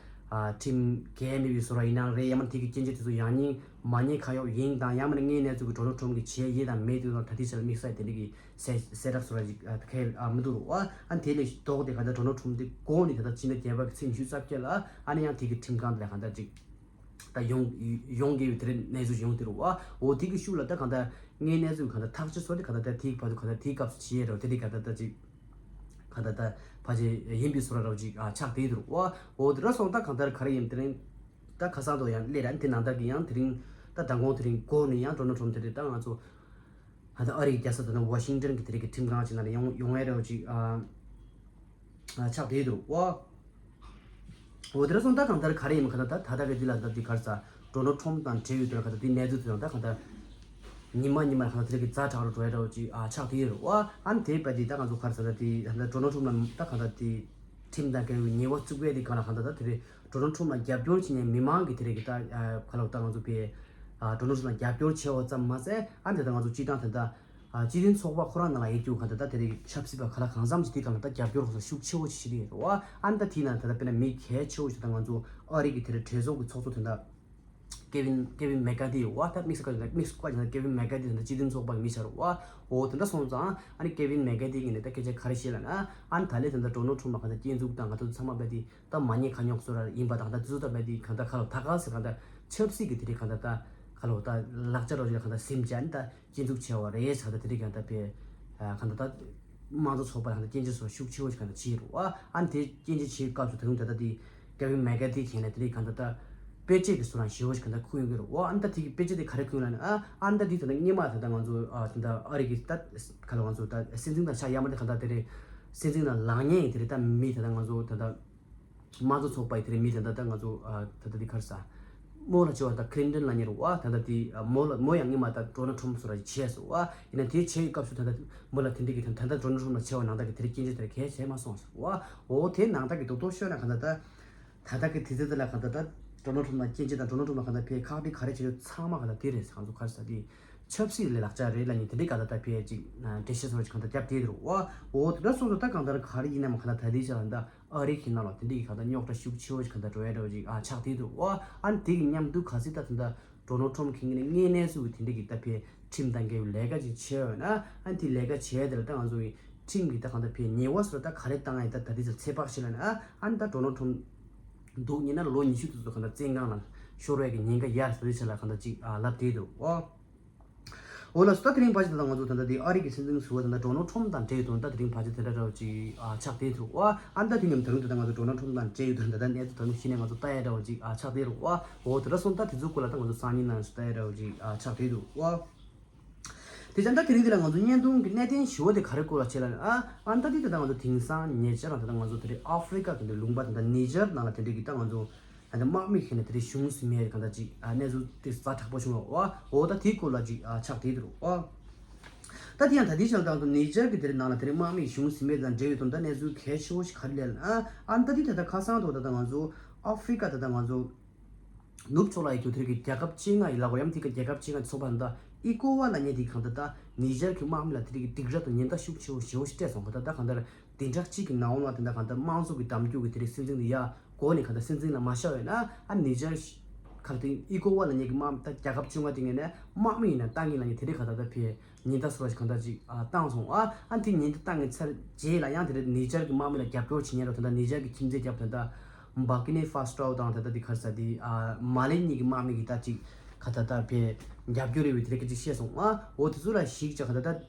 ཨ་ཁྲིམས་འགལ་མེད་པའི་ཟེར་བ་ཡིན་ནའང་རེད། ཡང་མིན་དེ་གི་སྐད་ཆ་དེ་ཚོ་ཡང་སྙིང་མ་ཉེས་ཁ་གཡོག་ཡིན་དང་ཡང་མིན་དངོས་གནས་ཚུལ་གི་ཌོ་ནལ་ཊམ་གི་བྱས་ཡོད་དང་མེད་དེ་ཚོ་ད་དེ་ཆ་ལ་དམིགས་བསལ་དེ་འདྲའི་གི་གསལ་གསལ་ར་ཟེར་བ་ཅིག་ཨ་གལ་ཨ་མི་འདུག་རེད་བ། ཨ་དེ་ལས་ལྡོག་སྟེ་ག་ད་ཌོ་ནལ་ཊམ་དེ་འགོ་ནས་ད་ད་ཕྱི་ཟླ་བརྒྱད་པ་གི་ཚེས་ཉི་ཤུ་རྩ་བརྒྱད་ལ་ཨ་ནི་ཡང་དེ་གི་ཁྲིམས་ཁང་དེ་ལ་ག་ད་ཅིག་ད་ཡོང་ཡོང་གི་ཡོད་དེ་རེད། གནས་ཚུལ་ཡོང་དེ་རུ་བ། འོ་དེ་གི་ཤུགས་ལ་ད་གང་ལྟར་དངོས་གནས་ཚུལ་གང་ལྟར་ཐག་གཅོད་སོགས་དེ་གང་ལྟར་ད་དེའི་བར་དུ་གང་ལྟར་དེའི་སྐབས་སུ་བྱེད་ཡས་རོ་དེ་རིགས་གང་ལྟར་ད་ཅིག་གང་ལྟར་ད་ཕལ་ཆེར་ཡིན་པའི་བཟོ་འདྲ་རོ་ཅིག་ཨ་ཆགས་དེ་དེ་རུ་བ། འོ་དེ་འདྲ་སོང་ད་གང་ལྟར་ག་རེ་ཡིན་དེ་རིང་ད་ཁ་སང་དུ་ཡང་སླེབས་ར་དེ་ནང་ལྟར་གི་ཡང་དེ་རིང་ད་མདང་དགོང་དེ་རིང་འགོ་ནས་ཡང་ཌོ་ནལ་ཊམ་དེ་རེད། ད་ང་ཚོ་ད་ལྟ་ཨ་རིའི་རྒྱལ་ས་ད་ལྟ་ཝ་ཤིང་ཊོན་གི་དེ་རིགས་ཀྱི་ཁྲིམས་ཁང་ཅིག་ནང་ལ་ཡོང་ཡོང་ཡས་རོ་ཅིག་ཨ། ཆགས་བསྡད་འདུག་ཨོ། འོ་དེ་འདྲ་སོང་ད་གང་ལྟར་ག་རེ་ཡིན་མིན་ག་ད་ད་ད་ལྟ་གི་འདི་ལ་ད་འདི་ག་རེ་ཟ་ཌོ་ནལ་ཊམ་དང་འབྲེལ་ཡོད་དུས་ག་ད་འདི་གནས་ཚུལ་དུ་ད་གང་ལྟར་ཉི་མ་ཉི་མ་ལ་གང་ལྟར་དེ་གི་ཛ་དྲག་རུ་འགྲོ་ཡ་འདྲ་བོ་ཅིག་ཨ་ཆགས་བསྡད་ཡོད་རེད་ཨོ། ཨ་ནི་དེ་བས་འདི་ད་ང་ཚོ་ག་རེ་ཟ་ད་འདི་ད་ལྟ་ཌོ་ནལ་ཊམ་ལ་ད་གང་ལྟར་འདི་ཁྲིམས་དང་འགལ་བའི་ཉེས་པ་བཙུགས་པའི་འདི་གང་ལ་གང་ལྟར་ད་དེ་རེད། ཌོ་ནལ་ཊམ་ལ་རྒྱབ་སྐྱོར་བྱེད་མཁན་མི་མང་གི་དེ་རེད་གི་ད་ཨ་ག་ལ་ད་ང་ཚོ་བས་ཨ་ཌོ་ནལ་ཊམ་ལ་རྒྱབ་སྐྱོར་བྱས་པ་ཙམ་མ་ཟད་ཨ་འདི་ད་ང་ཚོ་སྤྱི་བཏང་ད་ད། ཨ་སྤྱི་མཐུན་ཚོགས་པ་ཁོ་རང་ནང་ལ་ཡིན་རྒྱུ་གང་ལྟར་ད་དེ་རིང་ཆབ་སྲིད་པ་ག་ལ་གང་འཚམ་ཞིག་དེ་གང་ལ་ད་རྒྱབ་སྐྱོར་ཁོ་ཚོ་ཤུགས་ཆེ་བོ་ཞིག་བྱེད་ཀྱི་ཡོད་རེད་བ། ཨ་ནི་ད་དེའི་ནང་ད་ལྟ་དཔེར་ན་མི་གལ་ཆེ་བོ་ཞིག་ད་ང་ཚོ་ཨ་རི་གི་དེ་རིང་གྲོས་ཚོགས་ཀྱི་ཚོགས་གཙོ་དོན་དག་ཀེ་ཝིན་ཀེ་ཝིན་མེ་ཀ་ཐི་ཡོད་བ། ད་དམིགས་སུ་བཀར་ན་དམིགས་སུ་བཀར་ན་ཀེ་ཝིན་མེ་ཀ་ཐི་ད་ལྟ་སྤྱི་མཐུན་ཚོགས་པ་གི་མི་ཆགས་རེད་བ། འོ་དེ་འདྲ་སོང་ཙང་ཨ་ནི་ཀེ་ཝིན་མེ་ཀ་ཐི་གི་ནས་ད་སྐད་ཆ་ག་རེ་བཤད་ལབ་ན་ཨ་ནི་ད་ལས་དེ་འདྲ་ཌོ་ནལ་ཊམ་ལ་གང་ལྟར་སྐྱོན་འཛུགས་དང་གང་ལྟར་ཚང་མ་བས་དེ། ད་མ་ཉེས་ཁ་རྙོག་བཟོ་ར་ཡིན་པ་དང་ད་དེ་ཚོ་ད་བས་དེ་གང་ལྟར་ཁ་ལོ་ད་ག་ཟེ་གང་ལྟར་ཆབ་སྲིད་ཀྱི་དེ་རིགས་གང་ལྟར་ད་ཁ་ལོ་ད་ལག་ཆ་རོ་ཞིག་ལ་གང་ལྟར་སིམ་ཅན་ད་སྐྱིད་འཛུགས་ཆེ་བ་རེད་ཟེར་ད་དེ་རིགས་གང་ལྟར་པས་གང་ལྟར་ད་དམངས་གཙོ་ཚོགས་པ་ལ་གང་ལྟར་སྐྱོན་བརྗོད་སོགས་ཤུགས་ཆེ་བོ་ཞིག་གང་ལྟར་བྱེད་རུ་བ། ཨ་ནི་དེ་སྐྱོན་བརྗོད་བྱེད་སྐབས་སུ་ད་དུང་ད་ལྟ་དེ་ཀེ་ཝིན་མེ་ཀ་ཐི་གིས་ནས་དེ་རིགས་གང་ལྟར་ད་དཔེ་ཆ་གི་བཟོ་རང་ཞེ་བོ་ཞིག་གང་ལྟར་ཁུར་ཡོང་གི་རུ་བ། ཨ་ནི་ད་དེ་གི་དཔེ་ཆ་དེ་ག་རེ་ཁུར་ཡོང་ལབ་ན་ཨ་ཨ་ནི་ད་དེ་ད་ལྟ་སྔོན་མ་ད་ལྟ་ང་ཚོ་ཨ་ད་ལྟ་ཨ་རི་གི་ད་ག་ལ་ང་ཚོ་ད་སྲིད་འཛིན་དང་ཆ་ཡ་མ་དེ་གང་ལྟར་དེ་རེད། སྲིད་འཛིན་དང་ལངས་ཉན་ཡིན་དེ་རེད། ད་མི་ད་ལྟ་ང་ཚོ་ད་ལྟ། དམངས་གཙོ་ཚོགས་པ་ཡི་དེ་རིང་མི་ད་ལྟ་ད་ང་ཚོ་ཨ་ད་ལྟ་དེ་ག་རེ་ཟ། མོ་ལ་བྱས་པ་ད་ཁི་ལིན་ཊོན་ལབ་མཁན་རེད་བ། ད་ལྟ་དེ་ཨ་མོ་ལ་མོ་ཡང་སྔོན་མ་ད་ཌོ་ནལ་ཊམ་བཟོ་འདྲ་བྱས་སོང་བ། ཡིན་ན་དེ་བྱས་ཡི་སྐབས་སུ་ད་ལྟ་མོ་ལ་དེ་འདྲ་གི་ད་ད་ལྟ་ཌོ་ནལ་ཊམ་ལ་བྱས་པ་ནང་ལྟར་གི་དེ་རིང་སྐྱོན་བརྗོད་དེ་གལ་བྱས་མ་སོང་ཟེར་བ། འོ་དེ་ནང་ལྟར་གི་རྡོག་རྡོག་ཤོད་ན་ག་ད་ད་ད་ལྟ་གི་དུས་ཚོད་དེ་ལ་ག་ད་ད་ཌོ་ནལ་ཊམ་ལ་སྐྱོན་བརྗོད་དང་ཌོ་ནལ་ཊམ་ལ་ག་ད་ཕའི་ཁག་དེ་ག་རེ་བྱས་ཡོད་ཚང་མ་ག་ད་དེ་རེད་ཟེར། ང་ཚོ་ག་རེ་ཟ་དེ་ཆབ་སྲིད་ལས་ལག་ཆ་རེད་ལབ་མཁན་དེ་འདྲ་ག་ད་ད་ཕའི་ཅིག་འགྲེལ་བཤད་བཟོ་འདྲ་ཅིག་ག་ད་རྒྱབ་དེ་རེད་བ། འོ་དེ་འདྲ་སོང་ཙང་ད་གང་ལྟར་ག་རེ་ཡིན་ནའང་ག་ད་ད་དེ་ཆ་ལ་ད། ཨ་རི་གི་ནང་ལ་དེ་འདྲའི་གང་ལྟར་རྙོག་དྲ་ཤུགས་ཆེ་བོ་ཞིག་གང་ལྟར་འགྲོ་ཡ་འདྲ་བོ་ཅིག་ཨ་ཆགས་བསྡད་འདུག་ཨོ། ཨ་ནི་དེ་གི་མཉམ་དུ་གལ་སྲིད་ད་ད་ལྟ་ཌོ་ནལ་ཊམ་གི་ངོས་ནས་དངོས་གནས་སུ་དེ་འདྲའི་གི་ད་ཕའི་ཁྲིམས་དང་འགལ་བའི་ལས་ཀ་ཅིག་བྱས་ཡོད་ན། ཨ་ནི་དེ་ལས་ཀ་བྱས་དེ་ལ་ད་ང་ཚོ་གི་ཁྲིམས་ཀྱི་ད་གང་ལྟར་ཕའི་ཉེས་པ་སོགས་ད་ག་རེ་བཏང་ཡ་ད་ད་དེ་ཚོ་ཚོད་དཔག་བྱས་ལ་ན། ཨ་ནི་ད་ཌོ་ནལ་ཊམ་འདུག་ཉེ་ན་ལོ་ཉི་ཤུ་དེ་ཚོ་གང་ལྟར་བཙོན་ཁང་ལ་ཤོར་བའི་གི་ཉེན་ཁ་ཡར་ད་དེ་ཆ་ལ་གང་ལྟར་ཅིག་ཨ་ལབ་བསྡད་འདུག་ཨོ། འོ་ལགས་སོ། ད་དེ་རིང་ཕལ་ཆེར་ད་ལྟ་ང་ཚོ་ད་ལྟ་དེ་ཨ་རི་གི་སྲིད་འཛིན་ཟུར་པ་ད་ལྟ་ཌོ་ནལ་ཊམ་དང་འབྲེལ་ཡོད་དོན་ད་དེ་རིང་ཕལ་ཆེར་དེ་འདྲ་འདྲ་བོ་ཅིག་ཨ་ཆགས་བསྡད་འདུག་ཨ། ཨ་ནི་ད་དེ་མཉམ་ད་རུང་ད་ལྟ་ང་ཚོ་ཌོ་ནལ་ཊམ་དང་འབྲེལ་ཡོད་དོན་ད་ལྟ་གནས་ཚུལ་ད་རུང་གཞི་ནས་ང་ཚོ་ལྟ་ཡ་འདྲ་བོ་ཅིག་ཨ་ཆགས་བསྡད་རེད་ཨ། འོ་དེ་འདྲ་སོང་ད་དེ་ཚོའི་སྐོར་ལ་ད་ང་ཚོ་སང་ཉིན་ནང་ཞིག་ལྟ་ཡ་འདྲ་བོ་ཅིག་ཨ་ཆགས་བསྡད་འདུག་ཨ། དེ་ཙང་ད་དེ་རིང་འདི་ལ་ང་ཚོ་བརྙན་ཐུང་གི་གནད་དོན་ཞུ་བ་དེ་ག་རེ་སྐོར་ལ་བྱས་ལབ་ན། ཨ་ཨ་ནི་ད་དེ་ད་ལྟ་ང་ཚོ་དེང་སང་ཉེ་ཆར་ལ་ད་ལྟ་ང་ཚོ་དེ་རིང་ཨ་ཧྥི་རི་ཀ་གི་འདི་ལུང་པ་ད་ལྟ་ནི་ཇར་ནང་ལ་དེ་འདྲའི་གི་ད་ང་ཚོ། ད་ལྟ་དམག་མི་ཁྱེར་ནས་དེ་རིང་གཞུང་ཟིན་མེད་གང་ལྟར་ཅིག་ཨ་གནས་ཚུལ་ཏོག་ཙམ་ཛ་དྲག་པོ་བྱུང་བ་འོ། ད་དེའི་སྐོར་ལ་ཅིག་ཨ་ཆགས་བསྡད་འདུག་ཨོ། ད་དེ་ཡང་ད་ལྟའི་ཆར་དང་དུ་ནི་ཇར་གྱི་དེ་རིང་ནང་ལ་དེ་རིང་དམག་མི་གཞུང་ཟིན་མེད་དང་འབྲེལ་ཡོད་དོན་དག་གནས་ཚུལ་གལ་ཆེ་བོ་ཞིག་ག་རེ་སླེབས་ན། ཨ་ད་དེ་ད་ལྟ་ཁ་སང་ཐོག་ད་ལྟ་ང་ཚོ་ཨ་ཧྥི་རི་ཀ་ད་ལྟ་ང་ཚོ་ནུབ་ཕྱོགས་ལ་ཡོད་རྒྱུ་དེ་རིང་གི་རྒྱལ་ཁབ་བཅོ་ལྔ་ཡི་ལ་གོ་ཡམ་དེ་ག་རྒྱལ་ཁབ་བཅོ་ལྔ་ཚོགས་པ་ད་ལྟ་ཨི་ཀོ་ཝ་ལབ་མཁན་དེ་གང་ལྟར་ད་ནི་ཇར་གྱི་དམག་མི་ལ་དེ་རིང་གི་སྡིགས་ར་དང་ཉེན་བརྡ་ཤུགས་ཆེ་བོ་ཞེ་བོ་ཞིག་སྤྲད་སོང་། གང་ལྟར་ད་གང་ལྟར་བདུན་ཕྲག་གཅིག་གི་ནང་ལ་དེ་འདྲ་གང་ལྟར་དམངས་གཙོ་གི་གདམ་རྒྱུད་ཀྱི་དེ་རིང་སྲིད་འཛིན་དེ་ཡ། གོ་ནས་གང་ལྟར་སྲིད་འཛིན་ལ་མ་བཞག་པས་ན། ཨ་ནི་ཇར་ཁ་ཏི་ཨི་ཀོ་ཝ་ལབ་མཁན་གྱི་དམག་ད་རྒྱལ་ཁབ་བཅོ་ལྔ་དེ་ངས་ནས་དམག་མི་ཡིན་ན་བཏང་གི་ལབ་མཁན་དེ་འདྲའི་གང་ལྟར་ད་ཕའི་ཉེན་བརྡ་ཟེར་བ་ཞིག་གང་ལྟར་ཅིག་ཨ་བཏང་སོང་ཨ། ཨ་ནི་དེ་ཉེན་བརྡ་བཏང་གི་ཚར་རྗེས་ལ་ཡང་དེ་འདྲ་ནི་ཇར་གྱི་དམག་མི་ལ་རྒྱབ་སྐྱོར་བྱེད་མཁན་རོ་ད་ལྟ་ནི་ཇར་གྱི་ཁྱིམ་མཚེས་རྒྱབ་ད་ལྟ་བྷར་ཀི་ནི་ཧྥ་སི་ཊོ་དང་ད་ལྟ་དེ་ག་རེ་ཟ་དེ་ཨ་མ་ལེ་གཉིས་ཀྱི་དམག་མི་གི་ད་ཅིག་ག་ད་ད་ཕའི་རྒྱབ་སྐྱོར་རེ་བའི་དེ་འདྲ་གི་ཅིག་བཤད་སོང་ཨ། འོ་དེ་ཚོ་ལ་གཞིགས་བྱས་ག་ད་ད།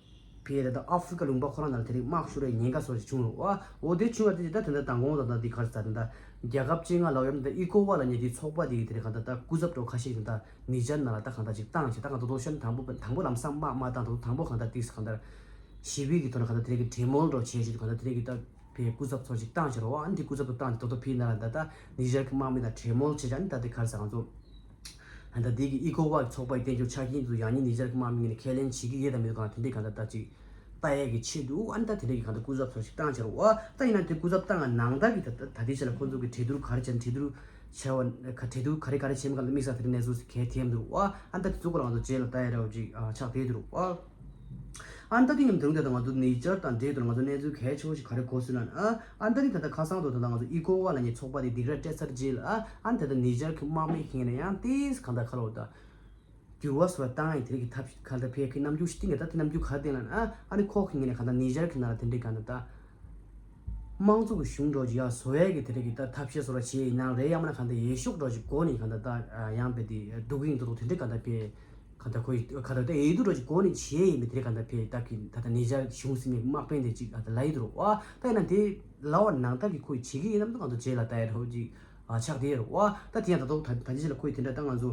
ཕའི་ད་ལྟ་ཨ་ཧྥི་རི་ཀ་ལུང་པ་ཁོ་རང་ནང་ལ་དེ་རིང་དམག་ཤོར་བའི་ཉེན་ཁ་སོགས་ཤིག་བྱུང་རུང་ཨ། འོ་དེ་བྱུང་བ་དེ་ད་ད་ལྟ་མདང་དགོང་ད་ལྟ་འདི་ག་རེ་ཟ་ད་ལྟ་རྒྱལ་ཁབ་བཅོ་ལྔ་ལ་ཡོད་ད་ཨི་ཀོ་ཝ་ལབ་མཁན་དེའི་ཚོགས་པ་དེ་གི་དེ་རིང་གང་ལྟར་ད་སྐུ་ཚབ་འདྲ་བོ་ཁ་ཤས་ཤིག་ད་ནི་ཇར་ནང་ལ་ད་གང་ལྟར་ཅིག་བཏང་བྱས་ད་གང་ལྟར་རྡོག་རྡོག་ཤོད་ན་དང་པོ་དང་པོ་ལམ་སང་དམག་མ་བཏང་དང་དང་པོ་གང་ལྟར་ཏིག་གང་ལྟར་ཞི་བའི་གི་ཐོག་ནས་གང་ལྟར་དེ་རིང་གི་གྲོས་མོལ་འདྲ་བོ་བྱས་བྱས་ད་གང་ལྟར་དེ་རིང་གི་ད། ཕའི་སྐུ་ཚབ་ཚོ་ཞིག་བཏང་ཕྱིར་རོ། ཨ་ནི་དེ་སྐུ་ཚབ་ཏུ་བཏང་དེ་ཏོག་ཏོ་ཕའི་ནང་ལ་ད་ལྟ་ནི་ཇར་གྱི་དམག་མི་དང་གྲོས་མོལ་བྱེད་ཅིག་ཨ་ནི་ད་དེ་ག་རེ་ཟེར་ང་ཚོ། ཨ་ནི་ད་དེ་གི་ཨི་ཀོ་ཝ་ཚོགས་པ་ཡི་བསྟན་བཅོས་ཆ་རྐྱེན་དུ་ཡང་ནི་ནི་ཇར་གྱི་དམག་མི་ངོས་ནས་ཁས་ལེན་བྱེད་ཀྱི་ཡོད་དམ་མེད་གང་དེ་འདྲའི་གང་ལྟར་ད་ཅིག་ལྟ་ཡས་ཀྱི་ཆེད་དུ་ཨ་ནི་ད་དེ་འདྲའི་གི་གང་ལྟར་སྐུ་ཚབ་ཚོ་ཞིག་བཏང་ཕྱིར་རོ། ད་ཡིན་ན་དེ་སྐུ་ཚབ་བཏང་ང་ནང་ལྟར་གྱི་ད་ད་ད་ལྟའི་ཆ་ལ་ཁོང་ཚོ་གི་གྲོས་བསྡུར་ག་རེ་བྱས་ནས་གྲོས་བསྡུར་བྱས་པ་གྲོས་བསྡུར་ག་རེ་ག་རེ་བྱས་མིན་གང་ལ་དམིགས་བསལ་དེ་འདྲའི་གནས་ཚུལ་ཞིག་གས་ཐེབས་འདུག་རོ། ཨ་ནི་ད་དེ་ཚོ་སྐོར་ལ་ང་ཚོ་རྗེས་ལ་ལྟ་ཡས་རེ་བ་ཅིག་ཆགས་བསྡད་འདུག་རོ། ཨ་ནི་ད་དེ་མཉམ་དུ་ད་ང་ཚོ་ནི་ཇར་དང་འབྲེལ་དུ་ང་ཚོ་གནས་ཚུལ་གལ་ཆེ་བོ་ཞིག་ག་རེ་གོ་སོང་ན་ཨ། ཨ་ནི་ད་དེ་ད་ལྟ་ཁ་སང་དུ་ད་ལྟ་ང་ཚོ་ཨི་ཀོ་ཝ་ལབ་མཁན་ཚོགས་པ་དེ་སྡིགས་ར་སྤྲད་ཚར་རྗེས་ལ་ཨ། ཨ་ནི་ད་ལྟ་ནི་ཇར་གྱི་དམག་མི་ཁེངས་ནས་ཡང་ཏིས་གང་ལྟར་ཁ་ལོ་ད་འགྱུར་བ་སོགས་བཏང་ཡིན་དེ་རིགས་ཀྱི་ཐབས་ག་ལ་ཕེ་ཁེ་རྣམ་འགྱུར་ཞིག་བསྟན་གི་ད་དེ་རྣམ་འགྱུར་ག་རེ་བསྟན་ལབ་ན་ཨ། ཨ་ནི་ཁོ་ཁེངས་ནས་གང་ལྟར་ནི་ཇར་གྱི་ནང་ལ་དེ་འདྲའི་གང་ལྟར་ད་དམངས་གཙོ་གི་གཞུང་འདྲ་ཞིག་ཡར་བཟོ་ཡས་ཀྱི་དེ་རིགས་ཀྱི་ད་ཐབས་ཤེས་སོགས་ར་བྱས་ཡིན་ནའང་རེད། ཡང་མིན་ན་གང་ལྟར་འོས་ཤོག་འདྲ་ཞིག་སྒོ་ནས་གང་ལྟར་ད་ཡང་བས་དེ་སྡུག་གི་ཡིན་འདུག་དེ་འདྲའི་གང་ལྟར་ཕེ། ག་ད་ཁོའི་ག་ད་ད་ཨེ་དུ་རོ་ཅིག་གོ་ནི་བྱེད་ཡིན་མི་དེ་ག་ད་ཕེ་ད་གི་ད་ད་ནི་ཇར་གཞུང་སྲིད་མི་དམག་དཔོན་དེ་ཅིག་ད་ད་ལ་ཡི་དུ་རོ་ཨ། ད་ཡིན་ན་དེ་ལ་བ་ནང་ད་གི་ཁོའི་བྱེད་ཀྱི་ཡིན་ནམ་ད་ང་ཚོ་རྗེས་ལ་ད་ཡི་རོ་ཅིག་ཨ་ཆགས་དེ་རོ་ཨ། ད་དེ་ཡང་ད་དོ་ད་ད་ཅི་ལ་ཁོའི་དེ་འདྲ་ད་ང་ཚོ་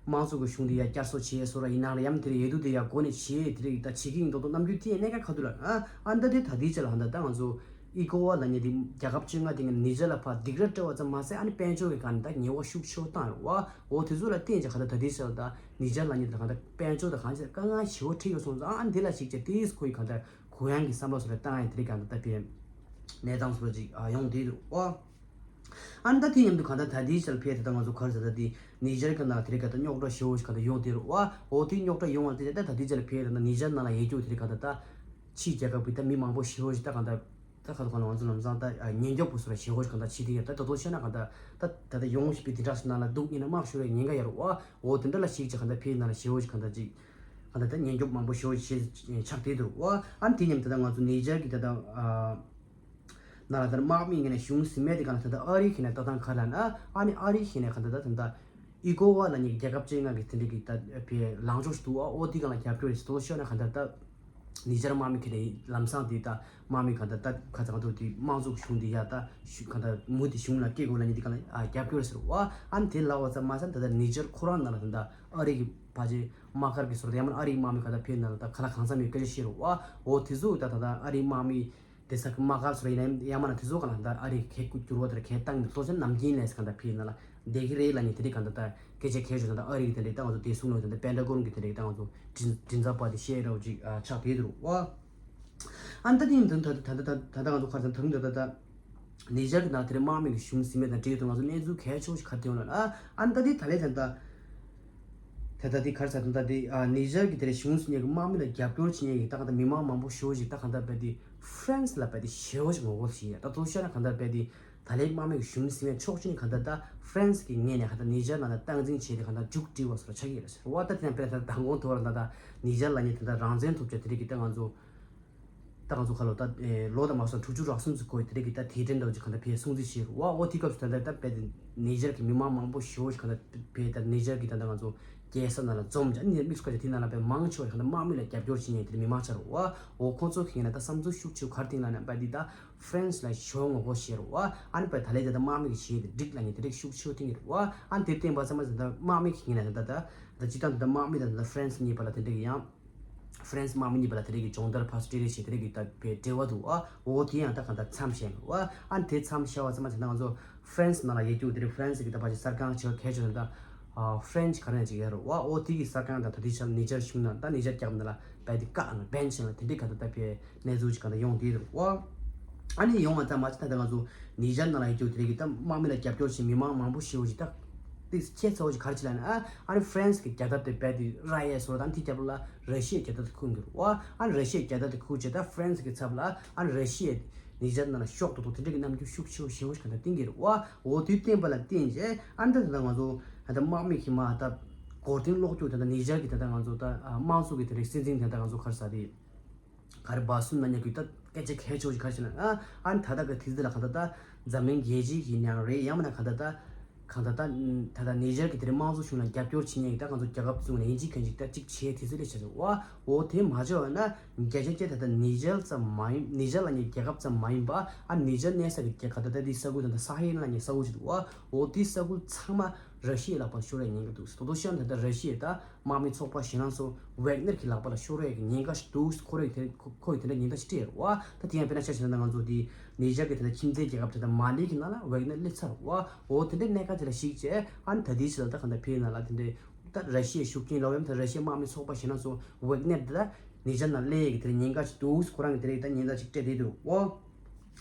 དམངས་གཙོ་གི་གཞུང་དེ་ཡ་བསྐྱར་གསོ་བྱེད་སོ་ར་ཡིན་ནང་ལ་ཡམ་དེ་ཨེ་དུ་དེ་ཡ་གོ་ནི་བྱེད་དེ་རིགས་ད་བྱེད་ཀྱི་ཡིན་ད་དོ་རྣམ་འགྱུར་དེ་ཡ་གནད་འགག་ཁ་ཐུག་ལ་ཨ། ཨ་ད་དེ་ད་དེ་ཅི་ལ་ཧ་ད་ད་ང་ཚོ་ཨི་ཀོ་ཝ་ལ་ཉེ་དེ་རྒྱལ་ཁབ་བཅོ་ལྔ་དེ་ནི་ཇར་ལ་ཕ་སྡིགས་ར་སྤྲད་པ་ཙམ་མ་ཟད་ཨ་ནི་དཔལ་འབྱོར་གི་ག་ནི་ད་ཉེ་བ་ཤུགས་ཆེ་བོ་བཏང་རོ་ཨ། འོ་དེ་ཚོ་ལ་བརྟེན་ཅིག་ག་ད་ད་དེ་ཟེར་ད་ནི་ཇར་ལ་ཉེ་དེ་ག་ད་དཔལ་འབྱོར་དང་གང་ཅི་དཀའ་ངལ་ཞེ་བོ་འཕྲད་ཡོད་སོང་ཙང་ཨ་འདི་ལ་ཞིག་ཅིག་ཏིས་ཁོའི་ག་ད་གུ་ཡངས་ཀྱི་བསམ་བློ་སོགས་ལ་བཏང་ཡ་དེ་རིགས་ག་ད་ད་པའི་གནས་སྟངས་སོགས་ཅིག་ཡོང་དེ་རོ་ཨ། ཨ་ནི་ད་དེ་མཉམ་དུ་ག་ད་ད་དེའི་ཞལ་ཕེ་དེ་ད་ང་ཚོ་ག་རེ་ཟེར་ད་དེ་ནི་ཇར་གི་ནང་དེ་རིགས་ག་ད་རྙོག་དྲ་ཞེ་བོ་ཞིག་ག་ད་ཡོང་དེ་རོ་ཨ། འོ་དེ་རྙོག་དྲ་ཡོང་བ་དེ་ད་ད་དེའི་ཞལ་ཕེ་དེ་ད་ནི་ཇར་ནང་ལ་ཡོད་རྒྱུ་དེ་རིགས་ག་ད་ད་ཕྱིའི་རྒྱལ་ཁབ་ཀྱི་ད་མི་མང་པོ་ཞེ་བོ་ཞིག་ད་ག་ད། ད་ཁ་ཐོག་ཁ་ལ་ང་ཚོ་ལམ་སང་ད་ཉེན་སྐྱོབ་པོ་སོགས་ལ་ཞེ་བོ་ཞིག་གང་ལྟར་བྱེད་དེ་ཡོད། ད་ད་དུང་བཤད་ན་གང་ལྟར་ད་ད་ད་ཡོང་བཞིན་པའི་དེ་འདྲ་ཞིག་ནང་ལ་འདུག་ཡིན་ན་དམག་ཤོར་བའི་ཉེན་ཁ་ཡོད་རེད་བ། འོ་དེ་འདྲ་ལ་ཞིག་ཅིག་གང་ལྟར་ཕེ་ནང་ལ་ཞེ་བོ་ཞིག་གང་ལྟར་ཅིག་གང་ལྟར་ད་ཉེན་སྐྱོབ་མང་པོ་ཞེ་བོ་ཞིག་ཆགས་བསྡད་འདུག་བ། ཨ་ནི་དེ་མཉམ་དུ་ད་ང་ཚོ་ནི་ཇར་གི་ད་ད་ནང་ལ་ད་དམག་མི་ངོས་ནས་གཞུང་ཟིན་མེད་དེ་གང་ལྟར་ད་ད་ཨ་རི་ཁེ་ནས་ལྟ་སྟངས་ག་ལ་ན་ཨ་ནི་ཨ་རི་ཁེ་ནས་གང་ལྟར་ད་ད་ད། ཨི་ཀོ་ཝ་ལ་ཉིད་རྒྱལ་ཁབ་བཅོ་ལྔ་གི་དེ་འདྲ་གི་ད་ཕེ་ལངས་ཕྱོགས་ཤིག་འདུག་ཨ། འོ་དེ་གང་ལ་རྒྱབ་སྐྱོར་རེད་ཟེར་དོ་ཤོད་ན་གང་ལྟར་ད་ནི་ཇར་དམག་མི་ཁེ་ནས་ལམ་སང་དེ་ད་དམག་མི་གང་ལྟར་ད་ཁ་ཚང་དུ་དེ་དམངས་གཙོ་གཞུང་དེ་ཡ་ད་ཤུ་གང་ལྟར་མུ་དེ་གཞུང་ལ་སྐད་དགོས་ལ་ཉིད་དེ་གང་ལ་ཨ་རྒྱབ་སྐྱོར་ཟེར་བ། ཨ་ནི་དེ་ལ་བ་ཙམ་མ་ཟད་ད་ད་ནི་ཇར་ཁོ་རང་ནང་ལ་ད་ད་ཨ་རི་གི་ཕ་ཆེ་དམག་སྒར་གི་སོར་ད་ཡ་མ་ཨ་རི་གི་དམག་མི་གང་ལྟར་ཕེ་ནང་ལ་ད་ཁ་ལ་གང་འཚམ་ཡོད་སྐད་ཆ་བཤད་རོ་བ། འོ་དེ་ཚོ་ད་ད་ད་ཨ་རི་དམག་མི། དེ་ས་གི་དམག་སྒར་སོགས་ཡིན་ན་ཡང་མ་ན་དེ་ཚོ་གང་ལ་ད་ཨ་རིའི་གད་སྐུ་འགྱུར་བ་དེར་གད་བཏང་གི་ལྟོ་ཆེན་ནམ་རྒྱུན་ལས་གང་ལྟར་ཕེ་ཡིན་ན་ལ་བསྡད་ཀྱི་རེད་ལ་ནི་དེ་རིགས་གང་ལྟར་ད་སྐད་ཆ་གད་ཆོད་ད་ཨ་རི་གི་དེ་འདྲའི་ད་ང་ཚོ་བདེ་སྲུང་ལོ་དེ་འདྲའི་པེན་ཊ་གོན་གི་དེ་འདྲའི་ད་ང་ཚོ་མགྲིན་མགྲིན་ཚབ་པ་དེ་བཤད་རོགས་ཅིག་ཆགས་བསྡད་འདུག་བ། ཨ་ནི་ད་དེ་ཡིན་དུས་ད་ད་ད་ད་ད་ང་ཚོ་ཁར་ད་དུང་ད་ད་ད་ནི་ཇར་གི་ནང་དེ་རིང་དམག་མི་གི་གཞུང་ཟིན་མེད་དང་འབྲེལ་དུ་ང་ཚོ་གནས་ཚུལ་གལ་ཆེ་བོ་ཞིག་ག་དེ་ཡོང་ལ་ཨ་ཨ་ནི་ད་དེ་ད་ལས་ད་ད། ད་ལྟ་དེ་ག་རེ་ཟེར་དང་ད་དེ་ཨ་ནི་ཇར་གྱི་དེ་རེ་གཞུང་ཟིན་ཡས་ཀྱི་དམག་མི་ལ་རྒྱབ་སྐྱོར་བྱེད་མཁན་གྱི་ད་ག་ད་མི་མང་མང་པོ་ཞེ་པོ་ཞིག་ད་ག་ད་རྦད་དེ་ཧྥ་རན་སི་ལ་རྦད་དེ་ཞེ་པོ་ཞིག་ངོ་རྒོལ་བྱེད་ཡས་ད་དུང་བཤད་ན་ག་ད་རྦད་དེ་ད་ལའི་དམག་མི་གི་གཞུང་ཟིན་ཡས་ཕྱོགས་གཅིག་ནས་ག་ད་ད་ཧྥ་རན་སི་གི་ངོས་ནས་ག་ད་ནི་ཇར་ནང་ལ་སྟངས་འཛིན་བྱས་ཏེ་ག་ད་མཇུག་སྒྲིལ་བ་སོགས་ཆགས་ཀྱི་ཡོད་རེད་ཟེར་བ། ད་དེ་ཡང་དཔེར་ན་ད་མདང་དགོང་ཐོག་ལ་ད་ད་ནི་ཇར་ལ་ཉིད་ད་ད་རང་བཙན་ཐོབ་ཆ་དེ་རིགས་ཀྱི་ད་ང་ཚོ། ད་ང་ཚོ་ཁ་ལོ་ད་ལོ་དང་མ་སོང་དྲུག་ཅུ་རེ་གསུམ་ཙམ་འགོར་དེ་རིགས་ཀྱི་ད་དེ་དྲན་འདྲ་བོ་ཅིག་གང་ལྟར་ཕེ་སྲུང་བརྩི་བྱེད་རུ་བ། འོ་དེ་སྐབས་སུ་ད་ལྟ་ད་རྦད་དེ་ནི་ཇར་གྱི་མི་མང་མང་པོ་ཞེ་པོ་ཞིག་གང་ལྟར་ཕེ་ད་ནི་ཇར་གྱི་ད་ལྟ་ང་ཚོ་རྒྱལ་ས་ནང་ལ་འཛོམས་ཀྱང་ནི་དམིགས་སུ་བཀར་ཏེ་དེ་ནང་ལ་ཕེ་མང་ཆེ་བ་གང་ལྟར་དམག་མི་ལ་རྒྱབ་སྐྱོར་བྱེད་མཁན་དེ་མི་མང་ཆགས་རུ་བ། འོ་ཁོང་ཚོ་གི་ཡིན་ན་ད་བསམ་ཚུལ་ཤུགས་ཆེ་བོ་ག་རེ་བཏིང་ལ་ན་རྦད་དེ་ད་ཧྥ་རན་སི་ལ་ཞེ་པོ་ངོ་རྒོལ་བྱེད་རུ་བ། ཨ་ནི་ཕེ་ད་ལྟ་ད་ལྟ་དམག་མི་གི་བྱེད་དེ་འགྲིག་ལ་ནི་དེ་རིགས་ཤུགས་ཆེ་བོ་བཏིང་གི་རུ་བ། ཨ་ནི་དེ་བརྟེན་པ་ཚང་མ་ད་ལྟ་དམག་མི་གི་ཡིན་ན་ད་ལྟ་ད་ད་སྤྱི་བཏང་ད་ལྟ་དམག་མི་ད་ལྟ་ཧྥ་རན་སི་གཉིས་བར་ལ་དེ་འདྲ་གི་ཡང་། ཧྥ་རན་སི་དམག་མི་གཉིས་བར་ལ་དེ་རིགས་ཀྱི་སྦྱོང་བརྡར་ཕར་ཚུར་སྤྲད་རེས་བྱས་དེ་རིགས་ཀྱི་ད་བའི་འབྲེལ་བ་འདུག་ཨ། འོ་དེ་ཡང་ད་གང་ལྟར་མཚམས་བཞག་འདུག་ཨ། ཨ་ནི་དེ་མཚམས་བཞག་པ་ཚང་མ་བྱས་ན་ང་ཚོ་ཧྥ་རན་སི་ནང་ལ་ཡོད་རྒྱུ་དེ་རིགས་ཧྥ་རན་སི་གི་ད་ཕལ་ཆེར་གསར་ཁང་ཆེ་བ་གལ་ཆེ་ད་ཧྥ་རན་སི་ག་རེ་ཅིག་ཡོད་རེད་ཨ། འོ་དེ་གི་གསར་ཁང་དང་ད་དེ་ཆ་ནི་ཇར་གཞུང་ནང་ད་ནི་ཇར་རྒྱབ་ནང་ལ་བལ་དེ་བཀག་ནས་བན་བྱས་ལ་དེ་འདྲའི་གང་ལྟར་ད་བའི་གནས་ཚུལ་ཅིག་གང་ལྟར་ཡོང་བསྡད་འདུག་ཨ། ཨ་ནི་ཡོང་བ་ཙམ་མ་ཟད་ད་ལྟ་ང་ཚོ་ནི་ཇར་ནང་ལ་ཡོད་རྒྱུ་དེ་རིགས་ཀྱི་ད་དམག་མི་ལ་རྒྱབ་སྐྱོར་བྱེད་མི་མང་མང་པོ་ཞེ་པོ་ཞིག་ད། དེ་ཁྱད་མཚར་བོ་ཞིག་ག་རེ་བྱེད་ལབ་ན་ཨ་ནི་ཧྥ་རན་སི་གི་རྒྱལ་དར་དེ་རྦད་དེ་ར་ཡས་སོ་ད་དེ་རྒྱབ་ལ་ར་ཤི་ཡའི་རྒྱལ་དར་དེ་ཁུར་གྱི་རེད་བ། ཨ་ནི་ར་ཤི་ཡའི་རྒྱལ་དར་དེ་ཁུར་བྱས་ད་ཧྥ་རན་སི་གི་ཚབ་ལ་ཨ་ནི་ར་ཤི་ཡའི་ནི་ཇར་ནང་ལ་ཤོག་ཏོག་ཏོག་དེ་འདྲ་གི་རྣམ་འགྱུར་ཤུགས་ཆེ་བོ་ཞེ་པོ་ཞིག་ག་འདྲ་བསྟན་གྱི་རེད་བ། འོ་དེ་བསྟན་པ་ལ་བརྟེན་བྱས་ཨ་ནི་ད་ད་ང་ཚོ་ད་ལྟ་དམག་མི་གི་མ་ད་མགོ་རྟིང་སློག་རྒྱུ་ད་ལྟ་ནི་ཇར་གི་ད་ལྟ་ང་ཚོ་ད་དམངས་གཙོ་གི་དེ་རིགས་སྲིད་འཛིན་དེ་ད་ང་ཚོ་ག་རེ་ཟ་དེ། ག་རེ་བ་སུན་ན་ཉག་གི་ད་སྐད་ཆ་གལ་ཆེ་བོ་ཞིག་ག་རེ་བྱས་ན་ཨ། ཨ་ནི་ད་ལྟ་གི་དུས་ཚོད་ལ་གང་ལྟར་ད་འཛམ་གླིང་རྒྱལ་སྤྱི་ཡིན་ནའང་རེད་ཡང་མིན་ན་གང་ལྟར་ད་གང་ལྟར་ད་ད་ལྟ་ནི་ཇར་གི་དེ་རིང་དམངས་གཙོ་གཞུང་ལ་རྒྱབ་སྐྱོར་བྱེད་མཁན་གྱི་ད་ང་ཚོ་རྒྱལ་ཁབ་ཚོ་ནས་ཡིན་གཅིག་མིན་གཅིག་ད་གཅིག་བྱས་དུས་ཚོད་ལས་བྱས་སོང་ཨ། འོ་དེ་མ་བྱས་པ་ན་བརྒྱ་ཆ་བརྒྱ་ད་ལྟ་ནི་ཇར་ཙམ་མ་ཡིན་ནི་ཇར་ལབ་མཁན་རྒྱལ་ཁབ་ཙམ་མ་ཡིན་པ་ཨ་ནི་ཇར་གནས་ས་གི་རྒྱལ་ཁབ་ད་ལྟ་དེ་ས་ཁུལ་ད་ལྟ་ས་ཧེ་ལབ་མཁན་ས་ཁུལ་ཞིག་འདུག་ཨ། འོ་དེ་ས་ཁུལ་ཚང་མ། ར་ཤི་ཡའི་ལག་པར་ཤོར་ཡའི་ཉེན་ཁ་འདུག། ད་དུང་གཞན་དེ་ལྟར་ར་ཤི་ཡའི་ད་དམག་མི་ཚོགས་པ་གཞན་ལ་སོགས་ཝེག་ནར་གྱི་ལག་པ་ལ་ཤོར་ཡའི་ཉེན་ཁ་ཞིག་འདུག། ཁོ་རེ་དེ་ཁོ་ཁོ་ཡི་དེ་འདྲ་ཉེན་ཁ་ཞིག་སྤྲད་ཡོད་རེད་བ། ད་དེ་ཡང་དཔེར་ན་ཆ་བཞག་ན་ང་ཚོ་དེ་ནི་ཇར་གྱི་དེ་འདྲ་ཁྱིམ་མཚེས་རྒྱལ་ཁབ་དེ་འདྲ་མ་ལི་གི་ནང་ལ་ཝེག་ནར་སླེབས་ཚར་བ། འོ་དེ་འདྲའི་གནད་འགག་ཅིག་ལ་གཞིགས་བྱས་ཨ་ནི་ད་དེའི་ཕྱི་ལ་ད་ག་འདྲ་ཕེབས་ན་ལ་དེ་འདྲའི་ད་ར་ཤི་ཡའི་ཤུགས་རྐྱེན་ལོག་ཡམ་ད་ར་ཤི་ཡའི་དམག་མི་ཚོགས་པ་གཞན་ལ་སོགས་ཝེག་ནར་དེ་ད་ནི་ཇར་ནང་སླེབས་ཡའི་དེ་འདྲ་ཉེན་ཁ་ཞིག་འདུག། ཁོ་རང་གི་དེ་འདྲའི་ད་ཉེན་བརྡ་ཅིག་སྤྲད་བསྡད་འདུག་འོ།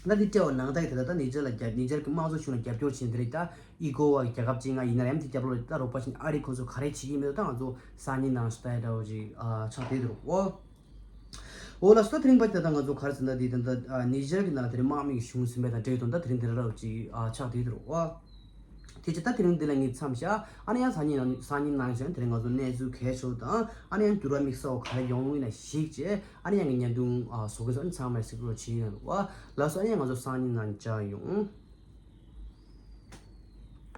ད་འདི་སྤྲད་པ་ནང་ལྟར་གྱི་ད་ལྟ་ད་ནི་ཇར་ལ་རྒྱབ་ནི་ཇར་གྱི་དམངས་གཙོ་གཞུང་ལ་རྒྱབ་སྐྱོར་བྱེད་མཁན་དེ་རིགས་ད་ཨི་གོ་བ་གི་རྒྱལ་ཁབ་ཅིག་ང་ཡིན་ན་ཡང་དེ་རྒྱབ་ལོགས་ལ་ད་རོགས་པ་བྱེད་མཁན་ཨ་རི་ཁོང་ཚོ་ག་རེ་བྱེད་ཀྱི་མེད་འདུག། ད་ང་ཚོ་སང་ཉིན་ནང་ཞིག་ད་ཡ་འདྲ་བོ་ཅིག་ཨ་ཆགས་བསྡད་འདུག་འོ། འོ་ལགས་སོ། ད་དེ་རིང་པ་ད་ལྟ་ང་ཚོ་ག་རེ་ཟེར་ན་དེ་ད་ལྟ་ཨ་ནི་ཇར་གྱི་ནང་ལ་དེ་རིང་དམག་མི་གི་གཞུང་ཟིན་པའི་དང་འབྲེལ་དོན་ད་དེ་རིང་དེ་འདྲ་འདྲ་བོ་ཅིག་ཨ་ཆགས་བསྡད་འདུག་འོ། དེ་ཅི་ད་དེ་རིང་འདི་ལ་ངས་མཚམས་བཞག། ཨ་ནི་ཡང་སང་ཉིན་ནང་སང་ཉིན་ནང་བཞིན་དེ་རིང་ང་ཚོ་གནས་ཚུལ་གལ་ཆེ་བ་དང་ཨ་ནི་ཡང་འགྱུར་བ་དམིགས་བསལ་བ་ག་རེ་ཡོང་ཡིན་ན་གཞིགས་བྱས་ཨ་ནི་ཡང་གི་བརྙན་ཐུང་ཨ་བཟོ་གི་སོང་། ཨ་ནི་ཚང་མས་གཟིགས་རོགས་བྱེད་ཡིན་ལ། ལགས་སོ། ཨ་ནི་ཡང་ང་ཚོ་སང་ཉིན་ནང་མཇལ་ཡོང་།